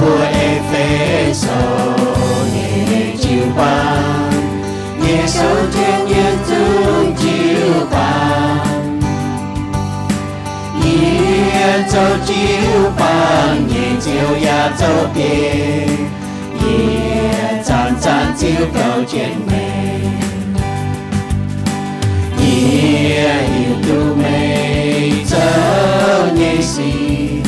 Mbuo E^fe^so nyei jiu-baang, nyei sou jienv nyienz zungv jiu-baang. Yie zoux jiu-baang nyei Ziouv yaac zoux biei, yie zanc-zanc ziux gouv jienv meih. Yie hiuv duqv meih zoux nyei sic,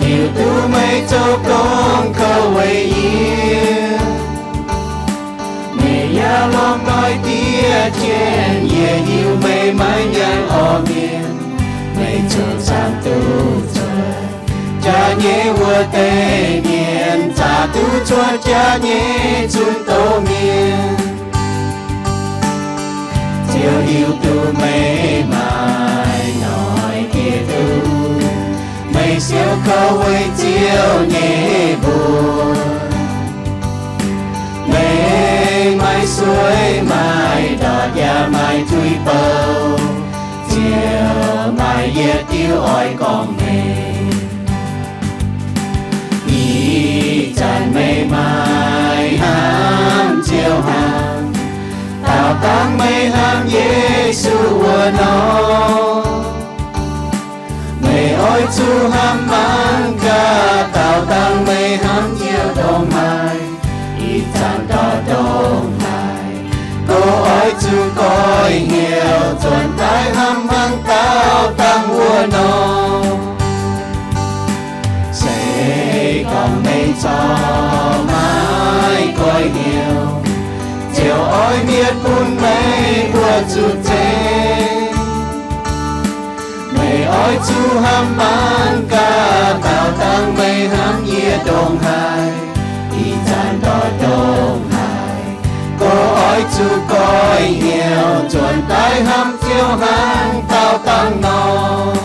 hiuv duqv meih zoux gong kouv weic yie. Meih yaac lorngx noic diev jienv, yie hiuv meih maiv nyaanh orv mienh. Meih zoux camv duqv zuotc jaax nyei wuov deix mienh, zaqc duqv cuotv jaax nyei zunc doz mienh. Ziouv hiuv duqv meih maaih noic diev duqv, meih siou kouv weic Ziouv nyei mbuox. Meih maaih sueih maaih ndortv yaac maaih tuix bou, Ziouv maaih yietc diuh oix gorngv meih. Ih zanc meih maaih hnamv Ziouv hnangv, daauh dangh meih hnamv Yesu wuov nor. Meih oix zuqc hnamv mangc gaax, daauh dangh meih hnamv Ziouv ndongc haaix, ih zanc ndortv ndongc haaix. Gorx oix zuqc goiv hnyouv, nzuonx daaih hnamv mangc daauh dangh wuov nor. Se gorngv meih corc maiv goiv hnyouv, Ziouv oix mietc bun meih mbuo zuqc zeiv. Meih oix zuqc hnamv mangc gaax, daauh dangh meih hnamv yie ndongc haaix, ih zanc ndortv ndongc haaix. Gorx oix zuqc goiv hnyouv, nzuonx daaih hnamv Ziouv hnangv daauh dangh nor.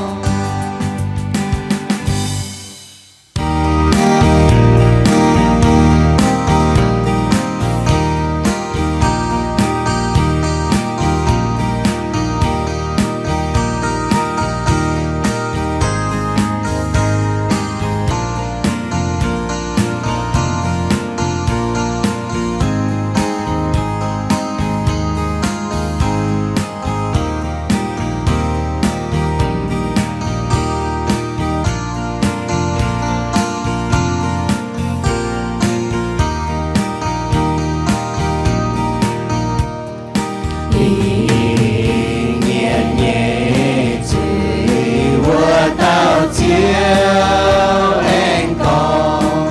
Lingh mienh nyei zuiz wuov dauh Ziouv aengx gorngv,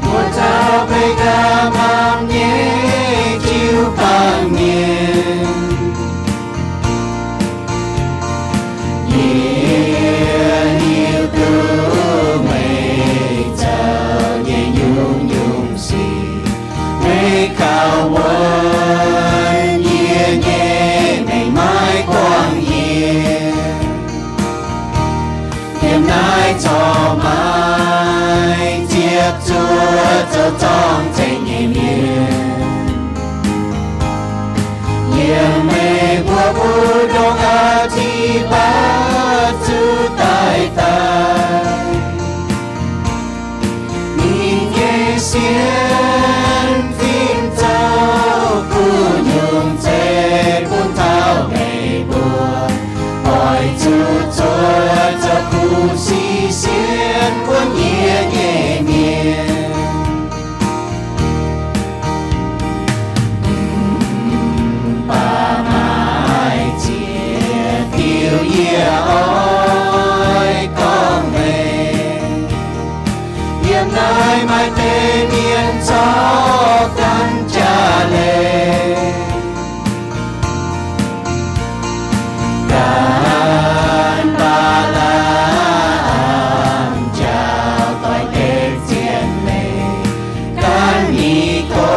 mbuo zoux beiv gaax maam nyei jiu-baang mienh. Yie hiuv duqv meih zoux nyei nyungc-nyungc sic, meih kaux wuonx yie nyei, meih maiv guangc yie. Yiem naaiv corc maaih ziepc zuoqc zoux zorng-zengx nyei mienh. Yiem meih mbuo mbu'ndongx Aa^ti^baac zuqc daaih daaih. Ninh nyei sienx fim zoux kuv nyungc zeiv bun taux meih mbuo, oix zuqc zuov zoux kuv sic sienx bun yie nyei mienh. Mv baac maaih ziex diuh yie oix gorngv meih. Yiem naaiv maaih deix mienh zorqv ganh jaax leiz. Gan^mbaa^laa^am njaaux doix deix zien leiz, gan Mi^go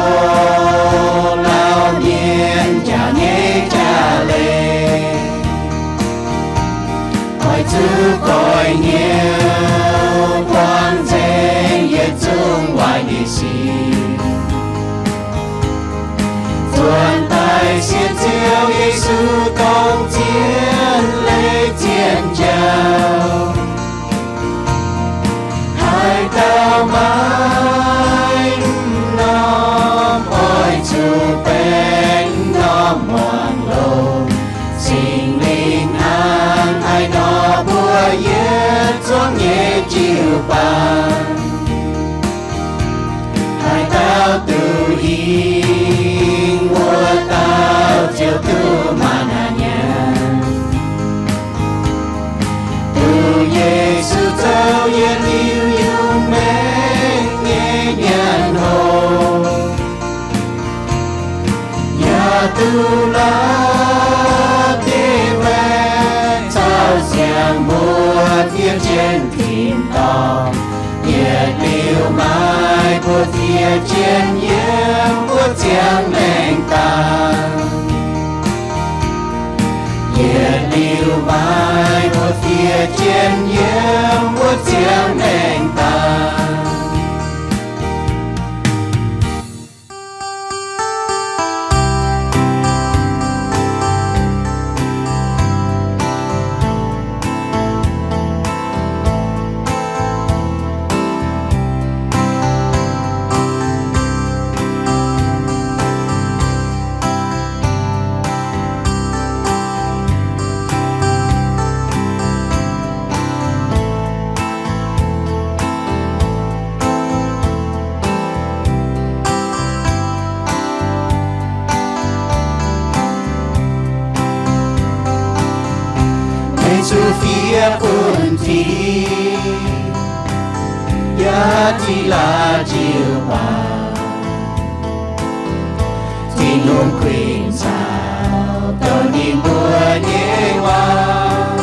lauh mienh njaaux nyei jaax leiz. Oix zuqc goiv hnyouv buangv nzengc yietc zungv waaic nyei sic. Nzuonx daaih sienx Ziouv Yesu dongh zien leiz zien jauv. Haaix dauh Ih, wuov dauh ziouc duqv maaih naaic nyanc. Duqv Yesu zoux yietc liuz yungz maengx nyei nyanc hopv, yaac duqv la'bieiv waeqc caux siang mbuo fiev jienv tin-dorngh. Yietc liuz maaih mbuo fiev jienv yiem mbuo ziangh maengx daaih. Yietc liuz maaih mbuo fiev jienv yiem mbuo ziangh maengx daaih. Meih zuqc fiev bun Tin, yaac Tin laanh jiu-baang. Tin-Hungh kuinx caux douh ninh mbuo nyei waac.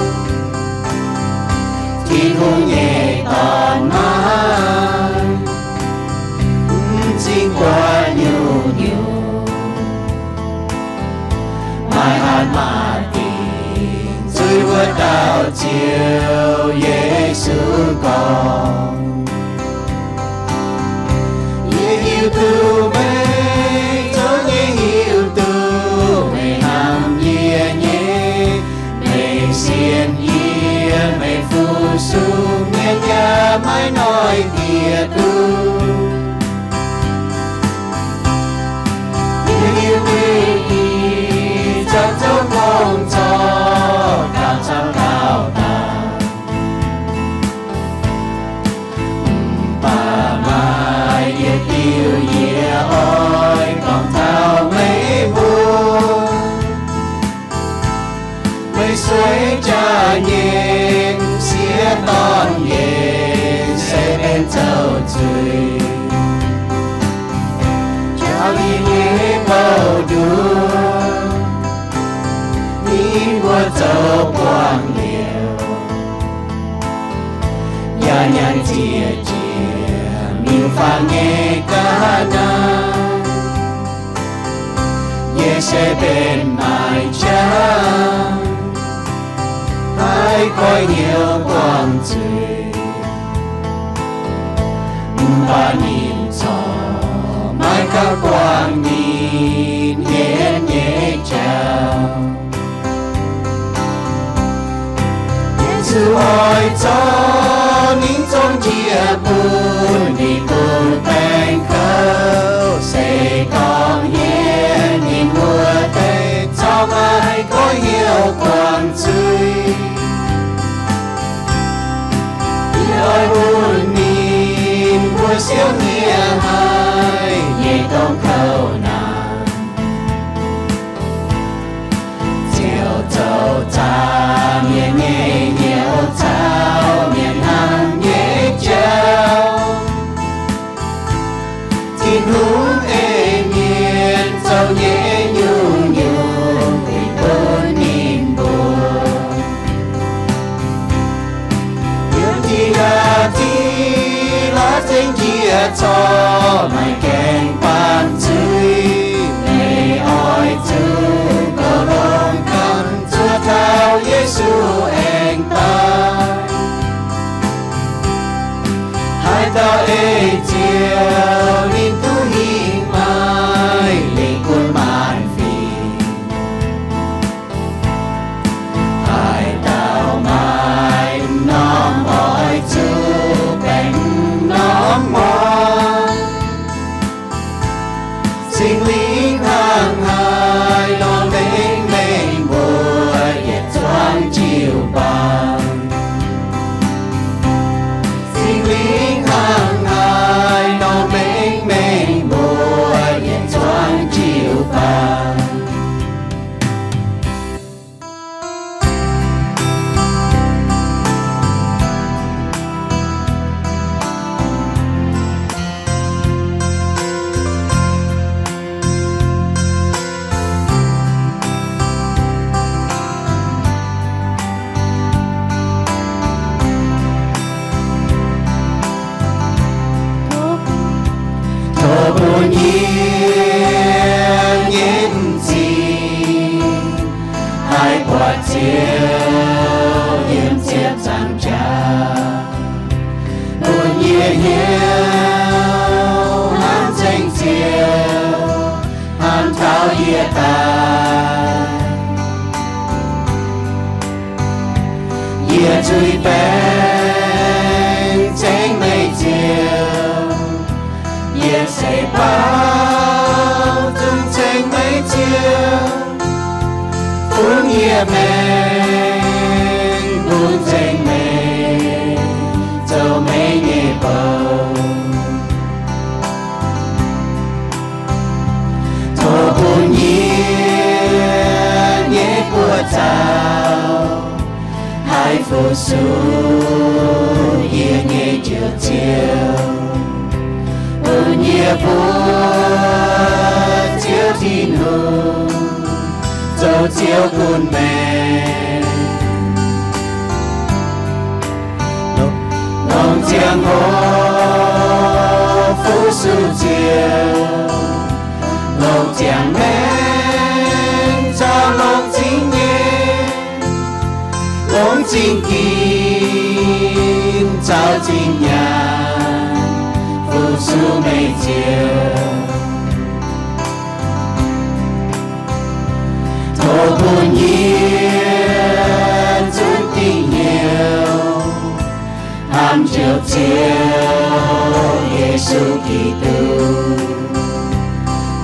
Tin-Hungh nyei Dorn maiv zingh buatc nyungc-nyungc. Maaih haaix maaih dingc zuiz wuov dauh Ziouv Yesu gorngv, yie hiuv duqv meih, zouv nyei hiuv duqv meih hnamv yie nyei. Meih sienx yie, meih fu-sux mienh yaac maiv noic dieh duqv. Yie hiuv duqv ih zanc zoux gong corc gauh camv gauh daaih. Mv baac maaih yietc diuh yie oix gorngv taux meih mbuo. Meih sueih jaax nyei m'sieqv dorn nyei se benx zoux zuiz. Jauv ninh nyei bouh nduov, ninh mbuo zoux buangh liouc, yaac nyanc ziec jiex miuc-fangx nyei ga'naaiv. Yie se benx maaiz jauv, haih goiv hnyouv buangh zuiz. Mv baac ninh corc maiv gauh buangh ninh hienx nyei jauv. Yesu oix zorqv ninh zong njiec bun ninh mbuo baengh kouv, se gorngv hienx ninh mbuo deix corc maiv goiv hnyouv buangh zuiz. Yie oix bun ninh mbuo siou nie haic nyei dongh kouv naanc. Ziouc zoux zaah mienh nyei hnyouv caux mienh hnamv nyei jauv. Tin-Hungh ei mienh zoux nyei nyungc-nyungc dingc bun ninh mbuo. Yiem Ti^aa^ti^laa Zingh Njiec corc maaih gaengh baamh zuiz. Meih oix zuqc goux longx gamh nzuonx taux Yesu aengx daaih. Haaix dauh ei Ziouv, ninh duqv hingh maaiz lingh gunv maanc fingx. Haaix dauh maaih m'normh oix zuqc baengc m'normh muangx. Singx Lingh hnangv haaix nor mengh mengh mbuo yietc zungv jiu-baang. Singx Lingh hnangv haaix nor mengh Yie nyei m'zing haih buatc Ziouv yiem ziepc nzaangc jaax, bun yie hnyouv hnamv nzengc Ziouv, hnamv taux yie daaih. Yie zuiz-baengc zengx meih Ziouv, yie se baaux nzung ceng meih Ziouv, bun yie maengx bun nzengc meih, zoux meih nyei bou. Tov bun yie nyei buoz-zaux haih fu-sux yie nyei Njoux Ziouv, bun yie mbuo Ziouv Tin-Hungh zoux Ziouv gunv maengc. Longc ziangh hoc fu-sux Ziouv, longc ziangh maengc caux longc zingh nyeic, longc zingh ginx caux zingh nyaanh fu-sux meih Ziouv. Tov bun yie zunv dingc hnyouv hnamv Njoux Ziouv Yesu Giduc,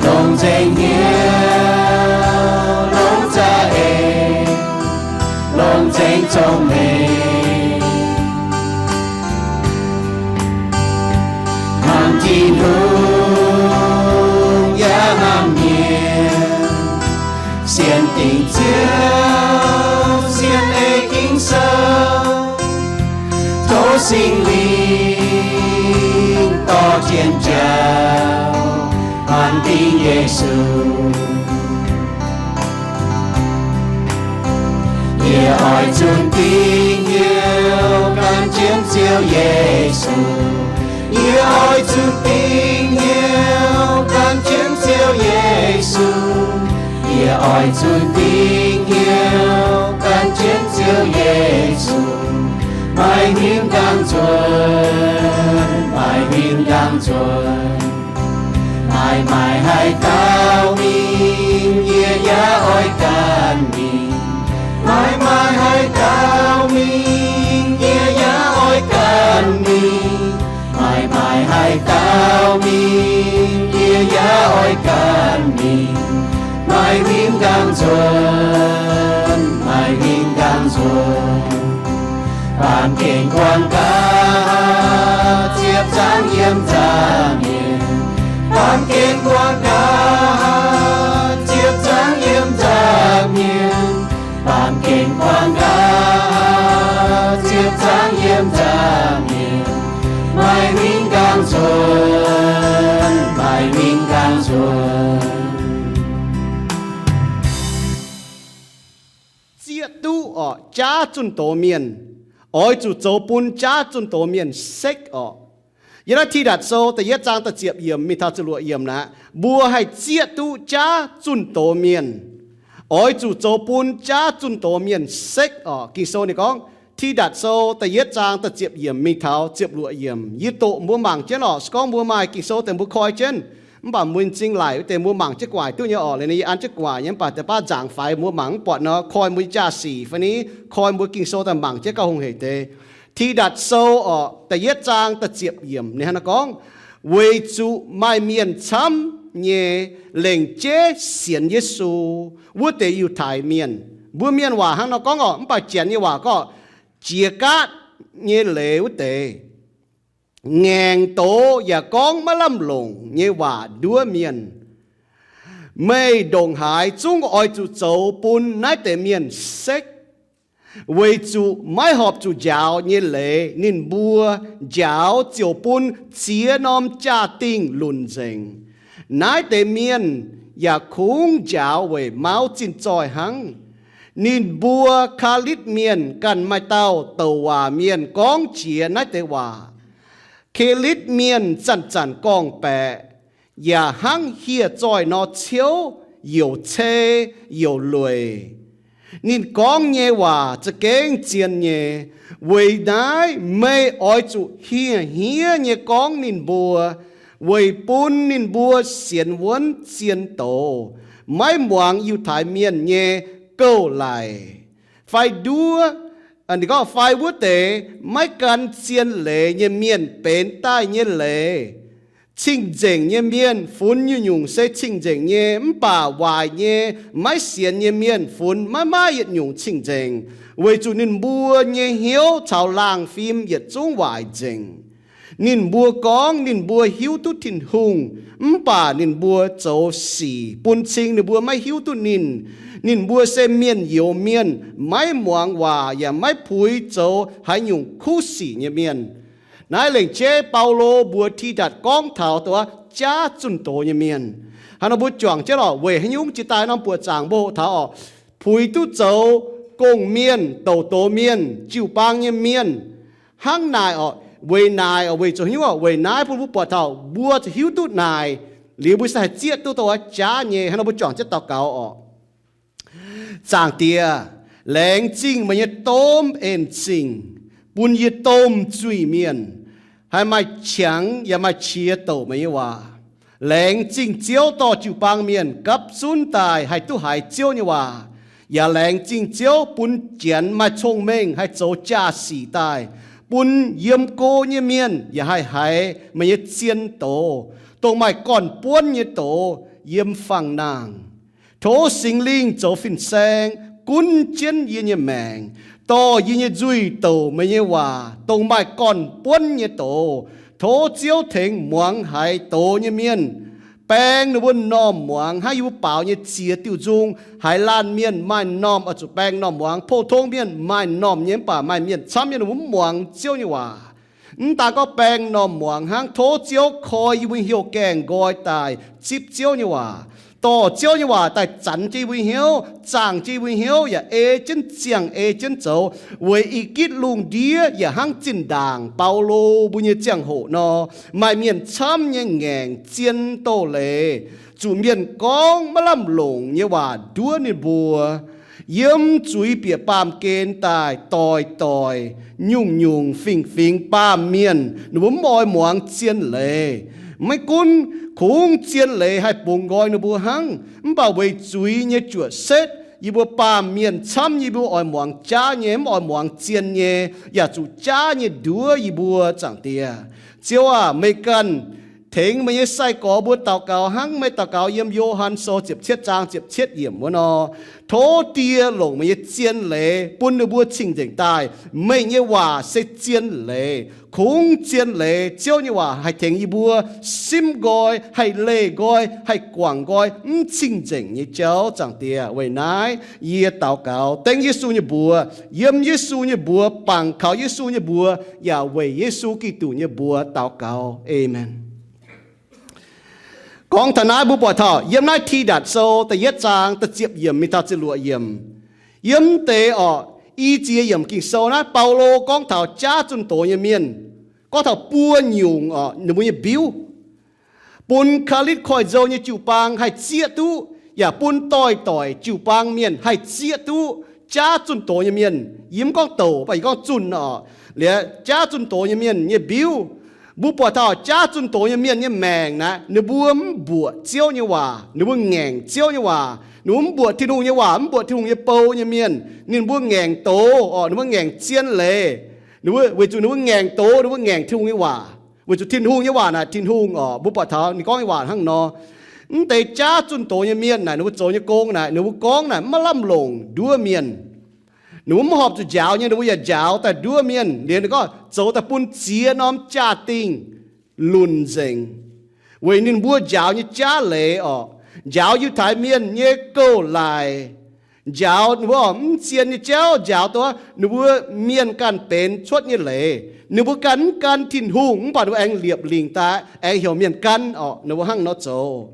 longc nzengc hnyouv, longc za'eix, longc nzengc cong-mengh hnamv Tin-Hungh yaac hnamv mienh, sienx dingc Ziouv, sienx ei Ging-Sou, tov Singx Lingh dorh jienv njaaux, hnamv dingc Yesu. Yie oix zunc dingc hnyouv gan jienv Ziouv Yesu. Yie oix zunc dingc hnyouv gan jienv Ziouv Yesu. Yie oix zunc dingc hnyouv gan jienv Ziouv Yesu. Maaih huingx ndaangc nzuonx, maaih huingx ndaangc nzuonx. Maaih, maaih haaix dauh mingh, yie yaac oix ganh mingh. Maaih, maaih haaix dauh mingh, yie yaac oix ganh mingh. Maaih, maaih haaix dauh mingh, yie yaac oix ganh mingh. Maaih huingx ndaangc nzuonx, maaih huingx ndaangc nzuonx. Baamh gen guangc nqa'haav ziepc nzaangc yiem nzangc mienh. Baamh gen guangc nqa'haav ziepc nzaangc yiem nzangc mienh. Baamh gen guangc nqa'haav ziepc nzaangc yiem nzangc mienh. Maaih huingx ndaangc nzuonx, maaih huingx ndaangc nzuonx. Zieqv duqv orqc, jaav zunh doz mienh. Oix zuqc zoux bun jaav zunh doz mienh sekv orqc. Yiem naaiv Tidatc Sou da'yietv zaang da'ziepc yiemc mingh taux ziepc luoqc yiemc naaic, mbuo haih zieqv duqv jaav zunh doz mienh. Oix zuqc zoux bun jaav zunh doz mienh sekv orqc. Ging-Sou ninh gorngv, Tidatc Sou da'yietv zaang da'ziepc yiemc mingh taux ziepc luoqc yiemc. Yie doqc mbuo mangc jienv orqc. Se gorngv mbuo maaih Ging-Sou deix mbuo koi jienv, mv baac mbuo m'zing laic wuov deix mbuo mangc jienv gu'nguaaic duqv nyei orqc. Liuz ninh yie an jienv gu'nguaaic nyei, mv baac deix baav nzaangc faix mbuo mangc mv buatc nor, koi mbuo jaa-sic fai ni, koi mbuo Ging-Sou daaih mangc jienv gauh hungh heic deix. Tidatc Sou orqc, da'yietv zaang da'ziepc yiemc ninh hnangv naaiv gorngv, weic zuqc maaih mienh camv nyei lengc jeiv sienx Yesu, wuov deix Yiutai Mienh. Mbuo Mienh waac hnangv nor gorngv orqc, mv baac Janx nyei waac gorngv, jiex gaatv nyei leiz wuov deix, ngaengc doz yaac gorngv maiv lamh longc nyei waac nduov mienh. Meih ndongc haaix zungv oix zuqc zoux bun naaiv deix mienh sekv, weic zuqc maiv horpc zuqc njaaux nyei leiz ninh mbuo njaaux ziouc bun ziex norm jaa-dingh lunc nzengc. Naaiv deix mienh yaac kungx njaaux weic mauv zinh zoih hnangv. Ninh mbuo Kalitv Mienh ganh maaih dauh douc waac mienh gorngv jiex naaiv deix waac. Kelitv Mienh zanc-zanc gorngv-baeqc, yaac hnangv hieh zoih nor ciouv, youc cei, youc lueic. Ninh gorngv nyei waac za'gengh zien nyei. Weic naaiv meih oix zuqc hniev-hniev nyei gorngv ninh mbuo, weic bun ninh mbuo sienx wuonv zien doz, maiv muangx Yiutai Mienh nyei gouv-laic, fai nduov, ninh gorngv fai wuov deix maiv gan zien leiz nyei mienh benx daaih nyei leiz. Cing-nzengc nyei mienh funx nyungc-nyungc se cing-nzengc nyei, mv baac waaic nyei, maiv sienx nyei mienh funx maiv maaih yietc nyungc cing-nzengc, weic zuqc ninh mbuo nyei hnyouv caux laangh fim yietc zungv waaic nzengc. Ninh mbuo gorngv ninh mbuo hiuv duqv Tin-Hungh, mv baac ninh mbuo zoux sic bun cing ninh mbuo maiv hiuv duqv ninh. Ninh mbuo se mienh youz mienh, maiv muangx waac yaac maiv puix zoux haaix nyungc kuv sic nyei mienh. Naaiv lengc jeiv Baulo mbuox Tidatc gorngv taux dongh jaav zunh doz nyei mienh. Hnangv nor mbuo juangc jienv oc, weic haaix nyungc jiex daaih norm buoqc zaangc mbuo hoqc taux oc, puix duqv zoux gong-mienh, douc doz mienh, jiu-baang nyei mienh. Hnangv naaic oc, weic naaic oc, weic zuqc haaix nyungc oc, weic naaiv bun mbuo buatc taux mbuo zuqc hiuv duqv naaic, liuz mbuo se haih zieqv duqv dongh jaav nyei. Hnangv nor mbuo juangc jienv daux gaux oc. Zaangc Diex, laengz zingh meih nyei domh en-zingh bun yie domh zuiz-mienh haih maaih qangx yaac maaih qiex douc meih nyei waac. Laengz zingh Ziouv dorh jiu-baang mienh gapv zunv daaih haih duqv haiz Ziouv nyei waac. Yaac laengz zingh Ziouv bun Janx maaih cong-mengh haih zoux jaa-sic daaih, bun yiem go nyei mienh yaac haih haiz meih nyei zien doz, dongh maaih gorn-buonv nyei doz yiem fangx-nangh. Tov Singx Lingh zoux fin-saeng gunv jienv yie nyei maengc, dorh yie nyei nzuih douc meih nyei waac, dongh maaih gorn-buonv nyei doz. Tov Ziouv tengx muangx haiz doz nyei mienh, baeng ninh mbuo m'normh muangx hnangv yie mbuo baaux nyei ziex diuh nzung. Haiz laanh mienh maaih m'normh oix zuqc baeng m'normh muangx. Pou-tong mienh maaih m'normh nyei, mv baac maaih mienh camv nyei ninh mbuo mv muangx Ziouv nyei waac. Mv daan gorngv baeng m'normh muangx hnangv, tov Ziouv koi yie mbuo hnyouv gaengh nqoi daaih zipv Ziouv nyei waac, dorh Ziouv nyei waac daaih zanx jienv yie mbuo hnyouv, zaangh jienv yie mbuo hnyouv, yaac ei jienv ziangh ei jienv zoux, weic i gitv lungh ndiev yaac hnangv zinh ndaangc Baulo mbuo nyei ziangh hoc nor, maaih mienh camv nyei ngaengc zien doz-leiz, zuqc mienh gorngv maiv lamh longc nyei waac nduov ninh mbuo. Yiem zuiz bieqc baamh gen daaih doic-doic, nyungc-nyungc fingx-fingx baamh mienh ninh mbuo mv oix muangx zien leiz. Maiv gunv kungx zien leiz haih bungx nqoi ninh mbuo hnangv, mv baac weic zuiz nyei juoqc setv, yie mbuo baamh mienh camv nyei mbuo oix muangx jaav nyei, mv oix muangx zien nyei, yaac zuqc jaav nyei nduov yie mbuo. Zaangc Diex, Ziouv aah, meih ganh tengx meih nyei sai-gorx mbuo daux gaux hnangv meih daux gaux yiem Yo^han Sou ziepc cietv zaang ziepc cietv yiemc wuov nor. Tov Die longc meih nyei zien leiz bun ninh mbuo cing-nzengc daaih. Meih nyei waac se zien leiz. Kungx zien leiz Ziouv nyei waac haih tengx yie mbuo simv nqoi, haih leih nqoi, haih guangc nqoi mv cing-nzengc nyei jauv. Zaangc Diex, weic naaiv yie daux gaux dengv Yesu nyei mbuox, yiem Yesu nyei mbuox, bangc kaux Yesu nyei mbuox, yaac weic Yesu Giduc nyei mbuox daux gaux. Aamen. Gorngv taux naaiv mbuo buatc taux yiem naaiv Tidatc Sou da'yietv zaang da'ziepc yiemc mingh taux ziepc luoqc yiemc. Yiem deix orqc, i ziex yiemc Ging-Sou naaiv Baulo gorngv taux jaav zunh doz nyei mienh, gorngv taux buo nyungc orqc ninh mbuo nyei mbiuv, bun Kalitv Koiv-Nzou nyei jiu-baang haih zieqv duqv, yaac bun doix-doix jiu-baang mienh haih zieqv duqv jaav zunh doz nyei mienh. Yie mv gorngv douc, mv baac yie gorngv zunh orqc. Liuz jaav zunh doz nyei mienh nyei mbiuv, mbuo buatc taux jaav zunh doz nyei mienh nyei maengc naaiv, ninh mbuo mv mbuoqc Ziouv nyei waac, ninh mbuo ngaengc Ziouv nyei waac, ninh mbuo mv mbuoqc Tin-Hungh nyei waac, mv mbuoqc Tin-Hungh nyei bou nyei mienh. Ninh mbuo ngaengc doz orqc, ninh mbuo ngaengc zien leiz. Ninh mbuo, weic zuqc ninh mbuo ngaengc doz, ninh mbuo ngaengc Tin-Hungh nyei waac, weic zuqc Tin-Hungh nyei waac naaic, Tin-Hungh orqc, mbuo buatc taux ninh gorngv nyei waac hnangv nor. Mv deix jaav zunh doz nyei mienh naaic, ninh mbuo zoux nyei gong naaic, ninh mbuo gorngv naaic maiv lamh longc nduov mienh. Ninh mbuo mv horpc zuqc njaaux nyei, ninh mbuo yaac njaaux daaih nduov mienh. Liuz ninh gorngv zoux daaih bun ziex norm jaa-dingh lunc nzengc, weic ninh mbuo njaaux nyei jaav leiz orqc, njaaux Yiutai Mienh nyei gouv-laic, njaaux ninh mbuo mv zien nyei jauv, njaaux dongh ninh mbuo mienh ganh benx cuotv nyei leiz. Ninh mbuo ganh mv gan Tin-Hungh, mv baac ninh mbuo aengx liepc lingc daaih aengx heuc mienh gan orqc, ninh mbuo hnangv nor zoux.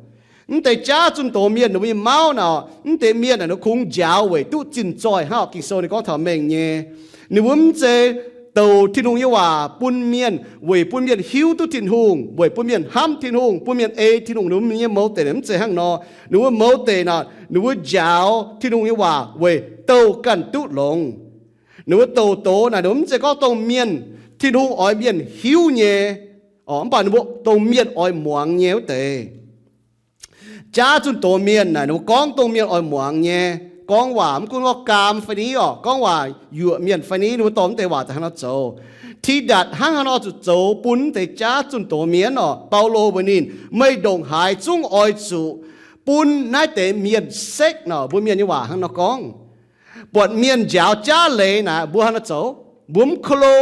Mv deix jaav zunh doz mienh ninh mbuo nyei mauv naaic, mv deix mienh naaic ninh kungx njaaux weic duqv zinh zoih hnangv orqc. Ging-Sou ninh gorngv taux mengh nyei, ninh mbuo mv zeiz douc Tin-Hungh nyei waac bun mienh, weic bun mienh hiuv duqv Tin-Hungh, weic bun mienh hnamv Tin-Hungh, bun mienh ei Tin-Hungh. Ninh mbuo nyei mouz deic mv zeiz hnangv nor. Ninh mbuo mouz deic naaic, ninh mbuo njaaux Tin-Hungh nyei waac weic douc ganh duqv longx. Ninh mbuo douc doz naaic, ninh mbuo mv zeiz gorngv dongh mienh, Tin-Hungh oix mienh hiuv nyei, mv baac ninh mbuo dongh mienh oix muangx nyei wuov deix. Jaav zunh doz mienh naaic, ninh mbuo gorngv dongh mienh oix muangx nyei. Gorngv waac mv gunv gorngv gaam fai ni orqc, gorngv waac yuoqc mienh fai ni, ninh mbuo dorh mv deix waac daaih hnangv nor zoux. Tidatc hnangv haaix nor zuqc zoux bun mv deix jaav zunh doz mienh orqc? Baulo mbuox ninh, meih ndongc haaix zungv oix zuqc bun naaiv deix mienh sekv nor, mbuo mienh nyei waac hnangv nor gorngv. Buatc mienh njaaux jaav leiz naaic, mbuo hnangv nor zoux, mbuo mv klo.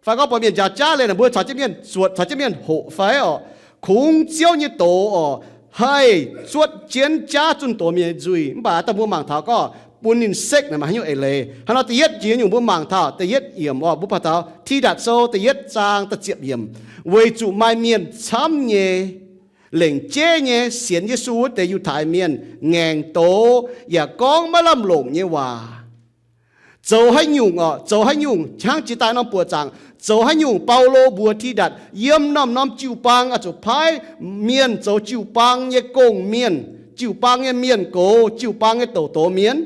Fai gorngv buatc mienh njaaux jaav leiz naaic, mbuo caux jienv mienh zuotc, caux jienv mienh hoqc fai orqc, kungx Ziouv nyei doz orqc, haih zuotv jienv jaav zunh doz mienh nyei nzuih. Mv baac daaih mbuo mangc taux gorngv bun ninh sekv naaic maaih haaix nyungc eix leiz. Hnangv nor da'yietv jiex nyungc mbuo mangc taux da'yietv yiemc orqc, mbuo buatc taux Tidatc Sou da'yietv zaang da'ziepc yiemc, weic zuqc maaih mienh camv nyei, lengc jeiv nyei sienx Yesu wuov deix Yiutai Mienh ngaengc doz yaac gorngv maiv lamh longc nyei waac. Zoux haaix nyungc orqc? Zoux haaix nyungc hnangv jiex daaih norm buoqc zaangc? Zoux haaix nyungc Baulo mbuox Tidatc, yiem norm-norm jiu-baang oix zuqc paaiv mienh zoux jiu-baang nyei gong-mienh, jiu-baang nyei mienh gox, jiu-baang nyei douc doz mienh?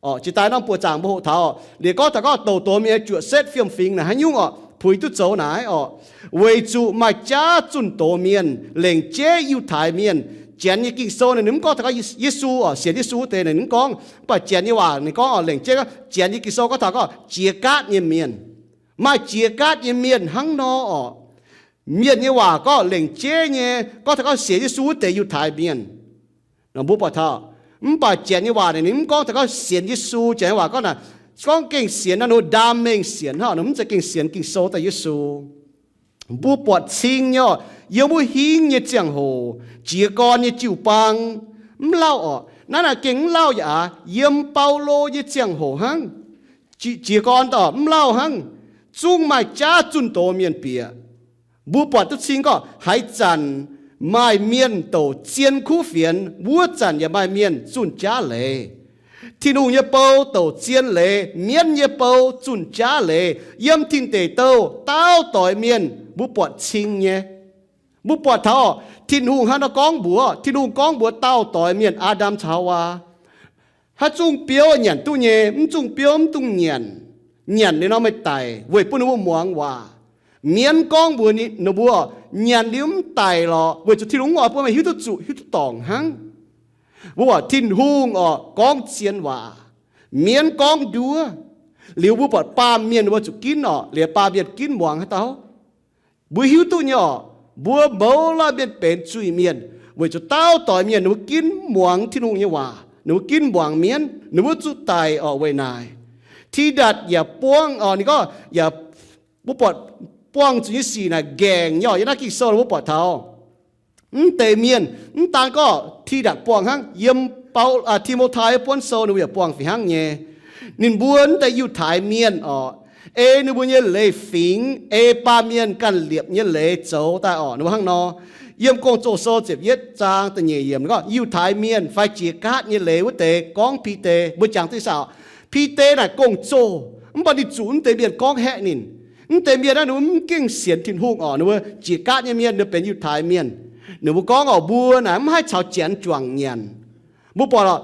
Orqc, jiex daaih norm buoqc zaangc mbuo hoqc taux, liuz gorngv taux gorngv douc doz mienh nyei juoqc setv fiem-fingx naaic haaix nyungc orqc, puix duqv zoux naaic orqc? Weic zuqc maaih jaav zunh doz mienh, lengc jeiv Yiutai Mienh, Janx nyei Ging-Sou naaic ninh mv gorngv taux gorngv Yesu orqc, sienx Yesu wuov deix naaic ninh mv gorngv. Mv baac Janx nyei waac ninh gorngv orqc, lengc jeiv gorngv, Janx nyei Ging-Sou gorngv taux gorngv jiex gaatv nyei mienh. Maaih jiex gaatv nyei mienh hnangv nor orqc. Mienh nyei waac gorngv lengc jeiv nyei gorngv taux gorngv sienx Yesu wuov deix Yiutai Mienh. Mbuo buatc taux, mv baac Janx nyei waac naaic ninh mv gorngv taux gorngv sienx Yesu. Janx nyei waac gorngv naaic, gorngv gengh sienx naaic, ninh mbuo ndaam mengh sienx hnangv, ninh mv zeiz gengh sienx Ging-Sou daaih Yesu. Mbuo buatc cing nyei orqc, yiem wuov hingv nyei ziangh hoc, jiez gorn nyei jiu-baang, mv lauh orqc. Naaiv naaic gengh mv lauh yaac aav, yiem Baulo nyei ziangh hoc hnangv. Jiez gorn orqc, mv lauh hnangv, zungv maaih jaav zunh doz mienh bieqc. Mbuo buatc duqv cing gorngv haaix zanc maaih mienh douc zien kuv fienx, wuov zanc yaac maaih mienh zunh jaav leiz. Tin-Hungh nyei bou douc zien leiz, mienv nyei bou zunh jaav leiz. Yiem Tin Deic Douh, daauv doix mienh mbuo buatc cing nyei. Mbuo buatc taux Tin-Hungh hnangv nor gorngv mbuox, Tin-Hungh gorngv mbuox daauv doix mienh, Aa^ndam caux Haawaa, haaix zungh biouv nyanc duqv nyei, mv zungh biouv mv dungx nyanc. Nyanc liuz nor meih daic, weic bun ninh mbuo muangx waac. Mienv gorngv mbuox ninh mbuo, nyanc liuz mv daic lorqc, weic zuqc Tin-Hungh oix bun meih hiuv duqv zuqc, hiuv duqv dorngc hnangv. Mbuo buatc Tin-Hungh orqc gorngv zien waac, mienv gorngv nduov. Liuz mbuo buatc baamh mienh ninh mbuo zuqc ginv orqc, liuz baamh mienh ginv muangx haaix dauh? Mbuo hiuv duqv nyei orqc, mbuo mouz laanh mienh benx zuiz-mienh, weic zuqc daauv doix mienh ninh mbuo ginv muangx Tin-Hungh nyei waac, ninh mbuo ginv muangx mienv, ninh mbuo zuqv daic orqc weic naaic. Tidatc yaac buangh orqc, ninh gorngv yaac, mbuo buatc buangh zuqc nyei sic naaic nqaengc nyei orqc. Yiem naaiv Ging-Sou mbuo buatc taux, mv deix mienh mv daan gorngv Tidatc buangh hnangv, yiem Bau, Ti^mo^tai buonv sou ninh mbuo yaac buangh fih hnangv nyei. Ninh mbuo mv deix Yiutai Mienh orqc, ei ninh mbuo nyei leiz fingx, ei baamh mienh ganh liepc nyei leiz zoux daaih orqc. Ninh mbuo hnangv nor, yiem Gong-Zoh Sou ziepc yietv zaang da'nyeic yiemc gorngv Yiutai Mienh fai jiex gaatv nyei leiz wuov deix gorngv Bide. Mbuo jangx duqv saauc, Bide naaic gong-zoh, mv baac ninh zuqc mv deix mienh gorngv haeqv ninh. Mv deix mienh naaiv ninh mbuo mv gengh sienx Tin-Hungh orqc, ninh mbuo jiex gaatv nyei mienh, ninh mbuo benx Yiutai Mienh. Ninh mbuo gorngv orqc, mbuo naaic mv haih caux Janx juangc nyanc. Mbuo buatc orqc,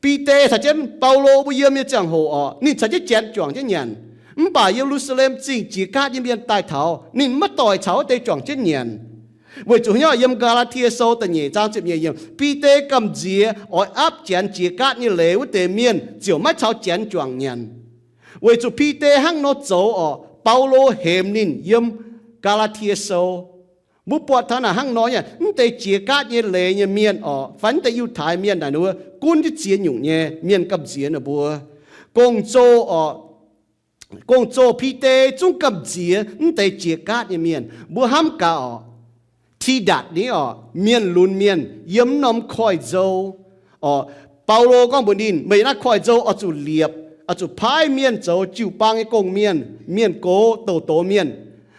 Bide caux jienv Baulo mbuo yiem nyei ziangh hoc orqc, ninh caux jienv Janx juangc jienv nyanc. Mv baac Ye^lu^saa^lem Zingh jiex gaatv nyei mienh daaih taux, ninh maiv doic caux wuov deix juangc jienv nyanc. Weic zuqc haaix nyungc? Yiem Gaa^laa^tie Sou da'nyeic zaang ziepc nyeic yiemc, Bide gamh nziex oix aapv Janx jiex gaatv nyei leiz wuov deix mienh ziouc maiv caux Janx juangc nyanc. Weic zuqc Bide hnangv nor zoux orqc, Baulo hemx ninh yiem Gaa^laa^tie Sou. Mbuo buatc taux naaic hnangv nor nyei, mv deix jiex gaatv nyei leiz nyei mienh orqc, fai mv deix Yiutai Mienh naaic, ninh mbuo gunv jienv ziex nyungc nyei mienh gamh nziex ninh mbuo. Gong-zoh orqc, gong-zoh Bide zungv gamh nziex mv deix jiex gaatv nyei mienh. Mbuo hnamv gaax orqc, Tidatc ni orqc, mienh lunx mienh yiem mv norm koiv-nzou orqc, Baulo gorngv mbuox ninh, meih naaiv koiv-nzou oix zuqc liepc, oix zuqc paaiv mienh zoux jiu-baang nyei gong-mienh, mienh gox, douz-douz mienh.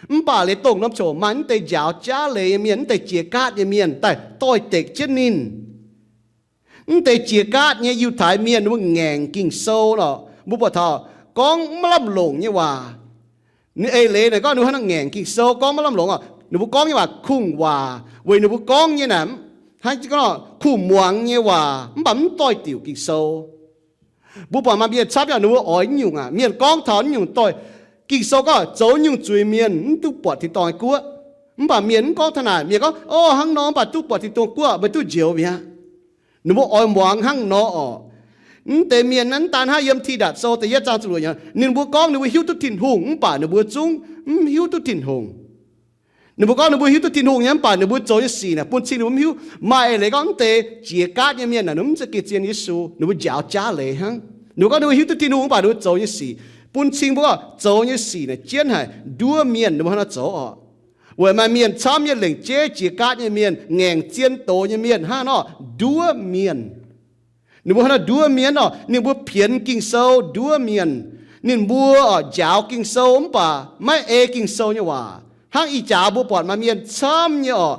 Mv baac leiz dongh norm coc maaih mv deix njaaux jaav leiz nyei mienh, mv deix jiex gaatv nyei mienh daaih doix-dekc jienv ninh. Mv deix jiex gaatv nyei Yiutai Mienh ninh mbuo ngaengc Ging-Sou lorqc. Mbuo buatc taux gorngv maiv lamh longc nyei waac. Ninh eix leiz naaic gorngv ninh mbuo hnangv ngaengc Ging-Sou gorngv maiv lamh longc oc. Ninh mbuo gorngv nyei waac kungx-waac, weic ninh mbuo gorngv nyei naaic hnangv gorngv kungx-muangx nyei waac, mv baac mv doix-diuc Ging-Sou. Mbuo buatc maaih mienh camv nyei, ninh mbuo oix nyungc aac, mienh gorngv taux nyungc doix, Ging-Sou gorngv zoux nyungc zuiz mienh mv duqv buatc tin-dorngh nyei guoqv. Mv baac mienh mv gorngv taux naaic, mienh gorngv, Ov, hnangv nor mv baac duqv buatc tin-dorngh guoqv, meih duqv njoux mi'aqv. Ninh mbuo oix muangx hnangv nor oc. Mv deix mienh naaiv mv daan hnangv, yiem Tidatc Sou da'yietv zaang ziepc luoqc yiemc, ninh mbuo gorngv ninh mbuo hiuv duqv Tin-Hungh, mv baac ninh mbuo zungv mv hiuv duqv Tin-Hungh. Ninh mbuo gorngv ninh mbuo hiuv duqv Tin-Hungh nyei, mv baac ninh mbuo zoux nyei sic naaic bun cing ninh mbuo mv hiuv. Maaih eix leiz gorngv mv deix jiex gaatv nyei mienh naaic, ninh mv zeiz geh zien Yesu, ninh mbuo njaaux jaav leiz hnangv. Ninh mbuo gorngv ninh mbuo hiuv duqv Tin-Hungh, mv baac ninh mbuo zoux nyei sic bun cing mbuo gorngv zoux nyei sic naaic jienv haic nduov mienh, ninh mbuo hnangv nor zoux oc. Weic maaih mienh camv nyei, lengc jeiv jiex gaatv nyei mienh, ngaengc zien doz nyei mienh hnangv nor nduov mienh. Ninh mbuo hnangv nor nduov mienh oc, ninh mbuo pienx Ging-Sou nduov mienh. Ninh mbuo oc njaaux Ging-Sou mv baac maiv ei Ging-Sou nyei waac. Hnangv ih jaax mbuo buatc maaih mienh camv nyei oc,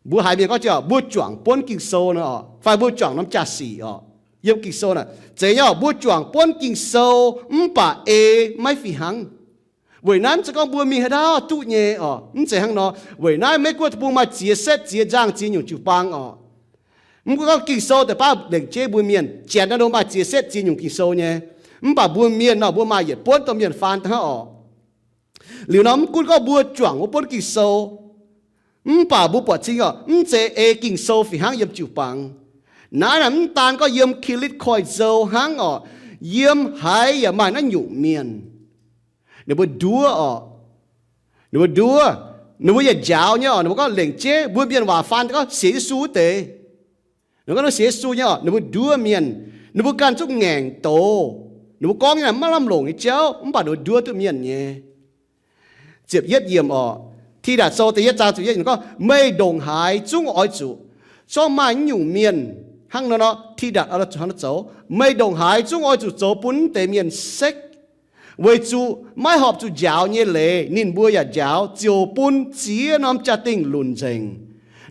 mbuo haiz mienh gorngv jienv oc, mbuo juangc buonv Ging-Sou nor oc, fai mbuo juangc norm jaa-sic oc, yiem Ging-Sou naaic. Zeiz nyei oc, mbuo juangc buonv Ging-Sou mv baac ei maiv fih hnangv. Weic naaiv mv zeiz gorngv mbuo mingh haaix ndau duqv nyei oc. Mv zeiz hnangv nor. Weic naaiv Meiv Guoqv deic-bung maaih ziex setv ziex nzangh ziex nyungc jiu-baang oc. Mv gunv gorngv Ging-Sou deix baav lengc jeiv mbuo mienh janx naaiv nor maaih ziex setv ziex nyungc Ging-Sou nyei. Mv baac mbuo mienh nor, mbuo maaih yietc buonv domh mienh faan daaih hnangv oc. Liuz nor mv gunv gorngv mbuo juangc wuov buonv Ging-Sou, mv baac mbuo buatc cing oc, mv zeiz ei Ging-Sou fih hnangv yiem jiu-baang. Naaiv naaic mv daan gorngv yiem Kilitv Koiv-Nzou hnangv oc, yiem haaix yaac maaih naaiv nyungc mienh. Ninh mbuo nduov oc. Ninh mbuo nduov. Ninh mbuo yaac njaaux nyei oc. Ninh mbuo gorngv lengc jeiv mbuo mienh waac faan gorngv sienx Yesu wuov deix. Ninh gorngv ninh sienx Yesu nyei oc. Ninh mbuo nduov mienh. Ninh mbuo ganh zungv ngaengc doz. Ninh mbuo gorngv nyei naaic maiv lamh longc nyei jauv, mv baac ninh mbuo nduov duqv mienh nyei. Ziepc yietv yiemc oc. Tidatc Sou da'yietv zaang ziepc yietv yiemc gorngv, meih ndongc haaix zungv oix zuqc, zorqv maaih nyungc mienh hnangv nor nor, Tidatc oix zuqc hnangv nor zoux. Meih ndongc haaix zungv oix zuqc zoux bun mv deix mienh sekv, weic zuqc maiv horpc zuqc njaaux nyei leiz ninh mbuo yaac njaaux, ziouc bun ziex norm jaa-dingh lunc nzengc.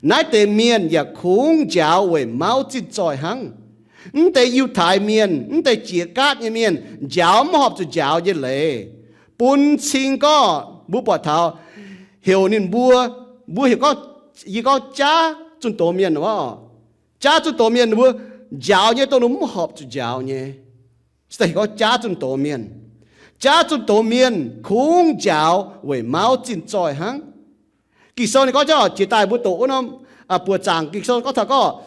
Naaiv deix mienh yaac kungx njaaux weic mauv zinh zoih hnangv. Mv deix Yiutai Mienh, mv deix jiex gaatv nyei mienh njaaux mv horpc zuqc njaaux nyei leiz, bun cing gorngv mbuo buatc taux heuc ninh mbuo, mbuo heuc gorngv, yie gorngv jaav zunh doz mienh oc. Jaav zunh doz mienh ninh mbuo njaaux nyei dongh ninh mbuo mv horpc zuqc njaaux nyei. Se daaih heuc gorngv jaav zunh doz mienh. Jaav zunh doz mienh kungx njaaux weic mauv zinh zoih hnangv. Ging-Sou ninh gorngv jauv jiex daaih mbuo doqc wuov norm buoz-zaangc Ging-Sou gorngv taux gorngv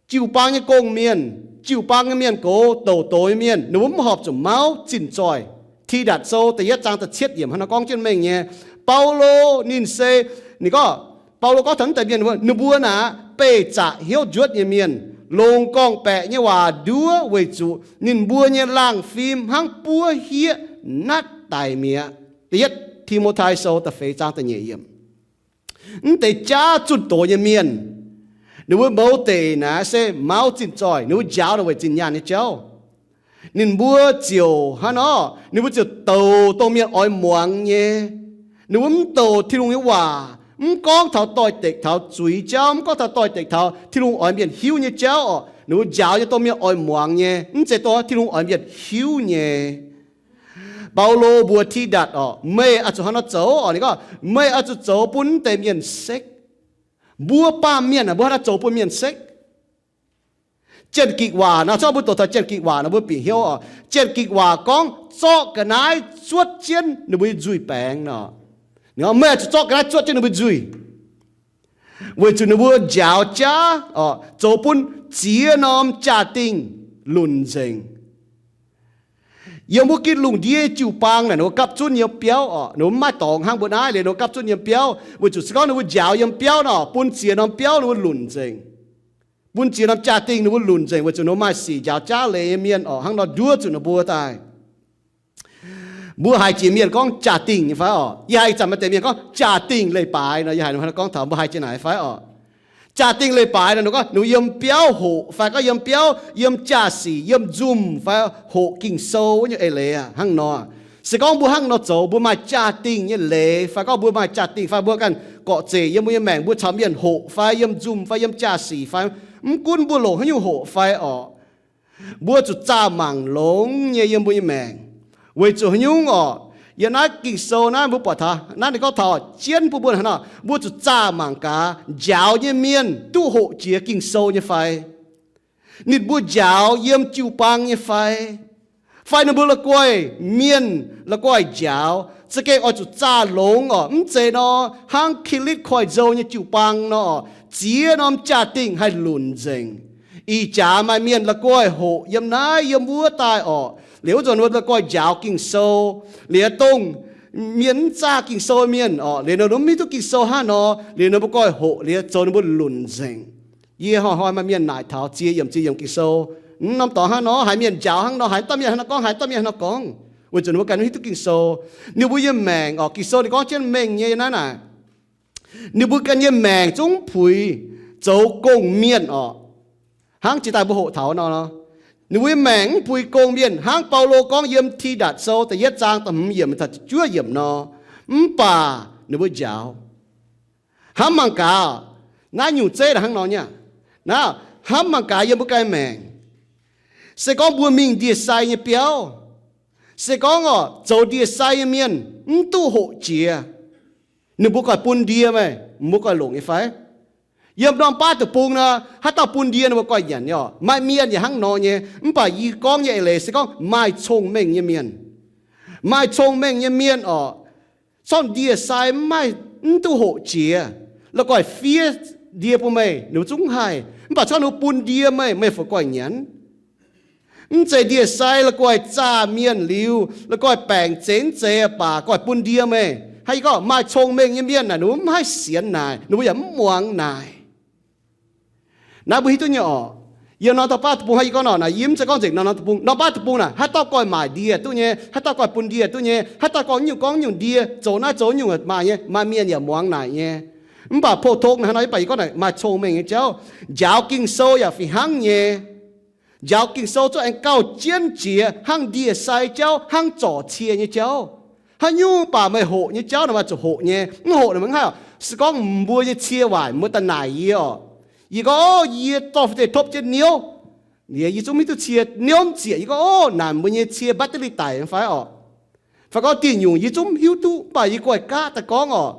jiu-baang nyei gong-mienh, jiu-baang nyei mienh gox, douc doz nyei mienh, ninh mbuo mv horpc zuqc mauv zinh zoih. Tidatc Sou da'yietv zaang da'cietv yiemc hnangv nor gorngv jienv mengh nyei. Baulo ninh se, ninh gorngv, Baulo gorngv taux naaiv deix mienh, ninh mbuo naaic beih zaqc hnyouv njuotv nyei mienh, longc gorngv-baeqc nyei waac nduov weic zuqc ninh mbuo nyei laangh fim hnangv buov hieqv natv daic mi'aqv. Da'yietv Ti^mo^tai Sou da'feix zaang da'nyeic yiemc. Mv deix jaav zunh doz nyei mienh, ninh mbuo mouz deic naaic se mauv zinh zoih, ninh mbuo njaaux naaic weic zinh nyaanh nyei jauv. Ninh mbuo ziouc hnangv nor, ninh mbuo ziouc douc dongh mienh oix muangx nyei. Ninh mbuo mv douc Tin-Hungh nyei waac, mv gorngv taux doix-dekc taux zuiz jauv, mv gorngv taux doix-dekc taux Tin-Hungh oix mienh hiuv nyei jauv oc. Ninh mbuo njaaux nyei dongh mienh oix muangx nyei, mv zeiz dongh Tin-Hungh oix mienh hiuv nyei. Baulo mbuox Tidatc oc, meih oix zuqc hnangv nor zoux oc. Ninh gorngv, meih oix zuqc zoux bun mv deix mienh sekv. Mbuo baamh mienh aah, mbuo hnangv nor zoux bun mienh sekv. Janx-Gikc waac nor, zorqv mbuo doqc taux Janx-Gikc waac nor, mbuo bieqc hnyouv oc. Janx-Gikc waac gorngv zorqv ga'naaiv zuotv jienv ninh mbuo nyei nzuih baengx nor. Ninh gorngv meih oix zuqc zorqv ga'naaiv zuotv jienv ninh mbuo nzuih, weic zuqc ninh mbuo njaaux jaav oc, zoux bun ziex norm jaa-dingh lunc nzengc. Yiem wuov gitv lungh ndiev jiu-baang naaic, ninh mbuo gapv zunv yiem biauv oc. Ninh mbuo mv maaih dorngx hnangv mbuo naaiv liuz, ninh mbuo gapv zunv yiem biauv, weic zuqc se gorngv ninh mbuo njaaux yiem biauv nor, bun ziex norm biauv ninh mbuo lunc nzengc, bun ziex norm jaa-dingh ninh mbuo lunc nzengc, weic zuqc ninh mbuo maaih sic njaaux jaav leiz nyei mienh oc, hnangv nor nduov zuqc ninh mbuo daaih. Mbuo haiz jiex mienh gorngv jaa-dingh nyei fai oc? Yie haiz ih zanc maaih deix mienh gorngv jaa-dingh leiz-baaix nor, yie haiz ninh gorngv taux mbuo haiz jienv naaic fai oc? Jaa-dingh leiz-baaix nor, ninh gorngv ninh mbuo yiem biauv hoqc fai gorngv yiem biauv, yiem jaa-sic, yiem nzumh fai hoqc Ging-Sou wuov nyungc eix leiz hnangv nor. Se gorngv mbuo hnangv nor zoux, mbuo maaih jaa-dingh nyei leiz fai gorngv mbuo maaih jaa-dingh fai mbuo ganh gorqv-zeic yiem mbuo nyei maengc mbuo caux mienh hoqc fai yiem nzumh fai yiem jaa-sic fai, mv gunv mbuo longc haaix nyungc hoqc fai oc, mbuo zuqc zaah mangc longx nyei yiem mbuo nyei maengc. Weic zuqc haaix nyungc oc? Yiem naaiv Ging-Sou naaiv mbuo buatc taux naaiv ninh gorngv taux jienv bun mbuo haaix nor, mbuo zuqc zaah mangc gaax njaaux nyei mienh duqv hoqc jiex Ging-Sou nyei fai? Ninh mbuo njaaux yiem jiu-baang nyei fai? Fai ninh mbuo la'guaih mienh la'guaih njaaux? Za'gengh oix zuqc zaah longx orqc. Mv zeiz nor, hnangv Kilitv Koiv-Nzou nyei jiu-baang nor, ziex norm jaa-dingh haih lunc nzengc. Ih jaax maaih mienh la'guaih hoqc yiem naaiv yiem wuov daaih orqc. Liuz wuov nzunc mbuo la'guaih njaaux Ging-Sou. Liuz dongh mienh mv zaah Ging-Sou mienh orqc, liuz ninh mbuo mv hiuv duqv Ging-Sou hnangv nor, liuz ninh mbuo goiv hoqc liuz zoux ninh mbuo lunc nzengc. Yie hnoi-hnoi maaih mienh naaic taux ziex yiemc ziex yiemc Ging-Sou, mv norm dorngx hnangv nor, haiz mienh njaaux hnangv nor, haiz dauh mienh hnangv nor gorngv, haiz dauh mienh hnangv nor gorngv, weic zuqc ninh mbuo ganh mv hiuv duqv Ging-Sou. Ninh mbuo nyei maengc orqc, Ging-Sou ninh gorngv jienv mengh nyei naaiv naaic, ninh mbuo ganh nyei maengc zungv mv puix zoux gong-mienh orqc. Hnangv jiex daaih mbuo hoqc taux nor, ninh mbuo nyei maengc mv puix gong-mienh, hnangv Baulo gorngv yiem Tidatc Sou da'yietv zaang da'hmz yiemc taux juov yiemc nor, mv baac ninh mbuo njaaux. Hnamv mangc gaax, naaiv nyungc zeiv naaic hnangv nor nyei aqv. Naaiv, hnamv mangc gaax yiem mbuo ganh maengc, se gorngv mbuo mingh ndie-sai nyei biauv, se gorngv orqc zoux ndie-sai nyei mienh mv duqv hoqc jiex, ninh mbuo goiv bun ndie meih, mbuo goiv longc nyei fai? Yiem norm baav deic-bung nor, haaix dauh bun ndie ninh mbuo goiv nyanc nyei orqc. Maaih mienh yaac hnangv nor nyei. Mv baac yie gorngv nyei eix leiz se gorngv maaih cong-mengh nyei mienh, maaih cong-mengh nyei mienh orqc, corngv ndie-sai mv maaih, mv duqv hoqc jiex, la'guaih fiev ndie bun meih, ninh mbuo zungv haih. Mv baac corngv ninh mbuo bun ndie meih, meih fungc goiv nyanc? Mv zeiz ndie-sai la'guaih zaah mienh liuz, la'guaih baengc zeiz mv zeiz baac goiv bun ndie meih. Hnangv yie gorngv maaih cong-mengh nyei mienh naaic, ninh mbuo mv haih sienx naaic, ninh mbuo yaac mv muangx naaic. Naaiv mbuo hiuv duqv nyei orqc. Yiem norm baav deic-bung hnangv yie gorngv nor naaic, yie mv zeiz gorngv nzengc norm baav deic-bung. Norm baav deic-bung naaic, haaix dauh goiv maaic ndie duqv nyei, haaix dauh goiv bun ndie duqv nyei, haaix dauh goiv nyungc gorngv nyungc ndie, zoux naaiv zoux nyungc maaih nyei, maaih mienh yaac muangx naaic nyei. Mv baac pou-tong naaic hnangv nor, yie baac yie gorngv naaic maaih cong-mengh nyei jauv. Njaaux Ging-Sou yaac fih hnangv nyei. Njaaux Ging-Sou zuqc aengx gauh jienv jiex hnangv ndie-sai jauv, hnangv zorc cie nyei jauv. Haaix nyungc baac meih hoqc nyei jauv naaic maaih zuqc hoqc nyei. Mv hoqc naaic mv haih. Se gorngv mbuo nyei cie waaic, mbuo daaih naaic yie orqc, yie gorngv, Ov, yie dorh fu'jueiv topv jienv niouv, yie zungv mv hiuv duqv cie niouv mv ziec. Yie gorngv, Ov, naaic mbuo nyei cie battery daic fai orqc? Fai gorngv diuh nyungc yie zungv mv hiuv duqv, mv baac yie guaih gaav daaih gorngv orqc,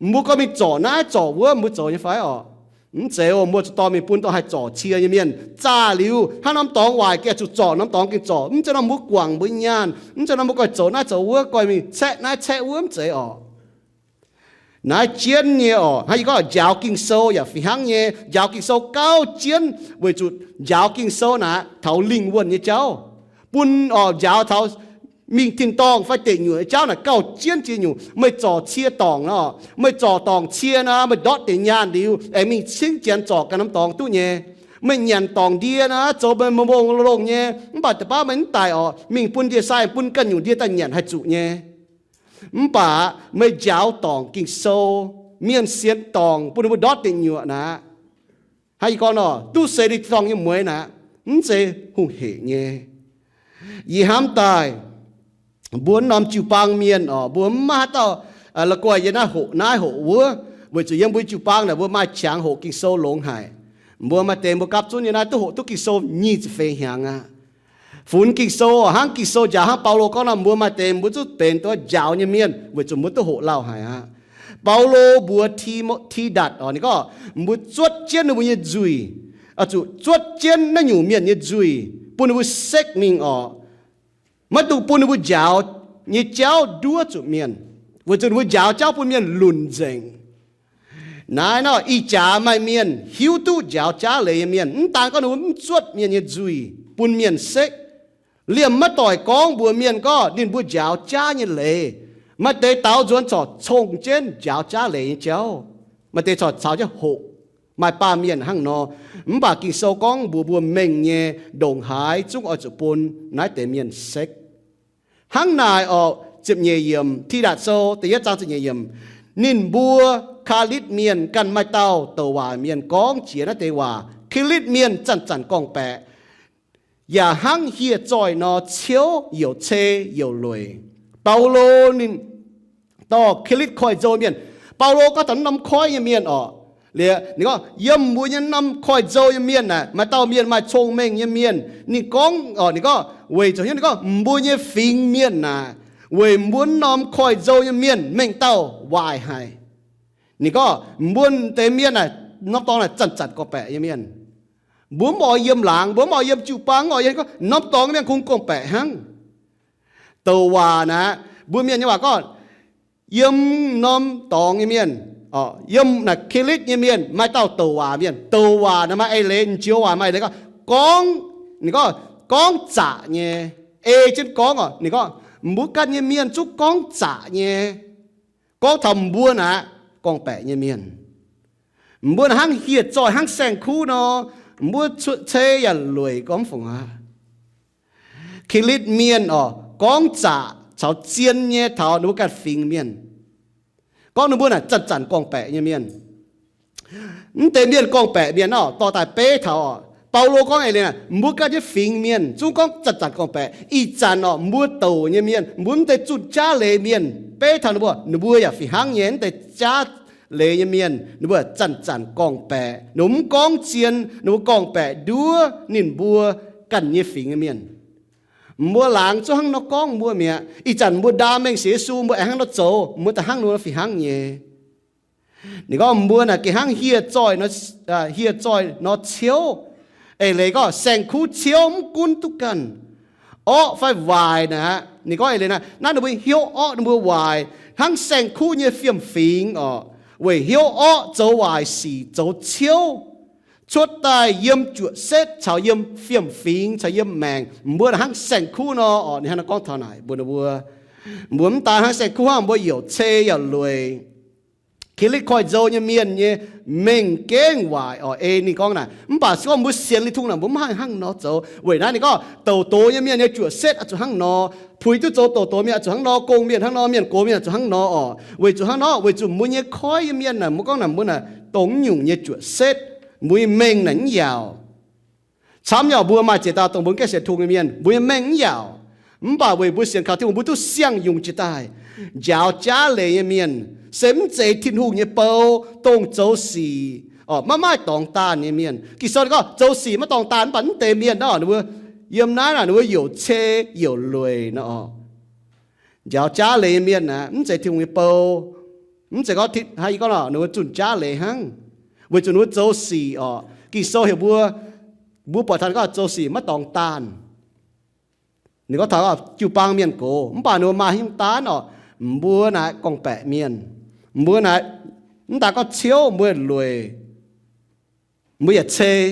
mbuo gorngv mingh zorc naaiv zorc wuov, mbuo zoux nyei fai orqc? Mv zeiz oc. Mbuo zuqc dorh mingh bun dorh haih zorc cie nyei mienh. Zaah liuz hnangv norm dorngx waaic gengh zuqc zorc, norm dorngx gengh zorc. Mv zeiz nor mbuo guangc mbuo nyaanh, mv zeiz nor mbuo goiv zoux naaiv zoux wuov, goiv mingh caeqv naaiv caeqv wuov, mv zeiz orqc. Naaiv jienv nyei orqc. Hnangv yie gorngv njaaux Ging-Sou yaac fih hnangv nyei. Njaaux Ging-Sou gauh jienv weic zuqc njaaux Ging-Sou naaic taux lingh wuonh nyei jauv. Bun orqc njaaux taux mingh tin-dorngh fai deic-nyuoqc nyei jauv naaic gauh jienv jiex nyungc. Meih zorc cie dorngc nor, meih zorc dorngc cie nor, meih ndortv deix nyaanh liuz aengx mingh cingv janx zorc ganh norm dorngx duqv nyei. Meih nyanc dorngc ndie nor, zoux meih mbong longh nyei, mv baac da'baav meih mv daic orqc, mingh bun ndie-sai bun ganh nyungc ndie daaih nyanc haih zuqc nyei. Mv baac meih njaaux dorngc Ging-Sou, mienh sienx dorngc bun ninh mbuo ndortv deic-nyuoqc naaic, hnangv yie gorngv nor, duqv seix liuz tin-dorngh nyei mueiz naaic, mv zeiz hungh heic nyei. Yie hnamv daaih mbuo norm jiu-baang mienh orqc, mbuo mv maaih haaix dauh la'guaih yiem naaiv hoqc naaiv hoqc wuov, weic zuqc yiem mbuo jiu-baang naaic mbuo maaih qangx hoqc Ging-Sou longx haic. Mbuo maaih deix mbuo gapv zunv nyei naaiv duqv hoqc duqv Ging-Sou nyic ziepc feix hnyangx aqv. Funx Ging-Sou hnangv Ging-Sou njaaux hnangv Baulo gorngv nor, mbuo maaih deix mbuo zungv benx duqv njaaux nyei mienh weic zuqc mbuo duqv hoqc lauh haic aqv. Baulo mbuox Ti, Tidatc orqc, ninh gorngv mbuo zuotv jienv ninh mbuo nyei nzuih, zuqc zuotv jienv naaiv nyungc mienh nyei nzuih bun ninh mbuo sekv mingh orqc. Maiv dungx bun ninh mbuo njaaux nyei jauv nduov zuqc mienh, weic zuqc ninh mbuo njaaux jauv bun mienh lunc nzengc. Naaiv nor ih jaax maaih mienh hiuv duqv njaaux jaav leiz nyei mienh, mv daan gorngv ninh mbuo mv zuotv mienh nyei nzuih bun mienh sekv, liemh maiv doic gorngv mbuox mienh gorngv ninh mbuo njaaux jaav nyei leiz. Maaih deix daaux nzuonx corc cong jienv njaaux jaav leiz nyei jauv. Maaih deix corc caux jienv hoqc. Maaih baamh mienh hnangv nor. Mv baac Ging-Sou gorngv mbuox mbuo mengh nyei, ndongc haaix zungv oix zuqc bun naaiv deix mienh sekv. Hnangv naaic orqc, ziepc nyeic yiemc, Tidatc Sou da'yietv zaang ziepc nyeic yiemc, ninh mbuo Kaalitv Mienh ganh maaih dauh douc waac mienh gorngv jiex naaiv deix waac. Kaalitv Mienh zanc-zanc gorngv-baeqc, yaac hnangv hieh zoih nor ciouv youc cei youc lueic. Baulo ninh dorh Kaalitv Koiv-Nzou mienh. Baulo gorngv taux norm koiv nyei mienh orqc. Liuz ninh gorngv yiem mbuo nyei norm koiv-nzou nyei mienh naaic maaih dauh mienh maaih cong-mengh nyei mienh. Ninh gorngv orqc, ninh gorngv weic zuqc hiuv ninh gorngv mbuo nyei fingx mienh naaic, weic mbuo norm koiv-nzou nyei mienh mengh dauh waaic haic. Ninh gorngv mbuo deix mienh naaic, norm dorngx naaic zanc-zanc gorngv-baeqc nyei mienh. Mbuo mv oix yiem laangz, mbuo mv oix yiem jiu-baang, mv oix yiem, gorngv norm dorngx nyei mienh kungx gorngv-baeqc hnangv. Douc waac naaic, mbuo mienh nyei waac gorngv, yiem norm dorngx nyei mienh, yiem naaic Kilitv nyei mienh maaih dauh douc waac mienh. Douc waac naaic maaih eix leiz, m'njoux waac maaih eix leiz gorngv, gorngv, ninh gorngv gorngv zaqc nyei, ei jienv gorngv oc. Ninh gorngv mbuo ganh nyei mienh zungv gorngv zaqc nyei, gorngv taux mbuo naaic gorngv-baeqc nyei mienh. Mbuo naaic hnangv hieh zoih, hnangv saeng-kuv nor, mbuo cuotv cei yaac lueic gorngv fungc aqv. Kilitv mienh oc, gorngv zaqc caux zien nyei taux ninh mbuo ganh fingx mienh. Gorngv ninh mbuo naaic zanc-zanc gorngv-baeqc nyei mienh. Mv deix mienh gorngv-baeqc mienh oc, dorh daaih beiv taux oc, Baulo gorngv eix leiz naaic, mbuo ganh nyei fingx mienh zungv gorngv zanc-zanc gorngv-baeqc. Ih zanc oc, mbuo douc nyei mienh, mbuo mv deix zunh jaav leiz mienh, beiv taux ninh mbuo, ninh mbuo yaac fih hnangv nyei. Mv deix jaav leiz nyei mienh ninh mbuo zanc-zanc gorngv-baeqc, ninh mbuo mv gorngv zien, ninh mbuo gorngv-baeqc nduov ninh mbuo ganh nyei fingx nyei mienh. Mbuo laangz zungv hnangv nor gorngv mbuo mi'aqv. Ih zanc mbuo ndaam mengh sienx Yesu, mbuo aengx hnangv nor zoux, mbuo daaih hnangv nor fih hnangv nyei. Ninh gorngv mbuo naaic gengh hnangv hieh zoih nor, hieh zoih nor ciouv. Eix leiz gorngv saeng-kuv ciouv mv gunv duqv ganh, orqv fai waaic naaic. Ninh gorngv eix leiz naaic, naaiv ninh mbuo hnyouv orqv, ninh mbuo waaic hnangv saeng-kuv nyei fiem-fingx oc, weic hnyouv orqv zoux waaic sic, zoux ciouv, cuotv daaih yiem juoqc setv caux yiem fiem-fingx caux yiem maengc. Mbuo naaic hnangv saeng-kuv nor oc. Ninh hnangv nor gorngv taux naaic mbuox ninh mbuo, mbuo mv daan hnangv saeng-kuv hnangv, mbuo youc cei yaac lueic. Kilitv koiv-nzou nyei mienh nyei mengh gengh waaic oc. Ei ninh gorngv naaic, mv baac se gorngv mbuo sienx Tin-Hungh naaic, mbuo mv haih hnangv nor zoux. Weic naaiv ninh gorngv douc doz nyei mienh nyei juoqc setv oix zuqc hnangv nor, puix duqv zoux douc doz mienh oix zuqc hnangv nor, gong mienh hnangv nor, mienh gox mienh oix zuqc hnangv nor oc. Weic zuqc hnangv nor, weic zuqc mbuo nyei koiv nyei mienh naaic, mbuo gorngv naaic mbuo naaic dongh nyungc nyei juoqc setv, mbuo nyei mengh naaic mv yaauc. Camv nyei oc, mbuo maaih ziex dauh dongh mbuo mv gaengh sienx Tin-Hungh nyei mienh, mbuo nyei mengh mv yaauc. Mv baac weic mbuo sienx kaux Tin-Hungh, mbuo duqv siang-yungz jiex daaih. Njaaux jaav leiz nyei mienh se mv zeiz Tin-Hungh nyei bou, dongh zoux sic oc, maiv maaih dorngx daanh nyei mienh. Ging-Sou gorngv zoux sic maiv dorngx daanh, mv baac mv deix mienh naaic ninh mbuo yiem naaiv naaic ninh mbuo youc cei youc lueic nor oc. Njaaux jaav leiz nyei mienh aeqv, mv zeiz Tin-Hungh nyei bou. Mv zeiz gorngv, hnangv yie gorngv nor, ninh mbuo zunh jaav leiz hnangv, weic zuqc ninh mbuo zoux sic oc. Ging-Sou heuc mbuo, mbuo buatc taux ninh gorngv zoux sic maiv dorngx daanh. Ninh gorngv taux jiu-baang mienh gox, mv baac ninh mbuo maaih haaix nyungc daanv oc? Mbuo naaic gorngv-baeqc mienh. Mbuo naaic mv daan gorngv ciouv, mbuo lueic, mbuo yaac cei.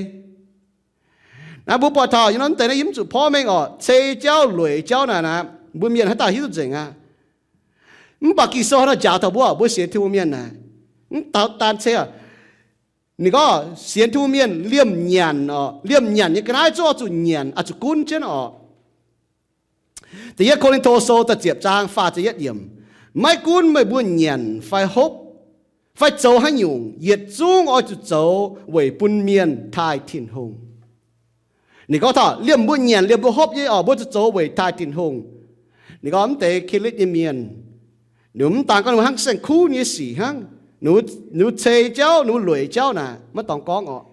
Naaiv mbuo buatc taux yiem naaiv deix naaiv yie mv zuqc porv mengh oc. Cei jauv, lueic jauv naaic, naaic mbuo mienh haaix dauh hiuv duqv nzengc aqv. Mv baac Ging-Sou haaix nor njaaux taux mbuo, mbuo sienx Tin-Hungh mienh naaic, mv daan cei oc. Ninh gorngv sienx Tin-Hungh mienh liemh nyanc oc, liemh nyanc nyei ga'naaiv zungv oix zuqc nyanc, oix zuqc gunv jienv oc. Da'yietv Ko^lin^to Sou da'ziepc zaang faah ziepc yietv yiemc, maiv gunv meih mbuo nyanc fai hopv fai zoux haaix nyungc, yietc zungv oix zuqc zoux weic bun mienh taaih Tin-Hungh. Ninh gorngv taux liemh mbuo nyanc liemh mbuo hopv nyei oc, mbuo zuqc zoux weic taaih Tin-Hungh. Ninh gorngv mv deix Kilitv nyei mienh, ninh mv daan gorngv ninh mbuo hnangv saeng-kuv nyei sic hnangv, ninh mbuo cei jauv, ninh mbuo lueic jauv naaic, maiv dorngx gorngv oc.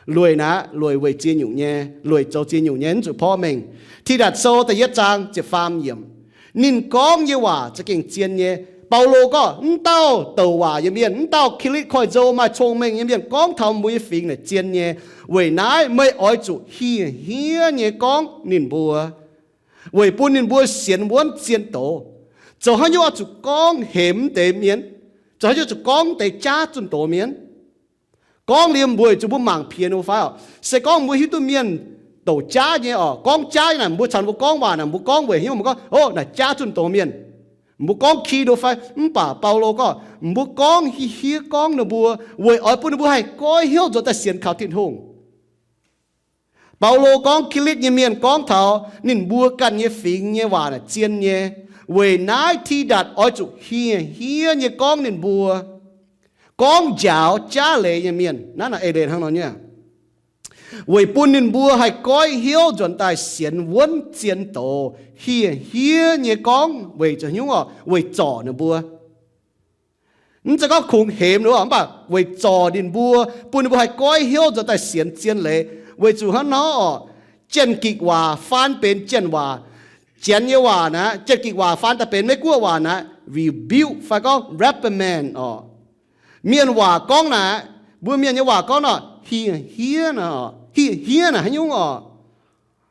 Lueic naaic, lueic weic ziex nyungc nyei, lueic zoux ziex nyungc nyei, mv zuqc porv mengh. Tidatc Sou da'yietv zaang ziepc faam yiemc, ninh gorngv nyei waac za'gengh zien nyei. Baulo gorngv mv dauh douc waac nyei mienh, mv dauh Kilitv koiv-nzou maaih cong-mengh nyei mienh gorngv taux mbuo nyei fingx naaic zien nyei. Weic naaiv meih oix zuqc hieh hniev nyei gorngv ninh mbuo, weic bun ninh mbuo sienx wuonv zien doz. Zoux haaix nyungc oix zuqc gorngv hemx deix mienh? Zoux haaix nyungc zuqc gorngv deix jaav zunh doz mienh? Gorngv liemh mbuo zuqc mbuo mangc piex ninh mbuo fai oc? Se gorngv mbuo hiuv duqv mienh douc jaav nyei oc, gorngv jaav nyei naaic, mbuo caux mbuo gorngv waac naaic, mbuo gorngv weic hnyouv mbuo gorngv, o, naaic jaav zunh doz mienh, mbuo gorngv ki ninh mbuo fai? Mv baac Baulo gorngv mbuo gorngv hieh hniev gorngv ninh mbuo, weic oix bun ninh mbuo haih goiv hnyouv nzuonx daaih sienx kaux Tin-Hungh. Baulo gorngv Kilitv nyei mienh gorngv taux ninh mbuo ganh nyei fingx nyei waac naaic zien nyei. Weic naaiv Tidatc oix zuqc hieh hniev nyei gorngv ninh mbuo, gorngv njaaux jaav leiz nyei mienh. Naaiv naaic eix leiz hnangv nor nyei, weic bun ninh mbuo haih goiv hnyouv nzuonx daaih sienx wuonv zien doz. Hieh hniev nyei gorngv weic zuqc hnyouv oc, weic zorc ninh mbuo. Mv zeiz gorngv kungx hemx ninh mbuo, mv baac weic zorc ninh mbuo, bun ninh mbuo haih goiv hnyouv nzuonx daaih sienx zien leiz. Weic zuqc hnangv nor oc, Janx-Gikc waac faan benx janx waac, Janx nyei waac naaic, Janx-Gikc waac faan daaih benx Meiv-Guoqv waac naaic, rebuke fai gorngv reprimand oc. Mienh waac gorngv naaic, mbuo mienh nyei waac gorngv nor, hieh-hiev naaic, hieh-hiev naaic haaix nyungc oc.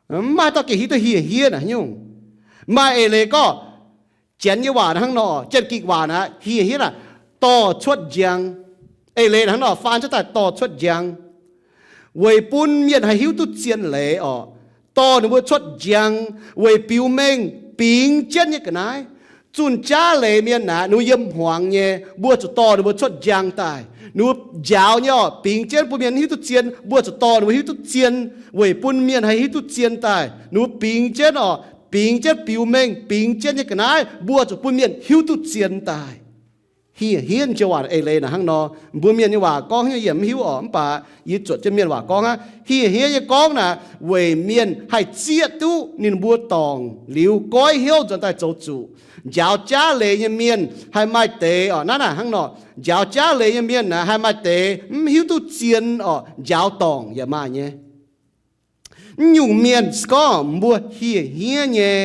Mv maaih dauh gengh hiuv duqv hieh-hiev naaic haaix nyungc. Maaih eix leiz gorngv, Janx nyei waac naaic hnangv nor, Janx-Gikc waac naaic, hieh-hiev naaic, dorh cuotv njang. Eix leiz naaic hnangv nor faan cuotv daaih dorh cuotv njang, weic bun mienh haih hiuv duqv zien leiz oc. Dorh ninh mbuo cuotv njang, weic biux mengh bingx jienv nyei ga'naaiv. Zunh jaav leiz mienh naaic, ninh mbuo yiem hmuangx nyei, mbuo zuqc dorh ninh mbuo cuotv njang daaih. Ninh mbuo njaaux nyei oc, bingx jienv bun mienh hiuv duqv zien, mbuo zuqc dorh ninh mbuo hiuv duqv zien, weic bun mienh haih hiuv duqv zien daaih. Ninh mbuo bingx jienv oc, bingx jienv biux mengh, bingx jienv nyei ga'naaiv, mbuo zuqc bun mienh hiuv duqv zien daaih. Hieh-hiev nyei waac eix leiz naaic hnangv nor. Mbuo mienh nyei waac gorngv haaix nyungc yie mv hiuv oc, mv baac yie zuotc jienv mienh waac gorngv aqv. Hieh-hiev nyei gorngv naaic weic mienh haih zieqv duqv ninh mbuo dorngc liuz goiv hnyouv nzuonx daaih zoux zuqc. Njaaux jaav leiz nyei mienh haih maaih deix oc, naaiv naaic hnangv nor, njaaux jaav leiz nyei mienh naaic haih maaih deix mv hiuv duqv zien oc, njaaux dorngc yaac maaih nyei. Mv nyungc mienh se gorngv mbuo hieh-hiev nyei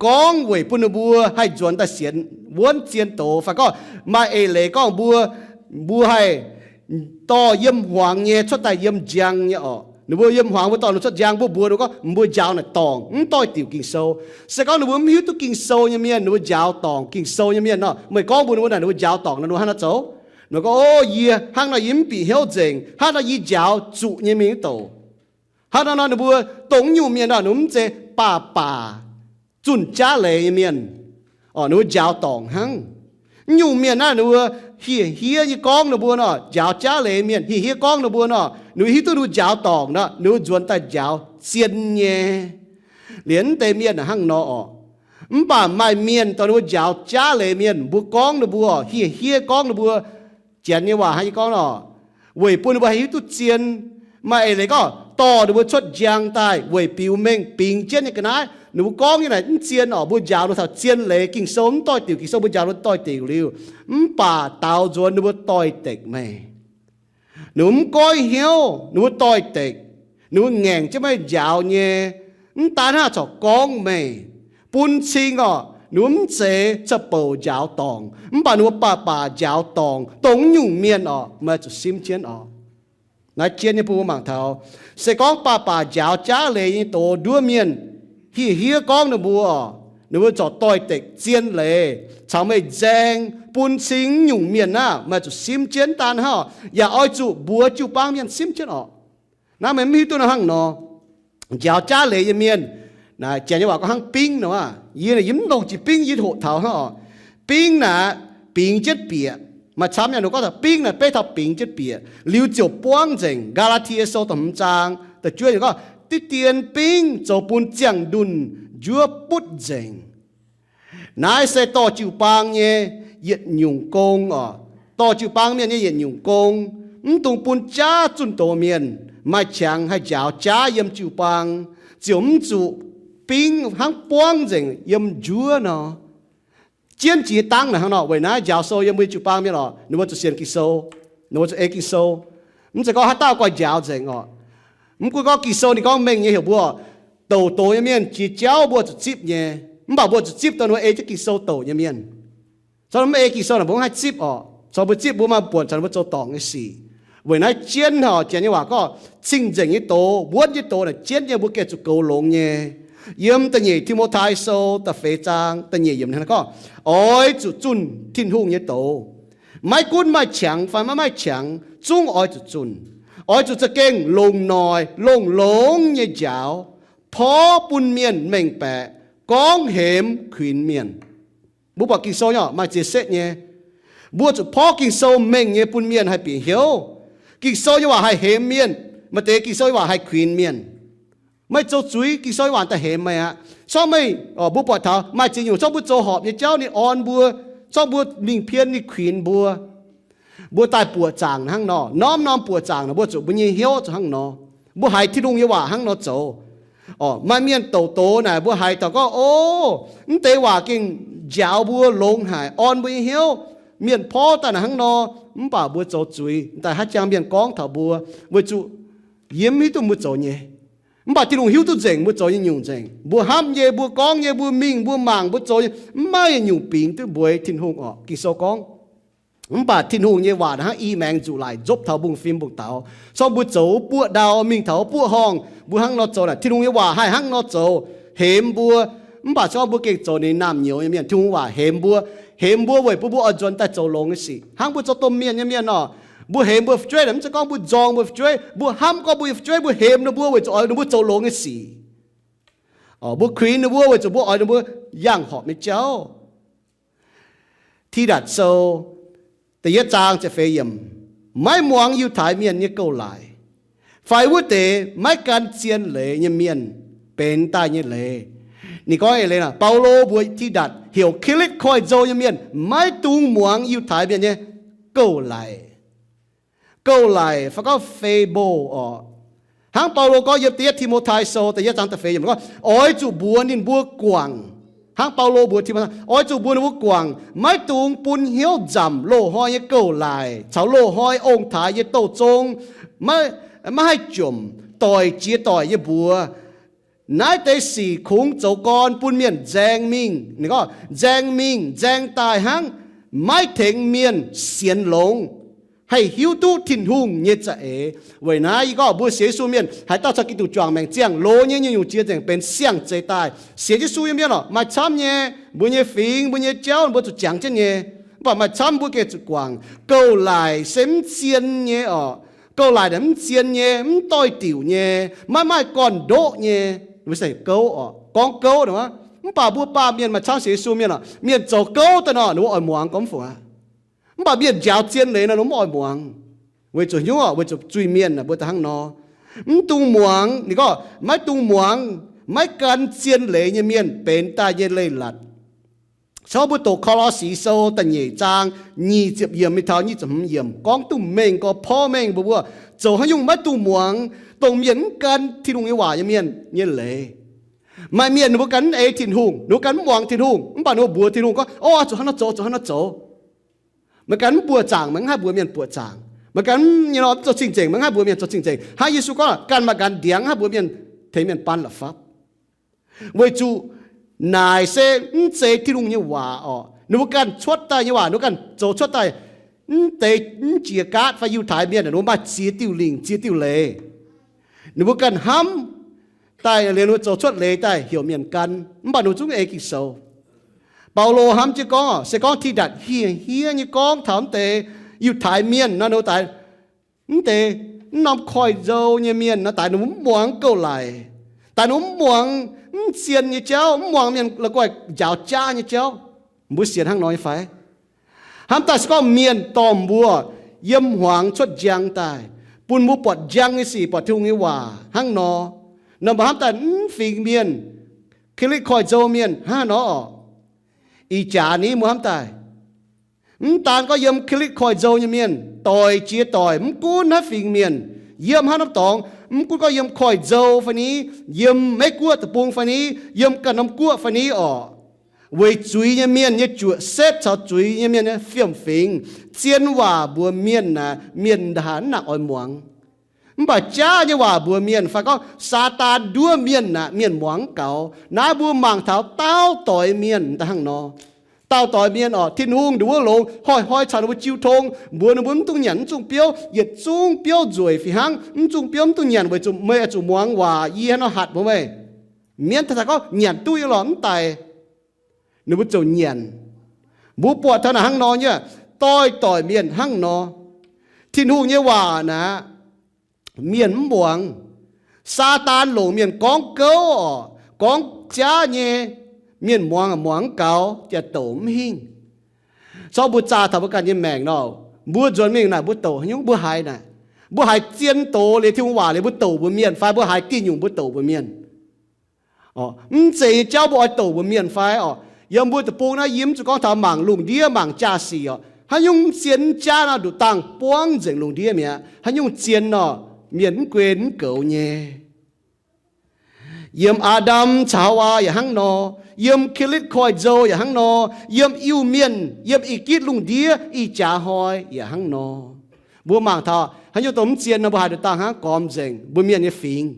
gorngv weic bun ninh mbuo haih nzuonx daaih sienx wuonv zien doz, fai gorngv maaih eix leiz gorngv mbuo, mbuo haih dorh yiem hmuangx nyei cuotv daaih yiem njang nyei oc. Ninh mbuo yiem hmuangx mbuo dorh ninh cuotv njang, mbuo mbuox ninh gorngv mbuo njaaux naaic dorngc, mv doix-diuc Ging-Sou. Se gorngv ninh mbuo mv hiuv duqv Ging-Sou nyei mienh, ninh mbuo njaaux dorngc Ging-Sou nyei mienh nor, meih gorngv mbuox ninh mbuo naaic, ninh mbuo njaaux dorngc nor, ninh mbuo hnangv naaiv zoux. Ninh gorngv, O, yie hnangv nor yie mv bieqc hnyouv nzengc, hnangv nor yie njaaux zuqc nyei mingh douc. Hnangv naaiv nor ninh mbuo dongh nyungc mienh nor, ninh mbuo mv zeiz baac baac zunh jaav leiz nyei mienh. Orqc, ninh mbuo njaaux dorngc hnangv. Nyungc mienh naaiv ninh mbuo hieh hiev nyei gorngv ninh mbuo nor, njaaux jaav leiz mienh hieh hiev gorngv ninh mbuo nor, ninh mbuo hiuv duqv ninh mbuo njaaux dorngc nor, ninh mbuo nzuonx daaih njaaux zien nyei. Liuz mv deix mienh hnangv nor orqc. Mv baac maaih mienh dongh ninh mbuo njaaux jaav leiz mienh, mbuo gorngv ninh mbuo, hieh hiev gorngv ninh mbuo, Janx nyei waac hnangv yie gorngv nor, weic bun ninh mbuo haih hiuv duqv zien. Maaih eix leiz gorngv dorh ninh mbuo cuotv njang daaih weic biux mengh bingx jienv nyei ga'naaiv. Ninh mbuo gorngv nyei naaic mv zien orqc, mbuo njaaux ninh mbuo taux zien leiz, Ging-Sou mv doix-diuc, Ging-Sou mbuo njaaux ninh mbuo doix-diuc liuz, mv baac daaux nzuonx ninh mbuo doix-dekc meih. Ninh mbuo mv goiv hnyouv, ninh mbuo doix-dekc, ninh mbuo ngaengc jienv meih njaaux nyei. Mv daan hnangv, corc gorngv meih, bun cing orqc, ninh mbuo mv zeiz ca'bouc njaaux dorngc, mv baac ninh mbuo baac baac njaaux dorngc, dongh nyungc mienh orqc, meih zuqc simv jienv orqc. Naaiv jienv nyei bun mbuo mangc taux, se gorngv baac baac njaaux jaav leiz nyei doz nduov mienh, hieh hiev gorngv ninh mbuo, ninh mbuo corc doix-dekc zien leiz caux meih nzaeng, bun cing nyungc mienh naaiv meih zuqc simv jienv daan hnangv, yaac oix zuqc mbuox jiu-baang mienh simv jienv orqc. Naaiv meih mv hiuv duqv nor hnangv nor. Njaaux jaav leiz nyei mienh, naaiv Janx nyei waac gorngv hnangv bingv nor aqv. Yie naaic yie mv longc jiex bingv, yie hoqc taux hnangv orqc. Bingv naaic bingx jienv bieqc. Maaih camv nyei ninh gorngv taux bingv naaic beiv taux bingx jienv bieqc liuz ziouc buangv nzengc. Gaa^laa^tie Sou da'hmz zaang da'juov ninh gorngv, diqv dien bingv zoux bun ziangh ndunh njuov butv nzengc. Naaiv se dorh jiu-baang nyei yietc nyungc gong orqc. Dorh jiu-baang mienh nyei yietc nyungc gong, mv dungx bun jaav zunh doz mienh maaih qangx haih njaaux jaav yiem jiu-baang, ziouc mv zuqc bingv hnangv buangv nzengc yiem njuov nor. Jienv jiex dangv naaic hnangv nor. Weic naaiv njaaux sou yiem mbuo jiu-baang mienh orqc, ninh mbuo zuqc sienx Ging-Sou, ninh mbuo zuqc ei Ging-Sou. Mv zeiz gorngv haaix dauh guai njaaux nzengc orqc. Mv gunv gorngv Ging-Sou ninh gorngv mengh nyei heuc mbuo, douc doz nyei mienh jiex jauv mbuo zuqc zipv nyei, mv baac mbuo zuqc zipv dongh ninh mbuo ei jienv Ging-Sou douc nyei mienh. Corc mv ei Ging-Sou naaic mbuo mv haih zipv orqc. Corc mbuo zipv mbuo maaih buonc caux ninh mbuo zoux dorngc nyei sic. Weic naaiv jienv orqc, Janx nyei waac gorngv cing-nzengc nyei doz, wuonv nyei doz naaic jienv nyei, mbuo gengh zuqc goux longx nyei. Yiem da'nyeic Ti^mo^tai Sou da'feix zaang da'nyeic yiemc hnangv naaiv gorngv, oix zuqc zunh Tin-Hungh nyei doz. Maiv gunv maaih qangx fai maiv maaih qangx, zungv oix zuqc zunh. Oix zuqc za'gengh longc noic longx-longx nyei njaaux, porv bun mienh mengh baeqc, gorngv hemx kuinx mienh. Mbuo buatc Ging-Sou nyei orqc, maaih ziex setv nyei. Mbuo zuqc porv Ging-Sou mengh nyei bun mienh haih bieqc hnyouv. Ging-Sou nyei waac haih hemx mienh. Maaih deix Ging-Sou nyei waac haih kuinx mienh. Meih zoux zuiz, Ging-Sou nyei waac daaih hemx meih aqv. Corc meih, mbuo buatc taux maaih ziex nyungc corc mbuo zoux horpc nyei jauv ninh orn mbuo, corc mbuo mingh pien ninh kuinx mbuo. Mbuo daaih buoqc zaangc hnangv nor, norm-norm buoqc zaangc nor, mbuo zuqc mbuo nyei hnyouv zuqc hnangv nor. Mbuo haiz Tin-Hungh nyei waac hnangv nor zoux. Orqc, maaih mienh douc doz naaic mbuo haiz taux gorngv, o, mv deix waac gengh njaaux mbuo longx haic, orn mbuo nyei hnyouv. Mienh porv daaih naaic hnangv nor, mv baac mbuo zoux zuiz daaih haaix jangx mienh gorngv taux mbuo, weic zuqc yie mv hiuv duqv mbuo zoux nyei. Mv baac Tin-Hungh hiuv duqv nzengc mbuo zoux nyei nyungc nzengc. Mbuo hnamv nyei, mbuo gorngv nyei, mbuo mingh, mbuo mangc, mbuo zoux nyei, mv maaih nyungc bingx duqv mbuox Tin-Hungh orqc. Ging-Sou gorngv, mv baac Tin-Hungh nyei waac hnangv i maengx nzuqc laic nzopv taux mbungv-fim mbungv-daux. Corc mbuo zoux buoqv ndau, mingh taux buoqv horngh, mbuo hnangv nor zoux naaic, Tin-Hungh nyei waac haih hnangv nor zoux, hemx mbuo. Mv baac corc mbuo gengh zoux ninh naamh nyouz nyei mienh. Tin-Hungh waac hemx mbuo, hemx mbuo weic bun mbuo oix nzuonx daaih zoux longx nyei sic. Hnangv mbuo zoux domh mienh nyei mienh nor, mbuo hemx mbuo fu'jueiv naaic, mv zeiz gorngv mbuo nzorng mbuo fu'jueiv, mbuo hnamv gorngv mbuo nyei fu'jueiv, mbuo hemx ninh mbuo weic zuqc oix ninh mbuo zoux longx nyei sic. Mbuo kuinx ninh mbuo weic zuqc mbuo oix ninh mbuo yangh horpc nyei jauv. Tidatc Sou da'yietv zaang ziepc feix yiemc, maiv muangx Yiutai Mienh nyei gouv-laic, fai wuov deix maiv gan zien leiz nyei mienh benx daaih nyei leiz. Ninh gorngv eix leiz naaic, Baulo mbuox Tidatc heuc Kiv^litv Koiv-Nzou nyei mienh maiv dungx muangx Yiutai Mienh nyei gouv-laic. Gouv-laic fai gorngv fable orqc. Hnangv Baulo gorngv yiem da'yietv Ti^mo^tai Sou da'yietv zaang da'feix yiemc gorngv, oix zuqc mbuox ninh mbuo guangc. Hnangv Baulo mbuox Ti^mo^tai, oix zuqc mbuox ninh mbuo guangc, maiv dungx bun hnyouv nzamc loz-hnoi nyei gouv-laic caux loz-hnoi ong-taaix nyei douh zong, maiv, maiv haih jomc doic jiex doic nyei mbuox. Naaiv deix sic kungx zoux gorn bun mienh nzaeng mingh, ninh gorngv nzaeng mingh nzaeng daaih hnangv, maiv tengx mienh sienx longx, haih hiuv duqv Tin-Hungh nyei za'eix. Weic naaiv yie gorngv mbuo sienx Yesu mienh haaix dauh caux Giduc juangc maengc ziangh loz nyei nyungc-nyungc jiex nzengc benx siang-zeix daaih. Sienx Yesu nyei mienh orqc, maaih camv nyei, mbuo nyei fingx, mbuo nyei jauv, mbuo zuqc jangx jienv nyei. Mv baac maaih camv mbuo gengh zuqc guangc. Gouv-laic se mv zien nyei orqc. Gouv-laic naaic mv zien nyei, mv doix-diuc nyei, maiv maaih gorn-ndoqv nyei. Mbuo se gouv orqc, gorngv gouv nor. Mv baac mbuo baamh mienh maaih camv sienx Yesu mienh orqc, mienh zoux gouv daaih nor, ninh mbuo oix muangx gorngv mv fungc aqv. Mv baac mienh njaaux zien leiz nor, ninh mbuo mv oix muangx. Weic zuqc hnyouv orqc, weic zuqc zuiz-mienh naaic mbuo daaih hnangv nor. Mv dungx muangx, ninh gorngv maiv dungx muangx maiv gan zien leiz nyei mienh benx daaih nyei leiz-latc. Caux mbuo doqc Ko^lo^si Sou da'nyeic zaang nyic ziepc yiemc mingh taux nyic ziepc hmz yiemc gorngv duqv mengh gorx porv mengh mbuo, mbuo zoux haaix nyungc maiv dungx muangx dongh mienh mv gan Tin-Hungh nyei waac nyei mienh nyei leiz. Maaih mienh ninh mbuo ganh mv ei Tin-Hungh, ninh mbuo ganh mv muangx Tin-Hungh, mv baac ninh mbuo mbuox Tin-Hungh gorngv, o, zuqc hnangv nor zoux, zuqc hnangv nor zoux. Meih ganh mv buoqc zaangc, meih mv haih mbuox mienh buoqc zaangc. Meih ganh mv nyei nor, mv zoux cing-nzengc, meih mv haih mbuox mienh zoux cing-nzengc. Hnangv Yesu gorngv, ganh maaih ganh ndiangx, mv haih mbuox mienh, tengx mienh ban la'fapv. Weic zuqc naaic se mv zeiz Tin-Hungh nyei waac orqc. Ninh mbuo ganh cuotv daaih nyei waac, ninh mbuo ganh zoux cuotv daaih, mv deix mv jiex gaatv fai Yiutai Mienh, ninh mbuo maaih ziex diuh lingc, ziex diuh leiz. Ninh mbuo ganh hnamv daaih liuz, ninh mbuo zoux cuotv leiz daaih heuc mienh gan, mv baac ninh mbuo zungv ei Ging-Sou. Baulo hnamv jienv gorngv, se gorngv Tidatc hieh hiev nyei gorngv taux mv deix Yiutai Mienh nor, ninh mbuo daaih, mv deix, mv norm koiv-nzou nyei mienh nor, daaih ninh mbuo mv muangx gouv-laic, daaih ninh mbuo mv muangx mv zien nyei jauv, mv muangx mienh la'guaih njaaux jaav nyei jauv. Mbuo sienx hnangv nor nyei fai? Hnamv daaih se gorngv mienh dorh mbuo yiem hmuangx cuotv njang daaih, bun mbuo buatc njang nyei sic, buatc Tin-Hungh nyei waac hnangv nor, nor mbuo hnamv daaih mv fingx mienh, Kiv^litv Koiv-Nzou mienh hnangv nor orqc. Ih jaax ni mbuo hnamv daaih, mv daan gorngv yiem Kiv^litv Koiv-Nzou nyei mienh, doic jiex doic, mv gunv haaix fingx mienh, yiem haaix norm dorngx, mv gunv gorngv yiem koiv-nzou fai ni, yiem Meiv-Guoqv deic-bung fai ni, yiem ganh norm guoqv fai ni orqc, weic zuiz nyei mienh nyei juoqc setv caux zuiz nyei mienh nyei fiem-fingx, zien waac mbuox mienh naaic, mienh ndaaih mv nangc oix muangx. Mv baac jaav nyei waac mbuox mienh fai gorngv Saadaan nduov mienh naaic, mienh muangx mv gaux. Naaiv mbuo mangc taux daauv doix mienh daaih hnangv nor. Daauv doix mienh orqc, Tin-Hungh ndongc wuov longx, hnoi-hnoi caux ninh mbuo jiu tong, mbuox ninh mbuo mv dungx nyanc mv zungh biouv, yietc zungv biouv nzueic fih hnangv, mv zungh biouv mv dungx nyanc weic zuqc meih oix zuqc muangx waac yie haaix nor hatc mbuox meih. Mienh taux gorngv nyanc duqv nyei lorqc, mv daic. Ninh mbuo ziouc nyanc. Mbuo buatc taux naaic hnangv nor nyei, doix-doix mienh hnangv nor. Tin-Hungh nyei waac naaic, mienh mv muangx. Saadaan longc mienh gorngv gouv orqc, gorngv jaav nyei, mienh muangx muangx mv gaux, jaax-douc mv hingh. Corc mbuo zaah taux mbuo ganh nyei maengc nor, mbuo nzuonx mingh naaic mbuo douc haaix nyungc, mbuo haiz naaic, mbuo haiz zien doz liuz Tin-Hungh waac liuz mbuo douc mbuox mienh fai mbuo haiz dieh nyungc mbuo douc mbuox mienh. Mv zeiz nyei jauv mbuo oix douc mbuox mienh fai orqc? Yiem mbuo deic-bung naaiv yie mv zuqc gorngv taux mangc lungh ndiev mangc jaa-sic orqc, haaix nyungc mv zien mv jaav nor nduqc dangh buangv nzengc lungh ndiev mi'aqv. Haaix nyungc zien nor, mienh mv guen mv goux nyei. Yiem Aa^ndam caux Haawaa yaac hnangv nor, yiem Kilitv Koiv-Nzou yaac hnangv nor, yiem Iu-Mienh, yiem I^gitv lungh ndiev ih jaax hnoi yaac hnangv nor. Mbuo mangc taux haaix nyungc dongh mv zien nor, mbuo haiz nduqc dangh hnangv gormx nzengc mbuo mienh nyei fingx.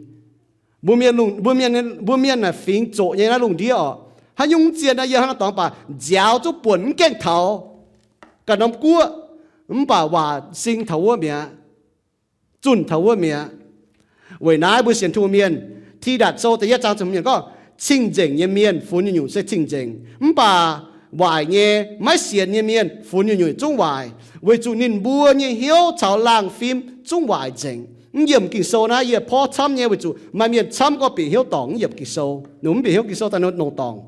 Mbuo mienh, mbuo mienh, mbuo mienh naaic fingx zoqc nyei naaiv lungh ndiev oc, haaix nyungc zien naaiv yiem haaix norm dorngx baac nziaaux zuqc buonc mv gaengh taux ganh norm guoqv, mv baac waac sing taux wuov mi'aqv, zunh taux wuov mi'aqv. Weic naaiv mbuo sienx Tin-Hungh mienh, Tidatc Sou da'yietv zaang ziepc hmz gorngv, cing-nzengc nyei mienh funx nyungc-nyungc se cing-nzengc, mv baac waaic nyei, maiv sienx nyei mienh funx nyungc-nyungc zungv waaic, weic zuqc ninh mbuo nyei hnyouv caux laangh fim zungv waaic nzengc. Mv yiemc Ging-Sou naaiv yie porv camv nyei weic zuqc maaih mienh camv gorngv bieqc hnyouv dorngc mv yiemc Ging-Sou. Ninh mv bieqc hnyouv Ging-Sou daaih nongx dorngc.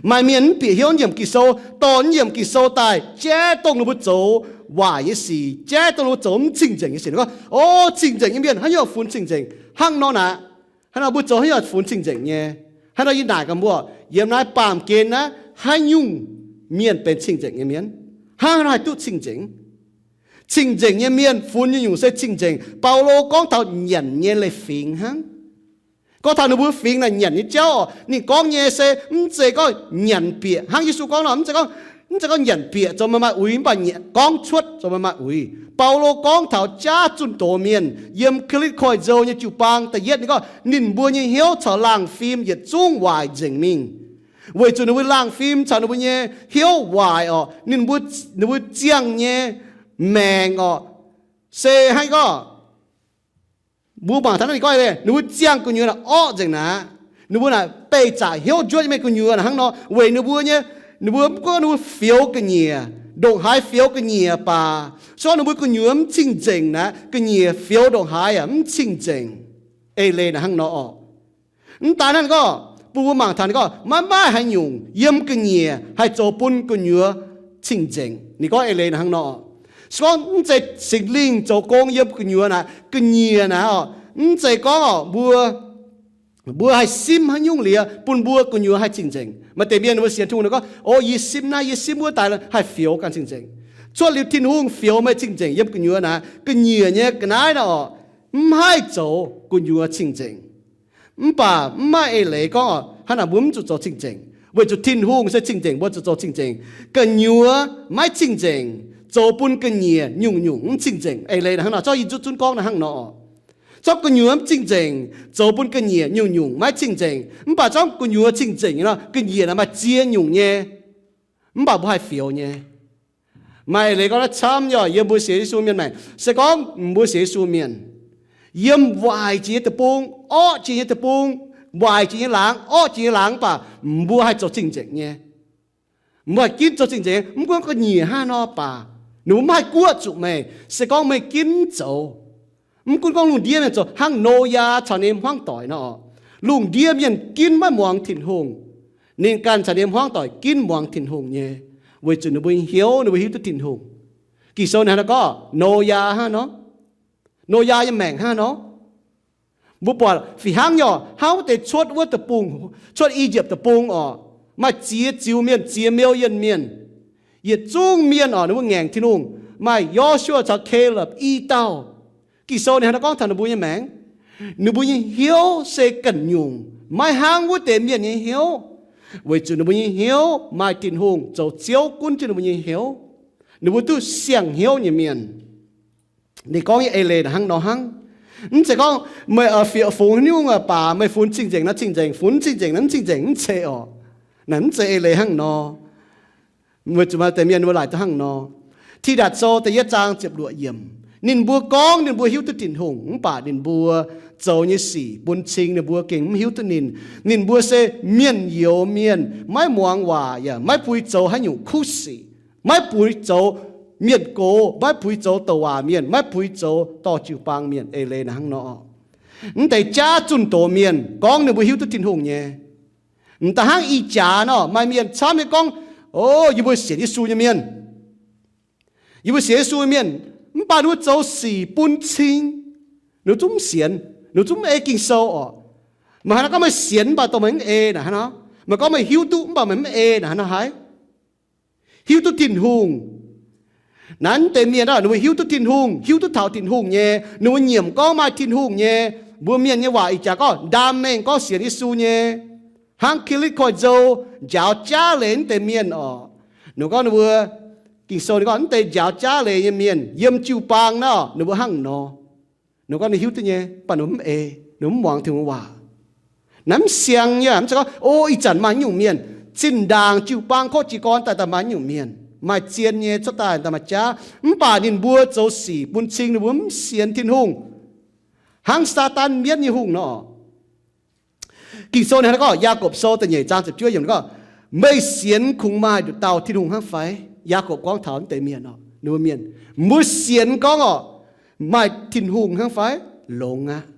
Maaih mienh mv bieqc hnyouv mv yiemc Ging-Sou, dorh mv yiemc Ging-Sou daaih jaiv dongh ninh mbuo zoux waaic nyei sic, jaiv dongh ninh mbuo zoux mv cing-nzengc nyei sic. Gorngv, o, cing-nzengc nyei mienh haaix nyungc funx cing-nzengc? Hnangv nor naaic, haaix nor mbuo zoux haaix nyungc funx cing-nzengc nyei? Hnangv nor yie naaic gaax mbuo, yiem naaiv baamh gen naaiv haaix nyungc mienh benx cing-nzengc nyei mienh? Hnangv haaix nor haih duqv cing-nzengc? Cing-nzengc nyei mienh funx nyungc-nyungc se cing-nzengc. Baulo gorngv taux nyanc nyei leiz-fingx hnangv. Gorngv taux ninh mbuo fingx naaic nyanc nyei jauv oc, ninh gorngv nyei se mv zeiz gorngv nyanc bieqc hnangv Yesu gorngv nor, mv zeiz gorngv, mv zeiz gorngv nyanc bieqc zoux maaih maaih uix, mv baac gorngv cuotv zoux maaih maaih uix. Baulo gorngv taux jaav zunh doz mienh yiem Ko^lin^korv Nzou nyei jiu-baang da'yietv, ninh gorngv ninh mbuo nyei hnyouv caux laangh fim yietc zungv waaic nzengc mingh, weic zuqc ninh mbuo laangh fim caux ninh mbuo nyei hnyouv waaic oc. Ninh mbuo, ninh mbuo ziangh nyei maengc oc, se hnangv gorngv mbuo mangc taux naaiv ninh gorngv, ninh mbuo ziangh gu'nyuoz naaic orqv nzengc naaic. Ninh mbuo naaic beih zaqc hnyouv njuotv nyei mienh gu'nyuoz naaic hnangv nor, weic ninh mbuo nyei, ninh mbuo mv gunv ninh mbuo fioux ga'nyiec, ndongc haaix fioux ga'nyiec baac, se gorngv ninh mbuo gu'nyuoz mv cing-nzengc naaic, ga'nyiec fioux ndongc haaix yaac mv cing-nzengc. Eix leiz naaic hnangv nor oc. Mv daaih hnangv gorngv bun mbuo mangc taux ninh gorngv maiv maaih haaix nyungc yiem ga'nyiec haih zoux bun gu'nyuoz cing-nzengc. Ninh gorngv eix leiz naaic hnangv nor. Se gorngv mv zeiz Singx Lingh zoux gong yiem gu'nyuoz naaic, ga'nyiec naaic oc, mv zeiz gorngv oc mbuo, mbuo haih simv haaix nyungc liuz bun mbuo gu'nyuoz haih cing-nzengc. Maaih deix mienh mbuo sienx Tin-Hungh ninh gorngv, o, yie simv naaiv, yie simv wuov daaih haih fioux ganh cing-nzengc. Cuotv liuz Tin-Hungh fioux meih cing-nzengc yiem gu'nyuoz naaic, ga'nyiec nyei ga'naaiv naaic oc, mv haih zoux gu'nyuoz cing-nzengc. Mv baac mv maaih eix leiz gorngv oc, hnangv naaic mbuo mv zuqc zoux cing-nzengc, weic zuqc Tin-Hungh se cing-nzengc, mbuo zuqc zoux cing-nzengc. Gu'nyuoz maiv cing-nzengc zoux bun ga'nyiec nyungc-nyungc mv cing-nzengc. Eix leiz naaic hnangv nor, zorqv yie zunv zunv gorngv naaiv hnangv nor. Zorqv gu'nyuoz mv cing-nzengc zoux bun ga'nyiec nyungc-nyungc maiv cing-nzengc. Mv baac zorqv gu'nyuoz cing-nzengc nor, ga'nyiec naaic maaih ziex nyungc nyei. Mv baac mbuo haih fioux nyei. Maaih eix leiz gorngv naaiv camv nyei oc, yiem mbuo sienx Yesu mienh maengc, se gorngv mbuo sienx Yesu mienh, yiem waaic jiex nyei deic-bung, orqv jiex nyei deic-bung, waaic jiex nyei laangz, orqv jiex nyei laangz, mv baac mbuo haih zoux cing-nzengc nyei. Mbuo haih ginv zoux cing-nzengc, mv gunv ga'nyiec hnangv nor baac, ninh mbuo mv haih guoqv zuqc meih, se gorngv meih ginv mv zoux. Mv gunv gorngv lungh ndiev mienh zoux hnangv Noyaa caux ninh hmuangv doic nor oc. Lungh ndiev mienh ginv maiv muangx Tin-Hungh. Ninh ganh caux ninh hmuangv doic ginv muangx Tin-Hungh nyei, weic zuqc ninh mbuo nyei hnyouv, ninh mbuo hiuv duqv Tin-Hungh. Ging-Sou ninh hnangv nor gorngv, Noyaa hnangv nor, Noyaa nyei maengc hnangv nor. Mbuo buatc fih hnangv nyei oc, hnangv wuov deix cuotv wuov deic-bung, cuotv I^yipv Deic-Bung oc, maaih ziex ziux mienh, ziex million mienh. Yietc zungv mienh oc, ninh mbuo ngaengc Tin-Hungh, maaih Yo^su^waa caux Kalepv i dauh. Ging-Sou ninh hnangv nor gorngv taux ninh mbuo nyei maengc, ninh mbuo nyei hnyouv se ganh nyungc, maiv hnangv wuov deix mienh nyei hnyouv, weic zuqc ninh mbuo nyei hnyouv maaih Tin-Hungh zoux Ziouv gunv jienv ninh mbuo nyei hnyouv. Ninh mbuo duqv siang-hnyouv nyei mienh. Ninh gorngv nyei eix leiz naaic hnangv nor hnangv. Mv zeiz gorngv meih fiev fungx nyungc baac meih funx cing-nzengc nor cing-nzengc, funx cing-nzengc nor mv cing-nzengc, mv zeiz oc. Naaic mv zeiz eix leiz hnangv nor. Weic zuqc maaih deix mienh mbuo laaic duqv hnangv nor. Tidatc Sou da'yietv zaang ziepc luoqc yiemc, ninh mbuo gorngv ninh mbuo hiuv duqv Tin-Hungh, mv baac ninh mbuo zoux nyei sic bun cing ninh mbuo gengh mv hiuv duqv ninh. Ninh mbuo se mienh youz mienh, maiv muangx waac yaac maiv bun zoux haaix nyungc kuv sic, maiv bun zoux mienh gox, maiv bun zoux douc waac mienh, maiv bun zoux dorh jiu-baang mienh. Eix leiz naaic hnangv nor. Mv deix jaav zunh doz mienh gorngv ninh mbuo hiuv duqv Tin-Hungh nyei. M'daaih hnangv ih jaax nor, maaih mienh camv nyei gorngv, o, yie mbuo sienx Yesu nyei mienh, yie mbuo sienx Yesu nyei mienh, mv baac ninh mbuo zoux sic bun cing, ninh zungv mv sienx, ninh zungv mv ei Ging-Sou orqc. Meih haaix nor gorngv meih sienx mv baac dongh meih mv ei naaic hnangv nor? Meih gorngv meih hiuv duqv mv baac meih mv ei naaic hnangv nor haih? Hiuv duqv Tin-Hungh. Naaiv deix mienh ninh mbuo hiuv duqv Tin-Hungh, hiuv duqv taux Tin-Hungh nyei, ninh mbuo nyiemc gorngv maaih Tin-Hungh nyei. Mbuo mienh nyei waac ih jaax gorngv ndaam mengh gorngv sienx Yesu nyei. Hnangv Ko^lin^to Nzou njaaux jaav leiz naaiv deix mienh orqc. Ninh gorngv ninh mbuo, Ging-Sou ninh gorngv naaiv deix njaaux jaav leiz nyei mienh yiem jiu-baang naaiv, ninh mbuo hnangv nor. Ninh gorngv ninh hiuv duqv nyei, mv baac ninh mbuo mv ei. Ninh mv muangx Tin-Hungh waac. Naaiv mv siang nyei, mv zeiz gorngv, o, ih zanc maaih nyungc mienh, zinh ndaangc jiu-baang kov jiez gorn daaih, daaih maaih nyungc mienh maaih zien nyei cuotv daaih, daaih maaih jaav. Mv baac ninh mbuo zoux sic bun cing ninh mbuo mv sienx Tin-Hungh, hnangv Saadaan mienv nyei hungh nor. Ging-Sou ninh gorngv, Yaagorpc Sou da'nyeic zaang ziepc juov yiemc gorngv, meih sienx kungx maaih nduqc dauh Tin-Hungh hnangv fai? Yaagorpc gorngv taux naaiv deix mienh oc, ninh mbuo mienh, mbuo sienx gorngv oc, maaih Tin-Hungh hnangv fai? Longx aqv.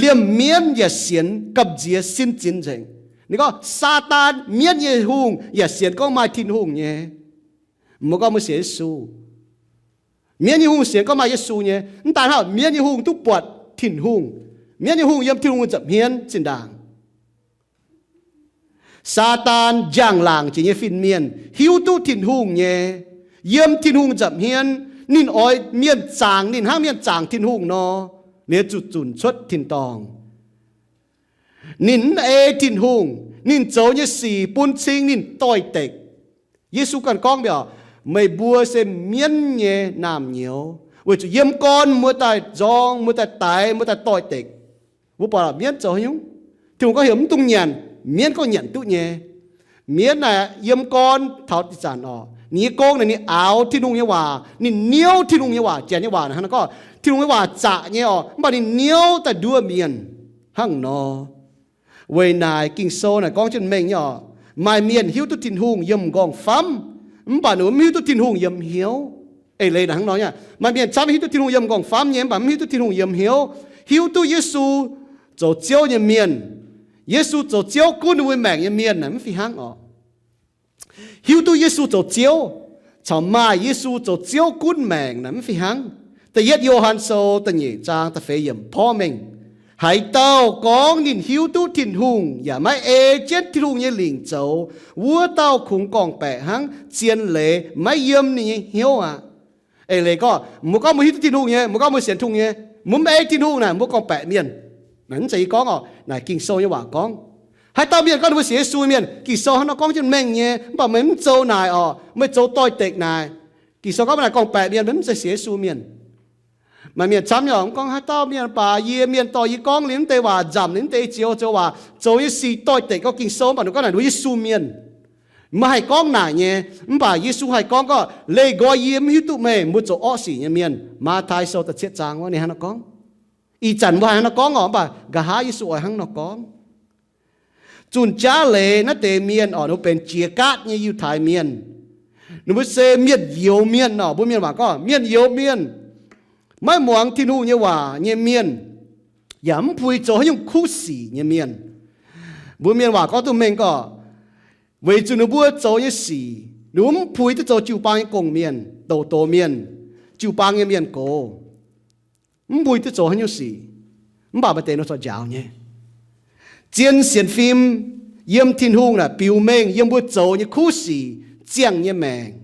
Liemh mienv yaac sienx gamh nziex sin zinx nzengc. Ninh gorngv Saadaan mienv nyei hungh yaac sienx gorngv maaih Tin-Hungh nyei. Mbuo gorngv mbuo sienx Yesu. Mienv nyei hungh sienx gorngv maaih Yesu nyei. Mv daan hnangv, mienv nyei hungh duqv buatc Tin-Hungh. Mienv nyei hungh yiem Tin-Hungh nza'hmien zinh ndaangc. Saadaan njang-laangc jiex nyei fin-mienh hiuv duqv Tin-Hungh nyei. Yiem Tin-Hungh nza'hmien, ninh oix mienh zaangc ninh hnangv mienh zaangc Tin-Hungh nor, liuz zuqc zunc cuotv tin-dorngh. Ninh mv ei Tin-Hungh, ninh zoux nyei sic bun cing ninh doix-dekc. Yesu ganh gorngv mbiaauc, meih mbuo se mienv nyei naamh nyouz, weic zuqc yiem gorn mbuo daaih nzorng, mbuo daaih daix, mbuo daaih doix-dekc. Mbuo buatc mienv zoux haaix nyungc, Tin-Hungh gorngv heuc mv dungx nyanc, mienv gorngv nyanc duqv nyei. Mienv naaic yiem gorn taux ih zanc oc, ninh nyei gong naaic ninh aaux Tin-Hungh nyei waac, ninh niouv Tin-Hungh nyei waac. Janx nyei waac naaic hnangv naaiv gorngv, Tin-Hungh nyei waac zaqc nyei oc, mv baac ninh niouv daaih nduov mienh hnangv nor. Weic naaic Ging-Sou naaic gorngv jienv mengh nyei oc, maaih mienh hiuv duqv Tin-Hungh yiem m'nqorngv-famv, mv baac ninh mv hiuv duqv Tin-Hungh yiem hnyouv. Eix leiz naaic hnangv nor nyei, maaih mienh camv hiuv duqv Tin-Hungh yiem m'nqorngv-famv nyei, mv baac mv hiuv duqv Tin-Hungh yiem hnyouv. Hiuv duqv Yesu zoux Ziouv nyei mienh, Yesu zoux Ziouv gunv ninh mbuo maengc nyei mienh naaic mv fih hnangv oc. Hiuv duqv Yesu zoux Ziouv caux maaih Yesu zoux Ziouv gunv maengc naaic mv fih hnangv. Da'yietv Yo^han Sou da'nyeic zaang da'feix yiemc porv mengh, haaix dauh gorngv ninh hiuv duqv Tin-Hungh yaac maiv ei jienv Tin-Hungh nyei lingc zoux, wuov dauh kungx gorngv-baeqc hnangv zien leiz maiv yiem ninh nyei hnyouv aqv. Eix leiz gorngv, mbuo gorngv mbuo hiuv duqv Tin-Hungh nyei, mbuo gorngv mbuo sienx Tin-Hungh nyei, mbuo mv ei Tin-Hungh naaic, mbuo gorngv-baeqc mienh. Naaic mv zeiz yie gorngv oc, naaic Ging-Sou nyei waac gorngv. Haaix dauh mienh gorngv ninh mbuo sienx Yesu mienh, Ging-Sou hnangv nor gorngv jienv mengh nyei, mv baac meih mv zoux naaic oc, meih zoux doix-dekc naaic, Ging-Sou gorngv naaic gorngv-baeqc mienh, meih mv zeiz sienx Yesu mienh. Maaih mienh camv nyei oc, mv gorngv haaix dauh mienh baac yie mienh dorh yie gorngv liuz mv deix waac, nzamc liuz mv deix zioux zoux waac, zoux nyei sic doix-dekc gorngv Ging-Sou, mv baac ninh gorngv naaic nduov Yesu mienh. Maiv haih gorngv naaic nyei, mv baac Yesu haih gorngv gorngv, leih nqoi yie mv hiuv duqv meih mbuo zoux orqv sic nyei mienh. Matv^tai Sou da'cietv zaang wuov ninh hnangv nor gorngv. Ih zanc mbuo haih hnangv nor gorngv oc, mv baac nqa'haav Yesu oix hnangv nor gorngv. Zunh jaav leiz naaiv deix mienh oc, ninh mbuo benx jiex gaatv nyei Yiutai mienh. Ninh mbuo se mienh youz mienh oc, mbuo mienh waac gorngv mienh youz mienh, maiv muangx Tin-Hungh nyei waac nyei mienh, yaac mv puix zoux haaix nyungc kuv sic nyei mienh. Mbuo mienh waac gorngv duqv mengh gorngv, weic zuqc ninh mbuo zoux nyei sic, ninh mbuo mv puix duqv zoux jiu-baang nyei gong-mienh, douz-douz mienh, jiu-baang nyei mienh gox, mv puix duqv zoux haaix nyungc sic, mv baac maaih deix nor corc njaaux nyei. Zien sienx fim yiem Tin-Hungh naaic biux mengh yiem mbuo zoux nyei kuv sic ziangh nyei maengc.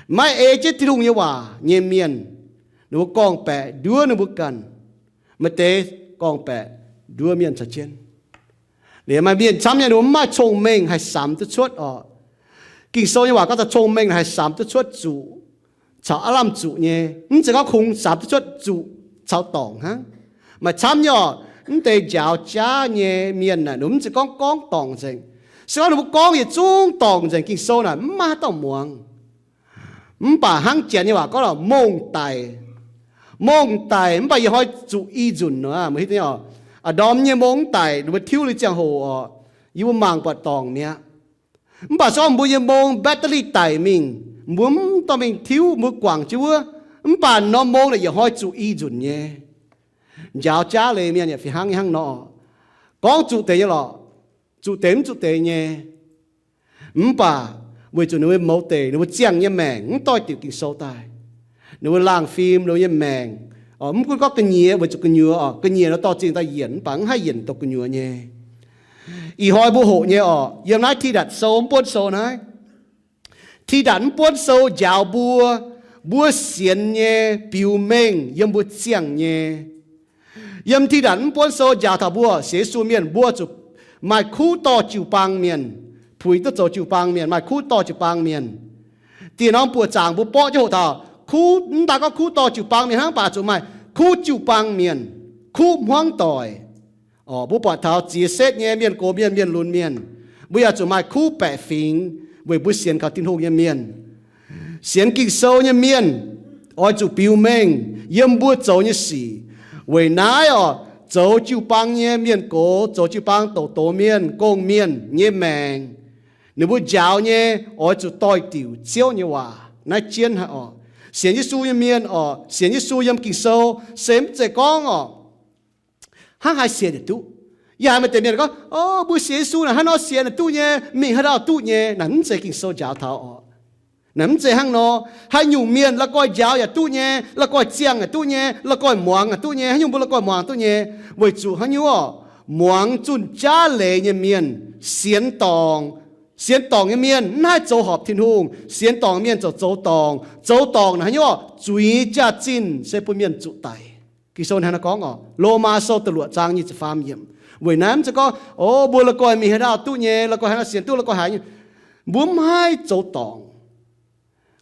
Maiv ei jienv Tin-Hungh nyei waac nyei mienh, ninh mbuo gorngv-baeqc nduov ninh mbuo ganh. Maaih deix gorngv-baeqc nduov mienh caux jienv. Liuz maaih mienh camv nyei ninh mbuo mv maaih cong-mengh haih samx duqv cuotv oc. Ging-Sou nyei waac gorngv taux cong-mengh haih samx duqv cuotv zuqc caux aav lamh zuqc nyei. Mv zeiz gorngv kungx samx duqv cuotv zuqc caux dorngc hnangv. Maaih camv nyei oc, mv deix njaaux jaav nyei mienh naaic, ninh mbuo mv zeiz gorngv gorngv dorngc nzengc. Se gorngv ninh mbuo gorngv yietc zungv dorngc nzengc, Ging-Sou naaic mv maaih haaix dauh muangx. Mv baac hnangv Janx nyei waac gorngv lorqc, mongh daic. Mongh daic mv baac yietc hnoi zuqc i nzunc nor, meih hiuv duqv oc. Aa ndorm nyei mong mv daic, ninh mbuo tiuv liuz ziangh hoc oc, yie mbuo mangc buatc dorngc mi'aqv. Mv baac se gorngv mbuo nyei mong battery daic mingh, mbuo mv dorh mingh tiuv, mbuo guangc jienv wuov, mv baac norm mong naaic yietc hnoi zuqc i nzunc nyei. Njaaux jaav leiz mienh yaac fih hnangv nyei hnangv nor. Gorngv zuqc deix nyei lorqc, zuqc deix mv zuqc deix nyei. Mv baac weic zuqc ninh mbuo mouz deic, ninh mbuo ziangh nyei maengc mv doix diuc Ging-Sou daaih, ninh mbuo laangh fim ninh mbuo nyei maengc. Mv gunv gorngv ga'nyuoz, weic zuqc gu'nyuoz oc, ga'nyiec nor dorh zingh daaih yienc, mv baac mv haih yienc dongh gu'nyuoz nyei. Ih hnoi mbuo hoqc nyei oc, yiem naaiv Tidatc Sou mv buonv sou naaiv. Tidatc mv buonv sou njaaux mbuo, mbuo sienx nyei biux mengh yiem mbuo ziangh nyei. Yiem Tidatc mv buonv sou njaaux taux mbuo sienx Yesu mienh, mbuo zuqc maaih kuv dorh jiu-baang mienh, puix duqv zoux jiu-baang mienh, maaih kuv dorh jiu-baang mienh. Diex norm buoqc zaangc mbuo borqv jienv hoqc taux, kuv, mv daan gorngv kuv dorh jiu-baang mienh hnangv, mv baac zuqc maaih kuv jiu-baang mienh, kuv hmuangv doic. Orqc, mbuo buatc taux ziex setv nyei mienh gox mienh, mienh lunx mienh, mbuo yaac zuqc maaih kuv baeqc fingx weic mbuo sienx kaux Tin-Hungh nyei mienh. Sienx Ging-Sou nyei mienh oix zuqc biux mengh yiem mbuo zoux nyei sic. Weic naaiv orqc, zoux jiu-baang nyei mienh gox, zoux jiu-baang douc doz mienh, gong-mienh nyei maengc, ninh mbuo njaaux nyei oix zuqc doix-diuc Ziouv nyei waac. Naaiv jienv haic orqc. Sienx Yesu nyei mienh orqc, sienx Yesu yiem Ging-Sou se mv zeiz gorngv orqc, hnangv haaix sienx yaac duqv. Yaac maaih deix mienh gorngv, o, mbuo sienx Yesu naaic hnangv nor sienx yaac duqv nyei, mingh haaix dauh duqv nyei. Naaic mv zeiz Ging-Sou njaaux taux orqc. Naaic mv zeiz hnangv nor. Haaix nyungc mienh la'guaih njaaux yaac duqv nyei, la'guaih ziangh yaac duqv nyei, la'guaih muangx yaac duqv nyei. Haaix nyungc mbuo la'guaih muangx duqv nyei? Weic zuqc haaix nyungc orqc, muangx zunh jaav leiz nyei mienh sienx dorngc. Sienx dorngc nyei mienh mv haih zoux horpc Tin-Hungh. Sienx dorngc mienh ziouc zoux dorngc. Zoux dorngc naaic haaix nyungc orqc, zuiz jaax-zinh se bun mienh zuqc daic. Ging-Sou hnangv naaiv gorngv orqc, Lomaa Sou da'luoqc zaang nyic ziepc faam yiemc. Weic naaiv mv zeiz gorngv, o, mbuo la'guaih mingh haaix dauh duqv nyei, la'guaih haaix dauh sienx duqv, la'guaih haaix nyungc, mbuo mv haih zoux dorngc.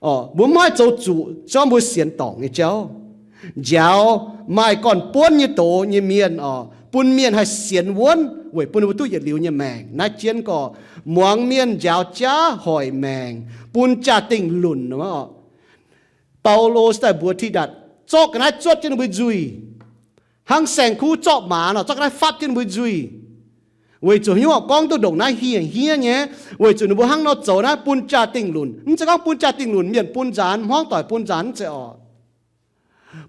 Orqc, mbuo mv haih zoux zuqc se gorngv mbuo sienx dorngc nyei jauv. Njaaux maaih gorn-buonv nyei doz nyei mienh orqc, bun mienh haih sienx wuonv weic bun ninh mbuo duqv yietc liuz nyei maengc. Naaiv jienv gorqv, muangx mienh njaaux jaav hoic maengc, bun jaa-dingh lunc orqc. Baulo se daaih mbuox Tidatc, zorqv ga'naaiv zuotv jienv ninh mbuo nzuih, hnangv saeng-kuv zorqv maaz nor, zorqv ga'naaiv fapv jienv ninh mbuo nzuih. Weic zuqc haaix nyungc gorngv duqv ndongc naaiv hingh hniev nyei, weic zuqc ninh mbuo hnangv nor zoux naaiv bun jaa-dingh lunc. Mv zeiz gorngv bun jaa-dingh lunc, mienh bun nzaanx, hmuangv doic bun nzaanx, mv zeiz orqc.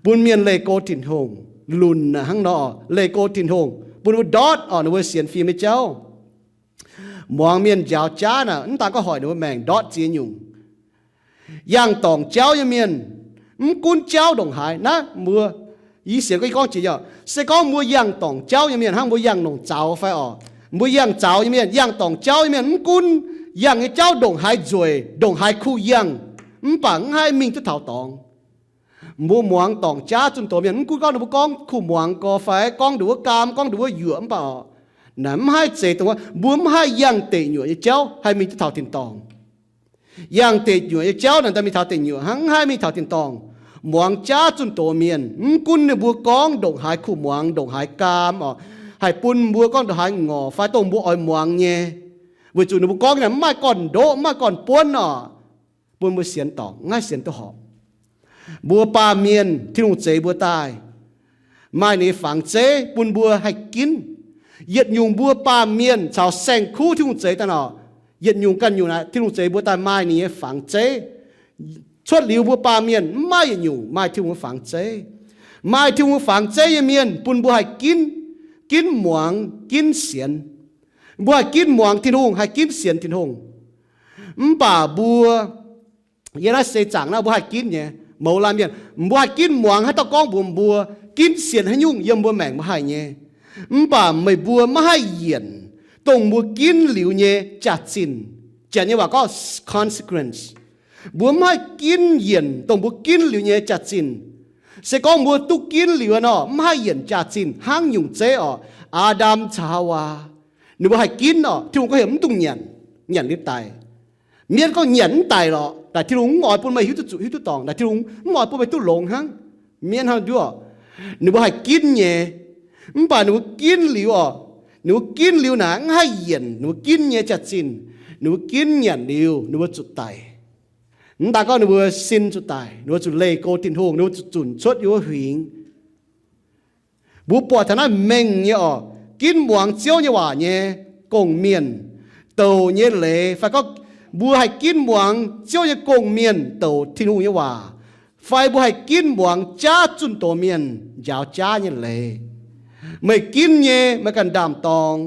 Bun mienh leih go Tin-Hungh. Lunc naaic hnangv nor, leih go Tin-Hungh, bun ninh mbuo ndortv orqc ninh mbuo sienx fim nyei jauv. Muangx mienh njaaux jaav naaic, mv daan gorngv hoic ninh mbuo maengc, ndortv ziex nyungc. Yangh dorngc jauv nyei mienh, mv gunv jauv ndongc haaix. Naaiv mbuo, yie sienx gorngv, yie gorngv jiex nyei, se gorngv mbuo yangh dorngc jauv nyei mienh, hnangv mbuo yangh longc zaux fai orqc, mbuo yangh zaux nyei mienh, yangh dorngc jauv nyei mienh, mv gunv yangh nyei jauv ndongc haaix nzueic, ndongc haaix kuh yangh, mv baac mv haih mingh duqv taux dorngx. Mbuo muangx dorngc jaav zunh doz mienh, mv gunv gorngv ninh mbuo gorngv kuh muangx gorx fai gorngv nduqc wuov gaam, gorngv nduqc wuov yuoqc, mv baac orqc, naaic mv haih zeiz dongh wuov, mbuo mv haih yangh deic nyuoqc nyei jauv haih mingh duqv taux tin-dorngh. Yangh deic nyuoqc nyei jauv naaic daaih mingh taux deic nyuoqc hnangv, mv haih mingh taux tin-dorngh. Muangx jaav zunh doz mienh, mv gunv ninh mbuo gorngv ndongc haaix kuh muangx, ndongc haaix gaam orqc, haih bun mbuo gorngv ndongc haaix ngorc fai dongh mbuo oix muangx nyei, weic zuqc ninh mbuo gorngv naaic mv maaih gorn-ndoqv, mv maaih gorn-buonv orqc, bun mbuo sienx dorngc, mv haih sienx duqv horpc. Mbuo baamh mienh, Tin-Hungh zeix mbuo daaih, maaih ninh nyei fangx zeiv bun mbuo haih ginv. Yietc nyungc mbuo baamh mienh caux saeng-kuv Tin-Hungh zeix daaih nor, yietc nyungc ganh nyungc naaic Tin-Hungh zeix mbuo daaih maaih ninh nyei fangx zeiv. Cuotv liuz mbuo baamh mienh mv maaih yietc nyungc maaih Tin-Hungh nyei fangx zeiv. Maaih Tin-Hungh nyei fangx zeiv nyei mienh bun mbuo haih ginv, ginv muangx, ginv sienx. Mbuo haih ginv muangx Tin-Hungh, haih ginv sienx Tin-Hungh. Mv baac mbuo, yie naaiv seix zaangc naaiv mbuo haih ginv nyei, mouz laanh mienh, mbuo haih ginv muangx haaix dauh gorngv mbuox mbuo, ginv sienx haaix nyungc yiem mbuo maengc mbuo haih nyei. Mv baac meih mbuo maiv haih yienc dongh mbuo ginv liuz nyei jaax-zinh. Janx nyei waac gorngv consequence. Mbuo mv haih ginv yienc dongh mbuo ginv liuz nyei jaax-zinh. Se gorngv mbuo duqv ginv liuz nor, mv haih yienc jaax-zinh hnangv nyungc zeiv orqc, Aa^ndam caux Haawaa, ninh mbuo haih ginv orqc, Tin-Hungh gorngv heuc mv dungx nyanc, nyanc liuz daic. Mienv gorngv nyanc mv daic lorqc, naaic Tin-Hungh mv oix bun meih hiuv duqv zuqc, hiuv duqv dorngc, naaic Tin-Hungh mv oix bun meih duqv longx hnangv. Mienv hnangv nduov, ninh mbuo haih ginv nyei. Mv baac ninh mbuo ginv liuz orqc, ninh mbuo ginv liuz naaic mv haih yienc ninh mbuo ginv nyei jaax-zinh. Ninh mbuo ginv nyanc liuz ninh mbuo zuqc daic. Mv daan gorngv ninh mbuo sin zuqc daic, ninh mbuo zuqc leih go Tin-Hungh, ninh mbuo zuqc zunc cuotv yiem wuov huingx. Mbuo buatc taux naaiv mengh nyei orqc, ginv muangx Ziouv nyei waac nyei gong-mienh douc nyei leiz, fai gorngv mbuo haih ginv muangx Ziouv nyei gong-mienh douc Tin-Hungh nyei waac, fai mbuo haih ginv muangx jaav zunh doz mienh njaaux jaav nyei leiz. Meih ginv nyei, meih ganh ndaam-dorng.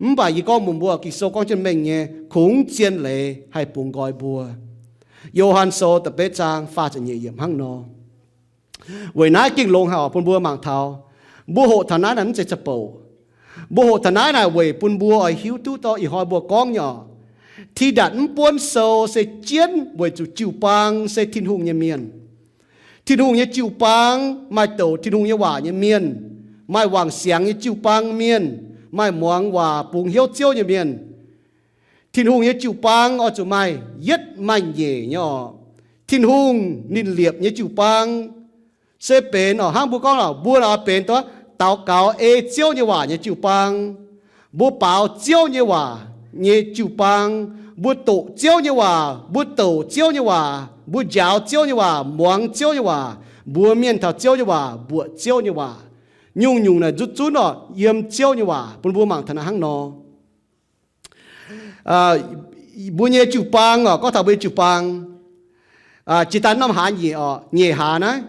Mv baac yie gorngv mbuox mbuo, Ging-Sou gorngv jienv mengh nyei, kungx zien leiz haih bungx nqoi mbuo. Yo^han Sou da'betv zaang faah ziepc nyeic yiemc hnangv nor. Weic naaiv gengh longx haic orqc, bun mbuo mangc taux. Mbuo hoqc taux naaiv naaic mv zeiz za'bouc. Mbuo hoqc taux naaiv naaic weic bun mbuo oix hiuv duqv dorh ih hnoi mbuo gorngv nyei orqc, Tidatc mv buonv sou se jienv weic zuqc jiu-baang se Tin-Hungh nyei mienh. Tin-Hungh nyei jiu-baang maaih douc Tin-Hungh nyei waac nyei mienh, maaih wangc siangx nyei jiu-baang mienh, maaih muangx waac bungx hnyouv Ziouv nyei mienh. Tin-Hungh nyei jiu-baang oix zuqc maaih yietv maaih nyeic nyei orqc. Tin-Hungh ninh liepc nyei jiu-baang se benx orqc, hnangv mbuo gorngv orqc, mbuo naaic oix benx dongh daux gaux ei Ziouv nyei waac nyei jiu-baang, mbuo baaux Ziouv nyei waac nyei jiu-baang, mbuo doqc Ziouv nyei waac, mbuo douc Ziouv nyei waac, mbuo njaaux Ziouv nyei waac, muangx Ziouv nyei waac, mbuox mienh taux Ziouv nyei waac, mbuoqc Ziouv nyei waac. Nyungc-nyungc naaic nzutv zunv orqc, yiem Ziouv nyei waac bun mbuo mangc taux naaiv hnangv nor. Mbuo nyei jiu-baang orqc, gorngv taux mbuo nyei jiu-baang, jiex daaih norm hlaax nyeic orqc, nyeic hlaax naaiv,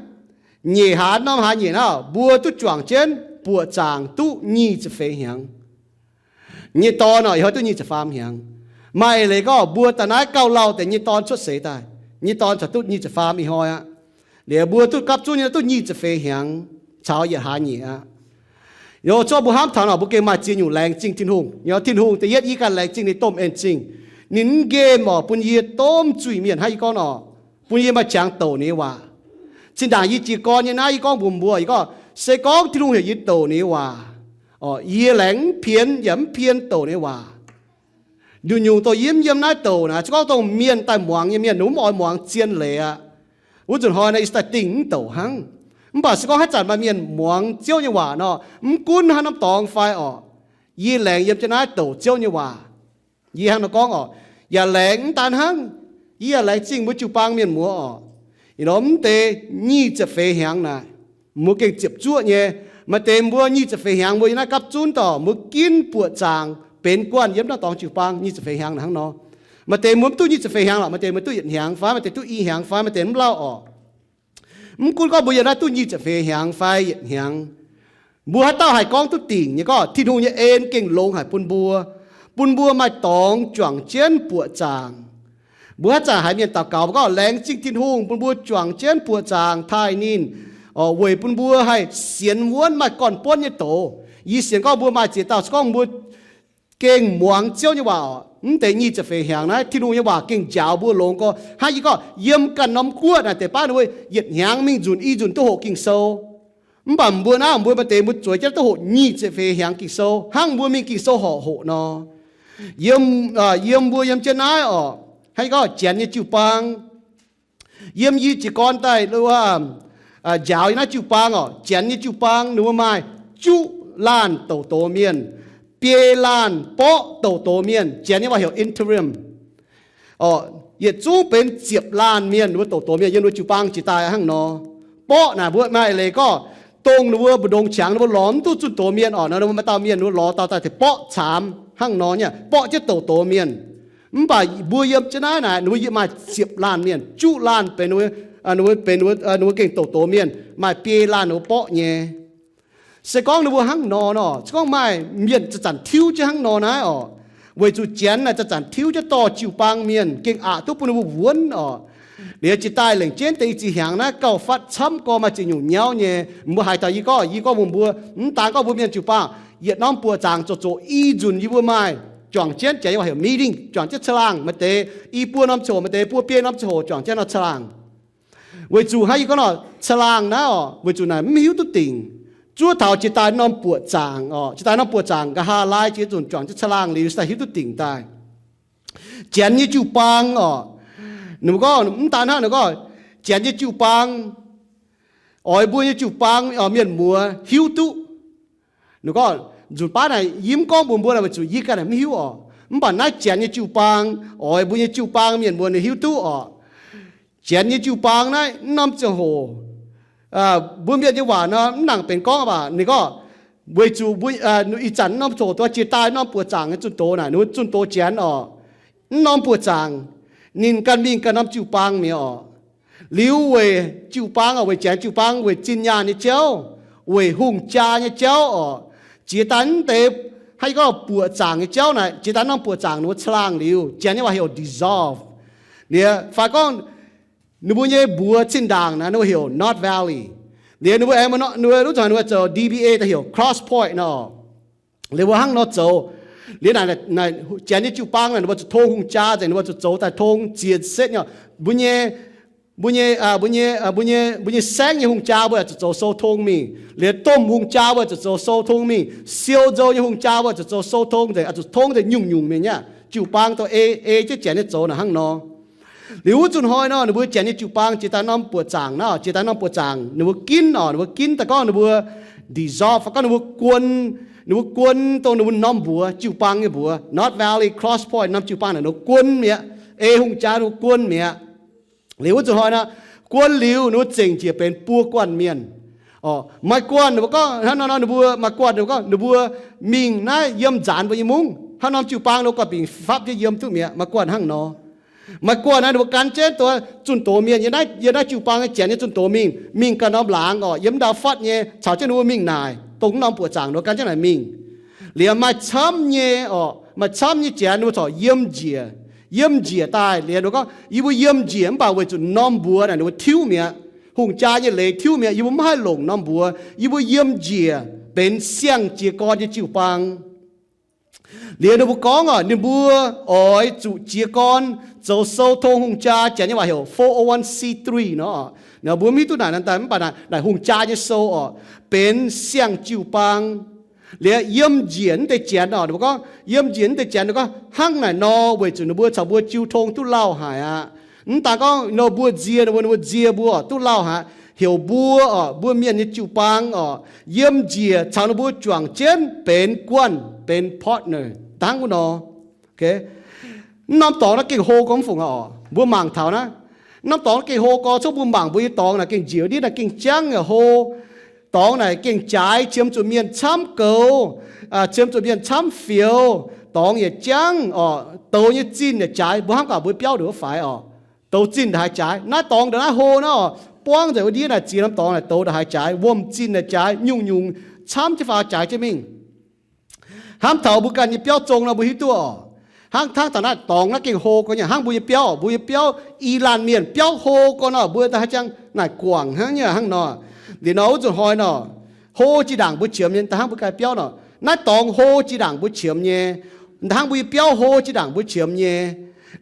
nyeic hlaax norm hlaax nyeic naaiv, mbuo duqv juangc jienv buoqc zaangc duqv nyic ziepc feix hnyangx. Nyei dorn orqc, ih hnoi duqv nyic ziepc faam hnyangx. Maaih eix leiz gorngv mbuo daaih naaiv gauh lauh deix nyei dorn cuotv seix daaih, nyei dorn corc duqv nyic ziepc faam ih hnoi aqv. Liuz mbuo duqv gapv zunv nyei duqv nyic ziepc feix hnyangx caux yietc hlaax nyeic aqv. Youz zorqv mbuo hnamv taux nor, mbuo gengh maaih ziex nyungc laengz zingh Tin-Hungh. Nor Tin-Hungh da'yietv, yie ganh laengz zingh ninh domh en-zingh. Ninh mv nqemh orqc bun yie domh zuiz-mienh hnangv yie gorngv nor, bun yie maaih qangx douc ninh nyei waac. Zinh ndaangc yie jiez gorn nyei naaiv, yie gorngv mbuox mbuo, yie gorngv, se gorngv Tin-Hungh heuc yie douc ninh nyei waac, yie laengz mv pien yaac mv pien douc ninh nyei waac. Nyungc-nyungc dongh yie mv yiem naaiv douc naaic, se gorngv dongh mienh daaih muangx nyei mienh, ninh mv oix muangx zien leiz aqv. Wuov nzunc hnoi naaiv yie daaih dingh mv douc hnangv. Mv baac se gorngv haaix zanc maaih mienh muangx Ziouv nyei waac nor, mv gunv haaix norm dorngx fai orqc, yie laengz yiem jienv naaiv douc Ziouv nyei waac. Yie hnangv nor gorngv orqc, yaac laengz mv daan hnangv, yie yaac laengz zingh mbuo jiu-baang mienh muoz orqc. Ih nor mv deix nyic ziepc feix hnyangx naaic, mbuo gengh ziepc zuoqv nyei. Maaih deix mbuo nyic ziepc feix hnyangx mbuo yiem naaiv gapv zunv dorh mbuo ginv buoqc zaangc benx guanh yiem naaiv dorngx jiu-baang nyic ziepc feix hnyangx naaic hnangv nor. Maaih deix mbuo mv duqv nyic ziepc feix hnyangx lorqc, maaih deix mbuo duqv yietc hnyangx fai, maaih deix duqv i hnyangx fai, maaih deix mv lauh orqc. Mv gunv gorngv mbuo yiem naaiv duqv nyic ziepc feix hnyangx fai yietc hnyangx, mbuo haaix dauh haih gorngv duqv dingc nyei gorngv Tin-Hungh nyei en gengh longx haic bun mbuo, bun mbuo maaih dorngx juangc jienv buoqc zaangc. Mbuo haaix zanc haiz mienh daux gaux gorngv laengz zingh Tin-Hungh bun mbuo juangc jienv buoqc zaangc taaih ninh, weic bun mbuo haih sienx wuonv maaih gorn-buonv nyei doz. Yie sienx gorngv mbuo maaih ziex dauh se gorngv mbuo gengh muangx Ziouv nyei waac, mv deix nyic ziepc feix hnyangx naaiv Tin-Hungh nyei waac gengh njaaux mbuo longx gorx. Hnangv yie gorngv yiem ganh norm guoqv naaic deix baav ninh mbuo yietc hnyangx mingh nzunc i nzunc duqv hoqc Ging-Sou. Mv baac mbuo naaiv mbuo maaih deix mbuo zueiz jienv duqv hoqc nyic ziepc feix hnyangx Ging-Sou hnangv mbuo mingh Ging-Sou horpc hoqc nor. Yiem, yiem mbuo yiem jienv naaiv orqc, hnangv yie gorngv Janx nyei jiu-baang, yiem yie jiez gorn daaih njaaux yiem naaiv jiu-baang orqc, Janx nyei jiu-baang ninh mbuo maaih juqv laanh douc doz mienh, biei laanh borqv douc doz mienh, Janx nyei waac heuc interim. Orqc, yietc zungv benx ziepc laanh mienh, ninh mbuo douc doz mienh yiem ninh mbuo jiu-baang jiex daaih hnangv nor. Borqv naaic mbuo maaih eix leiz gorngv, dongh ninh mbuo mbu'ndongx qangx ninh mbuo lorz mv duqv zunh doz mienh orqc, ninh mbuo maaih dauh mienh ninh mbuo lorz dauh daaih tengx borqv caamx hnangv nor nyei, borqv jienv douc doz mienh. Mv baac mbuo yiem jienv naaiv naaic, ninh mbuo yie maaih ziepc laanh mienh, juqv laanh benx ninh mbuo, benx ninh mbuo gengh douc doz mienh, maaih biei laanh ninh mbuo borqv nyei. Se gorngv ninh mbuo hnangv nor nor, se gorngv maaih mienh zanc-zanc tiuv jienv hnangv nor naaiv orqc, weic zuqc Janx naaic zanc-zanc tiuv jienv dorh jiu-baang mienh gengh aqc duqv bun ninh mbuo wuonv orqc. Liuz jiex daaih lengc jienv deix i ziex hnyangx naaiv gauh fatv camv gorx, maaih ziex nyungc nyauv nyei. Mbuo haiz taux yie gorngv, yie gorngv mbuox mbuo, mv daan gorngv mbuo mienh jiu-baang, yietc norm buoqc zaangc zoux zoqc i nzunc yie mbuo maaih juangc jienv, Janx nyei waac heuc meeting, juangc jienv caangh laangh, maaih deix i buo norm ziangh hoc, maaih deix buo biei norm ziangh hoc juangc jienv nor caangh laangh. Weic zuqc hnangv yie gorngv nor, caangh laangh naaiv orqc, weic zuqc naaic mv hiuv duqv dingc. Zuov taux jiex daaih norm buoqc zaangc orqc, jiex daaih norm buoqc zaangc nqa'haav laai jiex nzunc juangc jienv caangh laangh liuz, jiex daaih hiuv duqv dingc daaih. Janx nyei jiu-baang orqc, ninh mbuo gorngv mv daan hnangv, ninh gorngv Janx nyei jiu-baang oix mbuo nyei jiu-baang mienh muoz hiuv duqv. Ninh gorngv, nzunc baav naaic yie mv gorngv mbuox mbuo naaic weic zuqc yie ganh naaic mv hiuv orqc. Mv baac naaiv Janx nyei jiu-baang oix mbuo nyei jiu-baang mienh muoz ninh hiuv duqv orqc. Janx nyei jiu-baang naaiv mv norm ziangh hoc, mbuo mienh nyei waac nor mv nangc benx gorngv baac ninh gorngv, weic zuqc ih zanc mv norm ziangh hoc dongh jiex daaih norm buoqc zaangc nyei zunh doz naaic, ninh mbuo zunh doz Janx orqc. Mv norm buoqc zaangc, ninh ganh mingh ganh norm jiu-baang mi'aqv orqc. Liuz weic jiu-baang orqc, weic Janx jiu-baang, weic zinh nyaanh nyei jauv, weic hungh jaa nyei jauv orqc, jiex daaih mv deix hnangv yie gorngv buoqc zaangc nyei jauv naaic, jiex daaih norm buoqc zaangc ninh mbuo caangh laangh liuz, Janx nyei waac heuc dissolve. Liuz fai gorngv ninh mbuo nyei mbuox zinh ndaangc naaic ninh mbuo heuc North Valley. Liuz ninh mbuo aengx, ninh mbuo, wuov zanc ninh mbuo zoux D B A daaih heuc Cross Point nor. Liuz mbuo hnangv nor zoux. Liuz naaic, naaic Janx nyei jiu-baang naaic ninh mbuo zuqc tong hungh jaa nzengc, ninh mbuo zuqc zoux daaih tong ziex setv nyei. Mbuo nyei, mbuo nyei, mbuo nyei, mbuo nyei saengv nyei hungh jaa mbuo yaac zuqc zoux sou tong mingh. Liuz domh hungh jaa mbuo yaac zuqc zoux sou tong mingh. Siou nzou nyei hungh jaa mbuo yaac zuqc zoux sou tong nzengc, zuqc tong nzengc nyungc-nyungc mingh nyei. Jiu-baang dongh ei, ei jienv Janx nyei zoux naaic hnangv nor. Liuz wuov zuqc hnoi nor, ninh mbuo janx nyei jiu-baang jiex daaih norm buoqc zaangc naaiv, jiex daaih norm buoqc zaangc, ninh mbuo ginv oc, ninh mbuo ginv daaih gorngv ninh mbuo dissolve, gorngv ninh mbuo guon, ninh mbuo guon dongh ninh mbuo norm mbuox, jiu-baang nyei mbuox, North Valley, Cross Point norm jiu-baang naaic ninh mbuo guon mi'aqv. Ei hungh jaa ninh mbuo guon mi'aqv. Liuz wuov zuqc hnoi nor, guon liuz ninh mbuo zengc njiec benx buo guanh mienh. Oc, maaih guanh ninh mbuo gorngv hnangv nor, ninh mbuo maaih guanh ninh mbuo gorngv ninh mbuo mingh naaiv yiem nzaanx mbuo nyei mungv, hnangv norm jiu-baang ninh mbuo gorngv bingx fapv jienv yiem duqv mi'aqv. Maaih guanh hnangv nor. Maaih guanh naaiv ninh mbuo gan jienv dongh zunh doz mienh, yiem naaiv, yiem naaiv jiu-baang nyei janx nyei zunh doz mingh, mingh ganh norm laangz oc, yiem ndau fatv nyei, caux jienv ninh mbuo mingh naaic, dongh norm buoqc zaangc ninh mbuo gan jienv naaic mingh. Liuz maaih camv nyei oc, maaih camv nyei janx ninh mbuo corc yiem njiec, yiem njiec daaih. Liuz ninh mbuo gorngv, yie mbuo yiem njiec mv baac weic zuqc norm mbuox naaic ninh mbuo tiuv mi'aqv. Hungh jaa nyei leiz tiuv mi'aqv. Yie mbuo mv haih longc norm mbuox. Yie mbuo yiem njiec benx siang-jiez gorn nyei jiu-baang. Liuz ninh mbuo gorngv oc, ninh mbuo oix zuqc jiez gorn zoux sou tong hungh jaa, janx nyei waac heuc four oh one C three nor. Mbuo mv hiuv duqv naaic daaih, mv baac naaic hungh jaa nyei sou oc, benx siang-jiu-baang. Liuz yiem njiec naaiv deix janx oc, ninh mbuo gorngv yiem njiec naaiv deix janx ninh gorngv hnangv naaic nor weic zuqc ninh mbuo caux mbuo jiu tong duqv lauh haic aqv. Mv daan gorngv nor mbuo nzie ninh mbuo, ninh mbuo nzie mbuo oc, duqv lauh haic. Heuc mbuo oc, mbuo mienh nyei jiu-baang oc, yiem njiec caux ninh mbuo juangc jienv benx guanh, benx partner dangv wuov nor. Mv norm dorngx naaiv gengh hlo gorngv mv fungc aqv oc. Mbuo mangc taux naaiv, mv norm dorngx naaiv gengh hlo gorngv, cov mbuo mangc mbuo nyei dorngx naaic gengh njiec ndiev naaic gengh jangv yaac hlo. Dorngx naaic gengh jaaix, qiemx zuqc mienh camv goux, qiemx zuqc mienh camv fioux. Dorngx yaac jangv oc, douz nyei zinh yaac jaaix. Mbuo hnamv gaax mbuo biauv ndongc wuov faix oc, douz zinh ndongc haaix jaaix. Naaiv dorngx ndongc naaiv hlo naaiv oc, buangv nzengc wuov ndiev naaic ziex norm dorngx naaic douz ndongc haaix jaaix, wuom zinh naaic jaaix, nyungc-nyungc camv jienv faaux jaaix jienv mingh. Hnamv taux mbuo ganh nyei biauv zong nor mbuo hiuv duqv oc. Hnangv hnangv taux naaiv dorngx naaiv gengh hlo gorngv nyei hnangv mbuo nyei biauv oc, mbuo nyei biauv i laanh mienh biauv hlo gorngv nor mbuo da'haaix jangx naaic guangc hnangv nyei hnangv nor. Liuz nor wuov zuqc hnoi nor, hlo jiex ndaangc mbuo qiemx nyei, da'hnangv mbuo ganh biauv nor, naaiv dorngx hlo jiex ndaangc mbuo qiemx nyei, da'hnangv mbuo nyei biauv hlo jiex ndaangc mbuo qiemx nyei,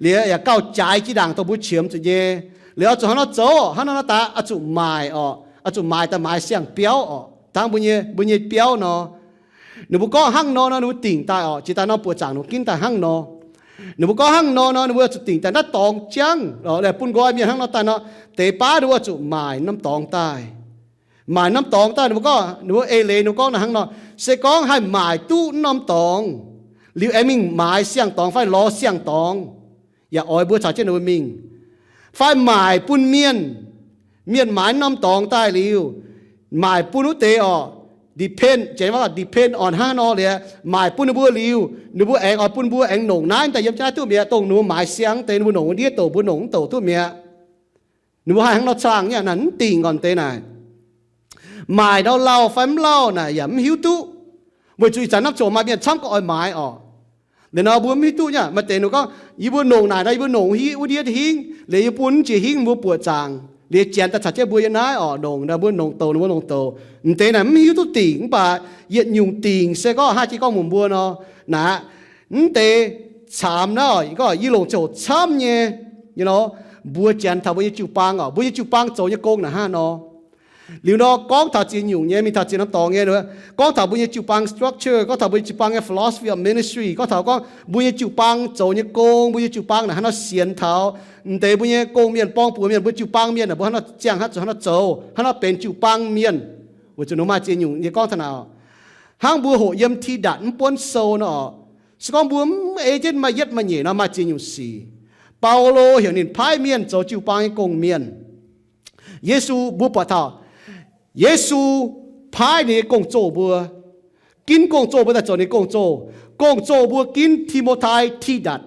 liuz yaac gauh jaaix jiex ndaangc dongh mbuo qiemx zuqc nyei. Liuz oix zuqc hnangv nor zoux, hnangv nor naaiv daaih oix zuqc maaic oc, oix zuqc maaiz daaih maaiz siang-biauv oc, da'hnangv mbuo nyei, mbuo nyei biauv nor. Ninh mbuo gorngv hnangv nor nor ninh mbuo dingc daaih oc, jiex daaih norm buoqc zaangc ninh mbuo ginv daaih hnangv nor. Ninh mbuo gorngv hnangv nor nor ninh mbuo zuqc dingc daaih naaiv dorngx jangv, bun nqoi mienh hnangv nor daaih nor, deix baav ninh mbuo zuqc maaic norm dorngx daaih. Maaic norm dorngx daaih ninh mbuo gorngv, ninh mbuo eix leiz ninh mbuo gorngv naaiv hnangv nor, se gorngv haih maaic duqv norm dorngx liuz aengx mingh maaiz siang-dorngx fai lorz siang-dorngx, yaac oix mbuo caux jienv ninh mbuo mingh. Fai maaic bun mienh, mienh maaiz norm dorngx daaih liuz, maaic bun wuov deix oc, depend, janx waac depend on hnangv nor liuz, maaic bun ninh mbuo liuz, ninh mbuo aengx oix bun mbuo aengx nongc naaiv daaih yiem jienv naaiv duqv mi'aqv, dongh ninh mbuo maaiz siang deix ninh mbuo nongc wuov ndiev douc mbuo nongc mv douc duqv mi'aqv. Ninh mbuo haih hnangv nor caangh nyei, naaic mv dingc gorn deix naaic. Maaic nor lauh fai mv lauh naaic yaac mv hiuv duqv, weic zuqc ih zanc naaiv zoux maaih mienh camv gorngv oix maaiz oc. Liuz nor mbuo mv hiuv duqv nyei, maaih deix ninh gorngv, yie mbuo nongc naaic nor yie mbuo nongc wuov ndiev hingv, liuz yie bun jiex hingv mbuo buoqc zaangc, liuz janx daaih caux jienv mbuo yiem naaiv oc, nongc nor mbuo nongc douc, ninh mbuo nongc douc. M'deix naaic mv hiuv duqv dingc, mv baac yietc nyungc dingc se gorngv haih jiex gorngv muonc mbuo nor, naaic, mv deix caamx naaiv oc, gorngv yie longc ziangh hoc camv nyei, mbuo janx taux mbuo nyei jiu-baang oc, mbuo nyei jiu-baang zoux nyei gong naaic hnangv nor. Liuz nor gorngv taux ziex nyungc nyei, mingh taux ziex norm dorngx nyei, gorngv taux mbuo nyei jiu-baang structure, gorngv taux mbuo nyei jiu-baang nyei philosophy of ministry, gorngv taux gorngv mbuo nyei jiu-baang zoux nyei gong, mbuo nyei jiu-baang naaic hnangv nor sienx taux m'deix mbuo nyei gong-mienh, borng-buoz mienh, mbuo jiu-baang mienh naaic mbuo hnangv nor ziangh hnangv zuqc hnangv nor zoux, hnangv nor benx jiu-baang mienh. Weic zuqc ninh maaih ziex nyungc nyei gorngv taux naaic, hnangv mbuo hoqc yiem Tidatc mv buonv sou nor oc, se gorngv mbuo mv ei jienv maaih yietv maaih nyeic nor maaih ziex nyungc sic. Baulo heuc ninh paaiv mienh zoux jiu-baang nyei gong-mienh. Yesu, mbuo buatc taux Yesu paaiv ninh nyei gong-zoh mbuo, ginv gong-zoh mbuo daaih zoux ninh nyei gong-zoh, gong-zoh mbuo ginv Ti^mo^tai, Tidatc.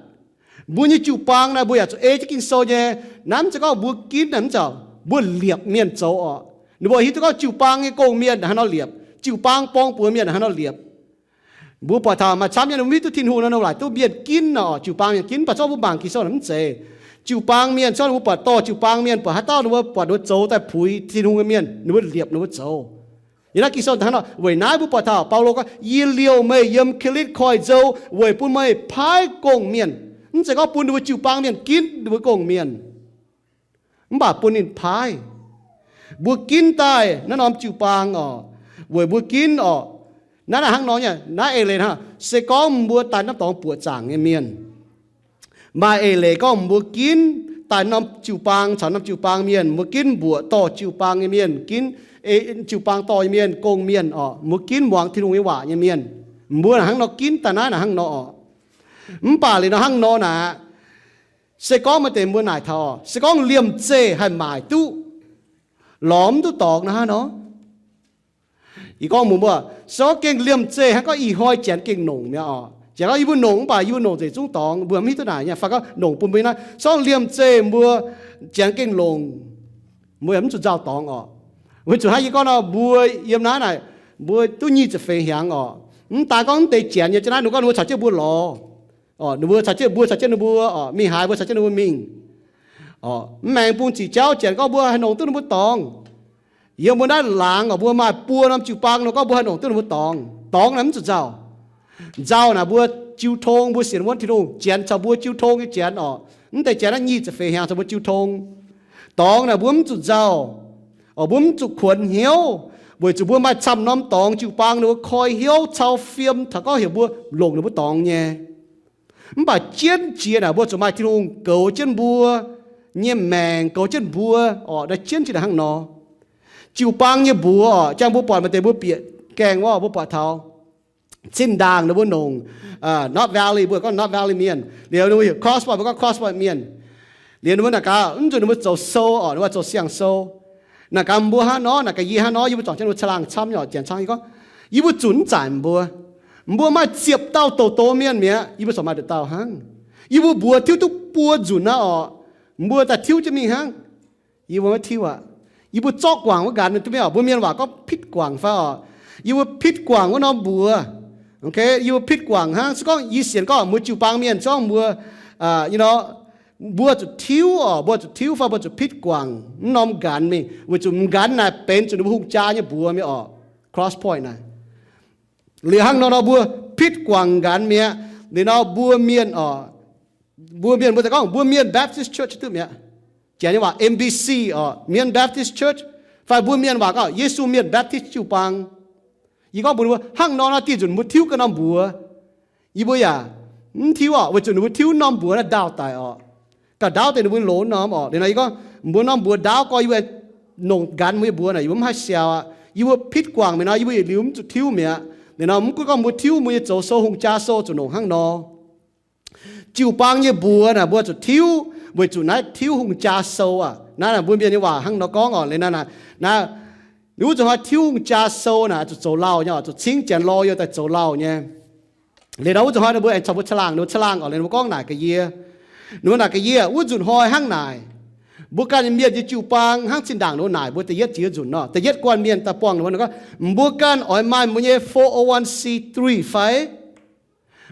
Mbuo nyei jiu-baang naaic mbuo yaac zuqc ei jienv Ging-Sou nyei. Naaiv mv zeiz gorngv mbuo ginv naaic mv zeiz, mbuo liepc mienh zoux oc. Ninh mbuo hiuv duqv gorngv jiu-baang nyei gong-mienh naaic hnangv nor liepc, jiu-baang borng-buoz mienh naaic hnangv nor liepc. Mbuo buatc taux maaih camv nyei, mbuo mv hiuv duqv Tin-Hungh nor ninh mbuo laaic duqv mienh ginv nor, jiu-baang mienh ginv. Mv baac zorqv mbuo mangc Ging-Sou naaic mv zeiz. Jiu-baang mienh, zorqv ninh mbuo buatc dorh jiu-baang mienh, buatc haaix dauh ninh mbuo buatc ninh mbuo zoux daaih puix Tin-Hungh nyei mienh, ninh mbuo liepc ninh mbuo zoux. Yiem naaiv Ging-Sou hnangv nor, weic naaiv mbuo buatc taux Baulo gorngv, yie liouh meih yiem Ko^lin^te koiv-nzou weic bun meih paaiv gong-mienh. Mv zeiz gorngv bun ninh mbuo jiu-baang mienh ginv ninh mbuo gong-mienh, mv baac bun ninh paaiv. Mbuo ginv daaih naaiv norm jiu-baang oc, weic mbuo ginv oc. Naaiv naaic hnangv nor nyei, naaiv eix leiz hnangv, se gorngv mbuo daaih norm dorngx buoqc zaangc nyei mienh, maaih eix leiz gorngv mbuo ginv daaih norm jiu-baang caux norm jiu-baang mienh, mbuo ginv mbuoqc dorh jiu-baang nyei mienh, ginv, e, jiu-baang dorh nyei mienh, gong-mienh orqc, mbuo ginv muangx Tin-Hungh nyei waac nyei mienh. Mbuo naaic hnangv nor ginv daaih naaiv naaic hnangv nor orqc. Mv baac liuz nor hnangv nor naaic, se gorngv maaih deix mbuo naaic taux, se gorngv liemh zeih haih maaic duqv, lorz mv duqv dorngx nor hnangv nor. Yie gorngv mbuox mbuo, se gorngv gengh liemh zeih hnangv gorngv ih hnoi janx gengh nongc mi'aqv orqc. Janx gorngv yie mbuo nongc mv baac yie mbuo nongc nzengc zungv dorngx, mbuo mv hiuv duqv naaic nyei. Fai gorngv nongc bun mbuo naaiv, se gorngv liemh zeih mbuo janx gengh longc, mbuo yaac mv zuqc nzauh dorngx orqc. Weic zuqc hnangv yie gorngv nor, mbuo yiem naaiv naaic, mbuo duqv nyic ziepc feix hnyangx orqc. Mv daan gorngv mv deix janx nyei, janx naaiv ninh gorngv ninh mbuo caux jienv mbuo lorz orqc, ninh mbuo caux jienv, mbuo caux jienv ninh mbuo orqc, mingh haaix mbuo caux jienv ninh mbuo mingh orqc. Mv maengx bung ziqc jauv janx gorngv mbuo haih nongc duqv ninh mbuo dorngx. Yiem mbuo naaiv laangz orqc, mbuo maaih buo norm jiu-baang nor gorngv mbuo haih nongc duqv ninh mbuo dorngx. Dorngx naaic mv zuqc nzauh. Nzauh naaic mbuo jiu tong, mbuo sienx wuonv Tin-Hungh, janx caux mbuo jiu tong nyei janx orqc. Mv deix janx naaiv nyic ziepc feix hnyangx caux mbuo jiu tong. Dorngx naaic mbuo mv zuqc nzauh, orqc, mbuo mv zuqc kuonx hnyouv, weic zuqc mbuo maaih camv norm dorngx jiu-baang ninh mbuo koi hnyouv cau fiem taux gorngv heuc mbuo longc ninh mbuo dorngx nyei. Mv baac jienv jiex naaic mbuo zuqc maaih Tin-Hungh goux jienv mbuo nyei maengc, goux jienv mbuo orqc. Naaiv jienv jiex naaic hnangv nor. Jiu-baang nyei mbuox orqc, jangx mbuo buatc maaih deix mbuo bieqc gaengh wuov, mbuo buatc taux zinh ndaangc ninh mbuo longc, uh, North Valley, mbuo gorngv North Valley mienh, liuz ninh mbuo heuc Cross Point, mbuo gorngv Cross Point mienh. Liuz ninh mbuo naaic gaax, mv nzunc ninh mbuo zoux sou orqc, ninh mbuo zoux siang-sou. Naaic gaax mbuo hnangv nor, naaic gaax yie hnangv nor, yie mbuo juangc jienv ninh mbuo caangh laangh camv nyei orqc, janx camv. Yie gorngv, yie mbuo zunc mv zaaic mbuo. Mbuo maaih ziepc dauh douc doz mienh mi'aqv, yie mbuo corc maaih nduqc dauh hnangv. Yie mbuo mbuox tiuv duqv buo nzunc naaiv orqc, mbuo daaih tiuv jienv mingh hnangv. Yie mbuo maiv tiuv aqv. Yie mbuo zorqv guangc wuov nqanx duqv mingh orqc. Mbuo mienh waac gorngv pitv guangc fai orqc. Yie mbuo pitv guangc wuov norm mbuox. Okay, yie mbuo pitv guangc hnangv. Se gorngv yie sienx gorngv mbuo jiu-baang mienh, se gorngv mbuo, uh, you know, mbuo zuqc tiuv orqc, mbuo zuqc tiuv fai mbuo zuqc pitv guangc wuov norm nqanx mingh, weic zuqc nqanx naaic benx zuqc ninh mbuo hungh jaa nyei mbuox mingh orqc. Cross Point naaic. Liuz hnangv nor nor mbuo pitv guangc nqanx mi'aqv. Liuz nor mbuo mienh orqc, mbuo mienh mbuo daaih gorngv mbuo mienh Baptist Church duqv mi'aqv. Janx nyei waac M B C orqc, Mien Baptist Church. Fai mbuo mienh waac gorngv Yesu Mienh Baptist Jiu-Baang. Yie gorngv mbuox ninh mbuo hnangv nor nor diuh nzunc mbuo tiuv ganh norm mbuox. Yie mbuo yaac mv tiuv orqc, weic zuqc ninh mbuo tiuv norm mbuox naaiv ndaauh daic orqc. Gauh ndaauv deix ninh mbuo longx norm orqc. Liuz nor yie gorngv mbuo norm mbuox ndaauv gorx, yie mbuo nongc nqanx mbuo nyei mbuox naaic yie mbuo mv haih siaaux aqv. Yie mbuo pitv guangc mi'aqv nor, yie mbuo yietc liuz mv zuqc tiuv mi'aqv. Liuz nor mv gunv gorngv mbuo tiuv, mbuo nyei zoux sou, hungh jaa sou zuqc nongc hnangv nor. Jiu-baang nyei mbuox naaic mbuo zuqc tiuv, weic zuqc naaiv tiuv hungh jaa sou aqv. Naaiv naaic mbuo mienh nyei waac hnangv nor gorngv orqc. Liuz naaiv naaic, naaiv, wuov nzunc hnoi tiuv hungh jaa sou naaic zuqc zoux lauh nyei orqc, zuqc cingv janx lorh youh daaih zoux lauh nyei. Liuz nor wuov nzunc hnoi ninh mbuo aengx caux mbuo caangh laangh, ninh mbuo caangh laangh orqc, liuz ninh mbuo gorngv naaic gaax yie. Ninh mbuo naaic gaax yie, wuov nzunc hnoi hnangv naaic, mbuo ganh mienh nyei jiu-baang hnangv zinh ndaangc ninh mbuo naaic mbuo da'yietv ziex nzunc nor, da'yietv guanh mienh daaih buangh ninh mbuo, ninh gorngv, mbuo ganh oix maaih mbuo nyei four oh one C three fai?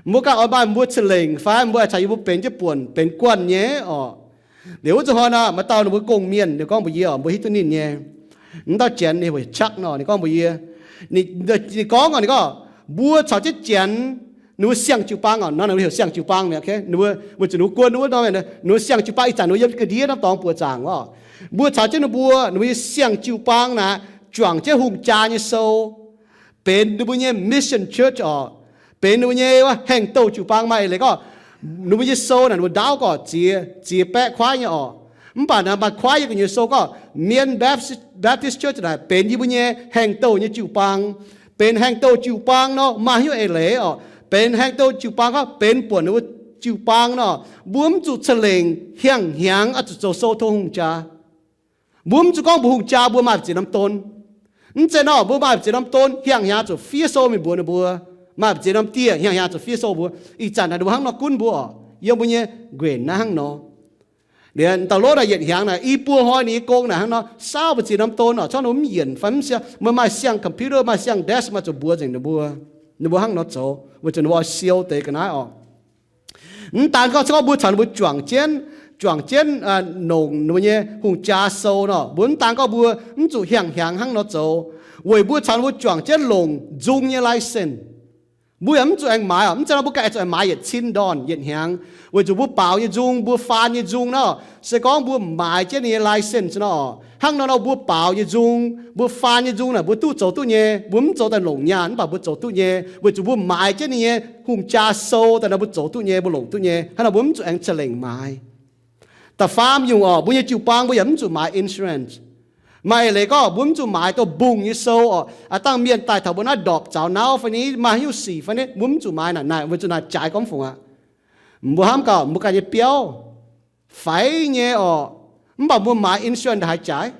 Mbuo ganh oix maaih mbuo ca'lengc fai? Mbuo caux yie mbuo benx jienv buonc, benx guanh nyei orqc. Liuz wuov nzunc hnoi nor, maaih dauh ninh mbuo gong-mienh ninh gorngv mbuox yie orqc, mbuo hiuv duqv ninh nyei. Wuov dauh janx ninh heuc Chuck nor, ninh gorngv mbuox yie, ninh, ninh gorngv orqc, ninh gorngv, mbuo caux jienv janx, ninh mbuo siang-jiu-baang orqc, nor ninh mbuo heuc siang-jiu-baang mi'aqv, okay? Ninh mbuo, weic zuqc ninh mbuo guon wuov nor, ninh mbuo siang-jiu-baang ih zanc ninh mbuo yiem ga'ndiev norm dorngx buoqc zaangc orqc. Mbuo caux jienv ninh mbuo, ninh mbuo nyei siang-jiu-baang naaic juangc jienv hungh jaa nyei sou, benx ninh mbuo nyei mission church orqc, benx ninh mbuo nyei haengh douh jiu-baang. Maaih eix leiz gorngv ninh mbuo nyei sou naaic ninh mbuo ndaauv gorqv ziex, ziex baeqv kuaaiv nyei orqc. Mv baac naaic maaih kuaaiv yiem gu'nyuoz sou gorngv Mien Baptist, Baptist Church naaic benx yie mbuo nyei haengh douh nyei jiu-baang. Benx haengh douh jiu-baang nor maaih hnyouv eix leiz orqc. Benx haengh douh jiu-baang gorngv benx buonc ninh mbuo jiu-baang nor, mbuo mv zuqc ca'lengc hiaangx-hnyangx oix zuqc zoux sou tong hungh jaa. Mbuo mv zuqc gorngv mbuox hungh jaa mbuo maaih ziex norm don. Mv zeiz nor, mbuo maaih ziex norm don hiaangx-hnyangx zuqc fiev sou mingh mbuox ninh mbuo. Maaih ziex norm dieh hiaangx-hnyangx zuqc fiev sou mbuox. Ih zanc naaic ninh mbuo hnangv nor gunv mbuo orqc. Yiem mbuo nyei nquenc naaiv hnangv nor. Liuz dauh lov naaic yietc hnyangx naaic i buo hnoi ninh nyei gong naaic hnangv nor saauv mbu'ziex norm don orqc. Corc ninh mv yienc fai mv siou, meih maaih siang computer, maaih siang desk, maaih zuqc mbuox nzengc ninh mbuo. Ninh mbuo hnangv nor zoux weic zuqc ninh mbuo oix siou deix ga'naaiv orqc. Mv daan gorngv, se gorngv mbuo caux ninh mbuo juangc jienv, juangc jienv, aa, longc ninh mbuo nyei hungh jaa sou nor, mbuo mv daan gorngv mbuo mv zuqc hiaangx-hnyangx hnangv nor zoux, weic mbuo caux ninh mbuo juangc jienv longc nzung nyei license. Mbuo yaac mv zuqc aengx maaiz oc. Mv zeiz nor mbuo ganh aengx zuqc aengx maaiz yietc cin ndorn yietc hnyangx, weic zuqc mbuo baaux nyei nzung, mbuo faan nyei nzung nor, se gorngv mbuo maaiz jienv ninh nyei license nor, hnangv nor nor mbuo baaux nyei nzung, mbuo faan nyei nzung naaic mbuo duqv zoux duqv nyei. Mbuo mv zoux daaih longc nyaanh, mv baac mbuo zoux duqv nyei, weic zuqc mbuo maaiz jienv ninh nyei hungh jaa sou daaih nor mbuo zoux duqv nyei, mbuo longc duqv nyei. Hnangv nor mbuo mv zuqc aengx ca'lengc maaiz. Da'faam nyungc orqc, mbuo nyei jiu-baang mbuo yaac mv zuqc maaiz insurance. Maaih leiz gorngv mbuo mv zuqc maaiz dongh mbungh nyei sou orqc. Aav dangh mienh daaih taux mbuo naaiv ndorpc zaux nauv fai ni, maaih haaix nyungc sic fai ni, mbuo mv zuqc maaiz naaic, naaic, mbuo zuqc naaic jaaix gorngv fungc aqv. Mbuo hnamv gaax mbuo ganh nyei biauv faix nyei orqc, mv baac mbuo maaiz insurance ndongc haaix jaaix?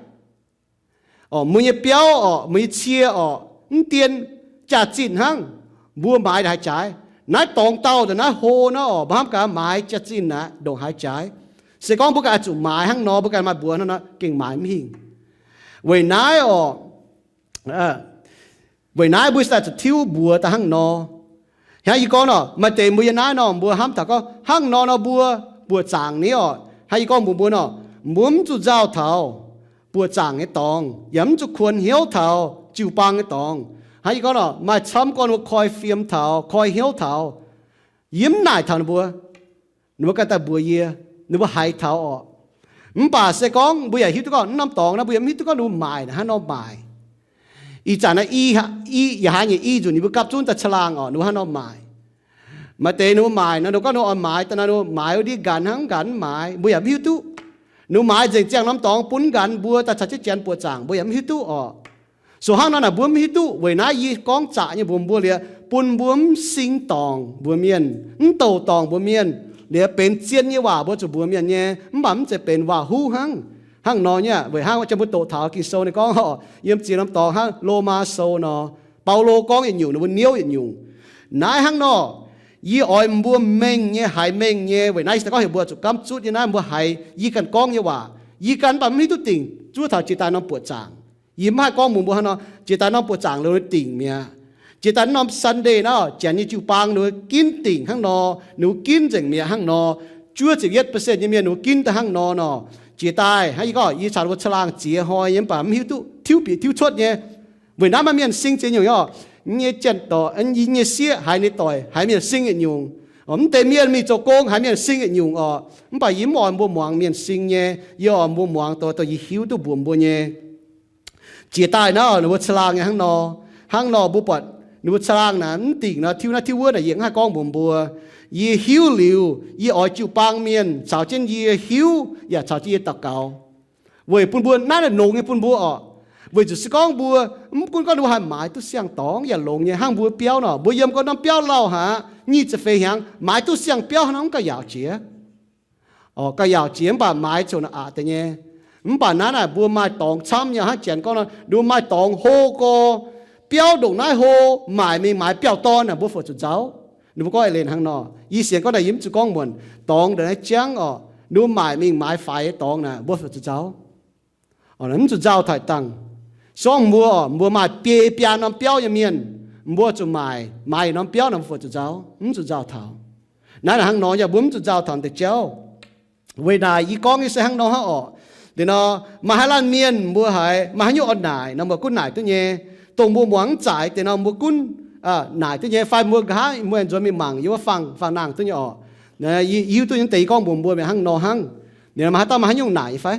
Orqc, mbuo nyei biauv orqc, mbuo nyei cie orqc, mv dien jaax-zinh hnangv, mbuo maaiz ndongc haaix jaaix? Naaiv dorngx dauh ndongc naaiv hlo naaiv orqc, mbuo hnamv gaax maaiz jaax-zinh aqv ndongc haaix jaaix? Se gorngv mbuo ganh oix zuqc maaiz hnangv nor, mbuo ganh maaih mbuox hnangv nor, gengh maaiz mv hingh. Weic naaiv orqc, weic naaiv mbuo se daaih zuqc tiuv mbuox daaih hnangv nor. Hnangv yie gorngv nor, maaih deix mbuo yiem naaiv nor, mbuo hnamv taux gorngv hnangv nor nor mbuo buoqc zaangc ni orqc. Hnangv yie gorngv mbuox mbuo nor, mbuo mv zuqc nzauh taux buoqc zaangc nyei dorngx, yaac mv zuqc kuonx hnyouv taux jiu-baang nyei dorngx. Hnangv yie gorngv nor, maaih camv gorngv ninh mbuo koi fiem taux, koi hnyouv taux. Yie mv naaic taux ninh mbuo. Ninh mbuo ganh daaih mbuox yie, ninh mbuo haiz taux orqc. Mv baac se gorngv mbuo yaac hiuv duqv gorngv mv norm dorngx naaiv mbuo yaac mv hiuv duqv gorngv ninh mbuo maaic hnangv nor maaic. Ih zanc naaiv i, i, yaac haaix nyungc i nzunc ninh mbuo gapv zunv daaih caangh laangh orqc, ninh mbuo hnangv nor maaic. Maaih deix ninh mbuo maaic nor, ninh gorngv ninh oix maaiz daaih nor, ninh mbuo maaiz wuov ndiev nqanx hnangv, nqanx mv maaiz, mbuo yaac mv hiuv duqv. Ninh mbuo maaiz nzengc ziangh norm dorngx bun nqanx mbuo daaih caux jienv janx buoqc zaangc, mbuo yaac mv hiuv duqv orqc. So hnangv nor naaic mbuo mv hiuv duqv. Weic naaiv yie gorngv zaqc nyei mbuox mbuo liuz, bun mbuo mv sing dorngc mbuox mienh, mv douc dorngc mbuox mienh. Liuz benx zien nyei waac mbuo zuqc mbuox mienh nyei, mv baac mv zeiz benx waac-huv hnangv. Hnangv nor nyei aqv. Weic hnangv wuov zanc mbuo doqc taux Ging-Sou ninh gorngv orqc, yiem ziex norm dorngx hnangv, Lomaa Sou nor, Baulo gorngv yietc nyungc, ninh mbuo niouv yietc nyungc. Naaiv hnangv nor, yie oix mbuo mengh nyei, haiz mengh nyei. Weic naaiv yie se gorngv heuc mbuo zuqc gamv zutv nyei naaiv, mbuo haiz yie ganh gorngv nyei waac. Yie ganh mv baac mv hiuv duqv dingc zuov taux jiex daaih norm buoqc zaangc. Yie mv haih gorngv mbuox mbuo hnangv nor, jiex daaih norm buoqc zaangc ninh mbuo dingc mi'aqv. Jiex daaih norm Sunday naaiv, janx nyei jiu-baang ninh mbuo ginv dingc hnangv nor, ninh mbuo ginv nzengc mi'aqv hnangv nor. Juov ziepc yietv percent nyei mienh ninh mbuo ginv daaih hnangv nor nor. Jiex daaih hnangv yie gorngv, yie caux ninh mbuo caangh laangh ziex hnoi nyei, mv baac mv hiuv duqv tiuv bieqc tiuv cuotv nyei. Weic naaiv maaih mienh sing ziex nyungc nyei orqc. Nyei janx-doic, nyei sieqv haiz ninh doic haiz mienh sing yietc nyungc. Mv deix mienh mingh zoux gong haiz mienh sing yietc nyungc orqc. Mv baac yie mv oix mbuo muangx mienh sing nyei. Yie oix mbuo muangx dongh, dongh yie hiuv duqv mbuox mbuo nyei. Jiex daaih naaiv ninh mbuo caangh laangh nyei hnangv nor. Hnangv nor mbuo buatc ninh mbuo caangh laangh naaic mv dingc nor, tiuv naaiv tiuv wuov naaic, yie mv haih gorngv mbuox mbuo. Yie hiuv liuz, yie oix jiu-baang mienh caux jienv yie hiuv yaac caux jienv yie daux gaux, weic bun mbuo naaiv naaic longx nyei bun mbuo orqc. Weic zuqc se gorngv mbuo, mv gunv gorngv ninh mbuo haih maaiz duqv siang-dorngx yaac longx nyei hnangv mbuo biauv nor, mbuo yiem gorngv norm biauv lauh haic, nyic ziepc feix hnyangx maaiz duqv siang-biauv hnangv, mv gauh yaauc jiex. Orqc, gauh yaauc jiex mv baac maaiz ziouc naaic aqc deix nyei. Mv baac naaiv naaic mbuo maaih dorngx camv nyei, hnangv janx gorngv nor, ninh mbuo maaih dorngx hlo gorx, biauv ndongc naaiv hlo, maaic mingh maaiz biauv-dorn naaic, mbuo fih zuqc nzauh. Ninh mbuo gorngv eix leiz hnangv nor. Yie sienx gorngv naaic yie mv zuqc gorngv muonc, dorngx ndongc naaiv jangv orqc, ninh mbuo maaic mingh maaiz faix nyei dorngx naaic, mbuo fih zuqc nzauh. Mv zuqc nzauh taaix dangh. Se gorngv mbuo, mbuo maaih biei biaa norm biauv nyei mienh, mbuo zuqc maaic, maaic norm biauv naaic, mbuo fih zuqc nzauh, mv zuqc nzauh taux. Naaiv naaic hnangv nor yaac mbuo mv zuqc nzauh taux deix jauv. Weic naaic yie gorngv nyei se hnangv nor hnangv orqc. Liuz nor, maaih haaix laanh mienh mbuo haiz maaih haaix nyungc oix naaic nor, mbuo gunv naaic duqv nyei. Dongh mbuo muangx mv zaqc deix nor, mbuo gunv naaic duqv nyei. Fai mbuo nqa'haav mbuo nzuonx mingh mangc yiem wuov faang, faang nangh duqv nyei orqc. Yie hiuv duqv nyei deix yie gorngv mbuox mbuo mi'aqv hnangv nor hnangv. Liuz nor maaih haaix dauh maaih haaix nyungc naaic nyei fai?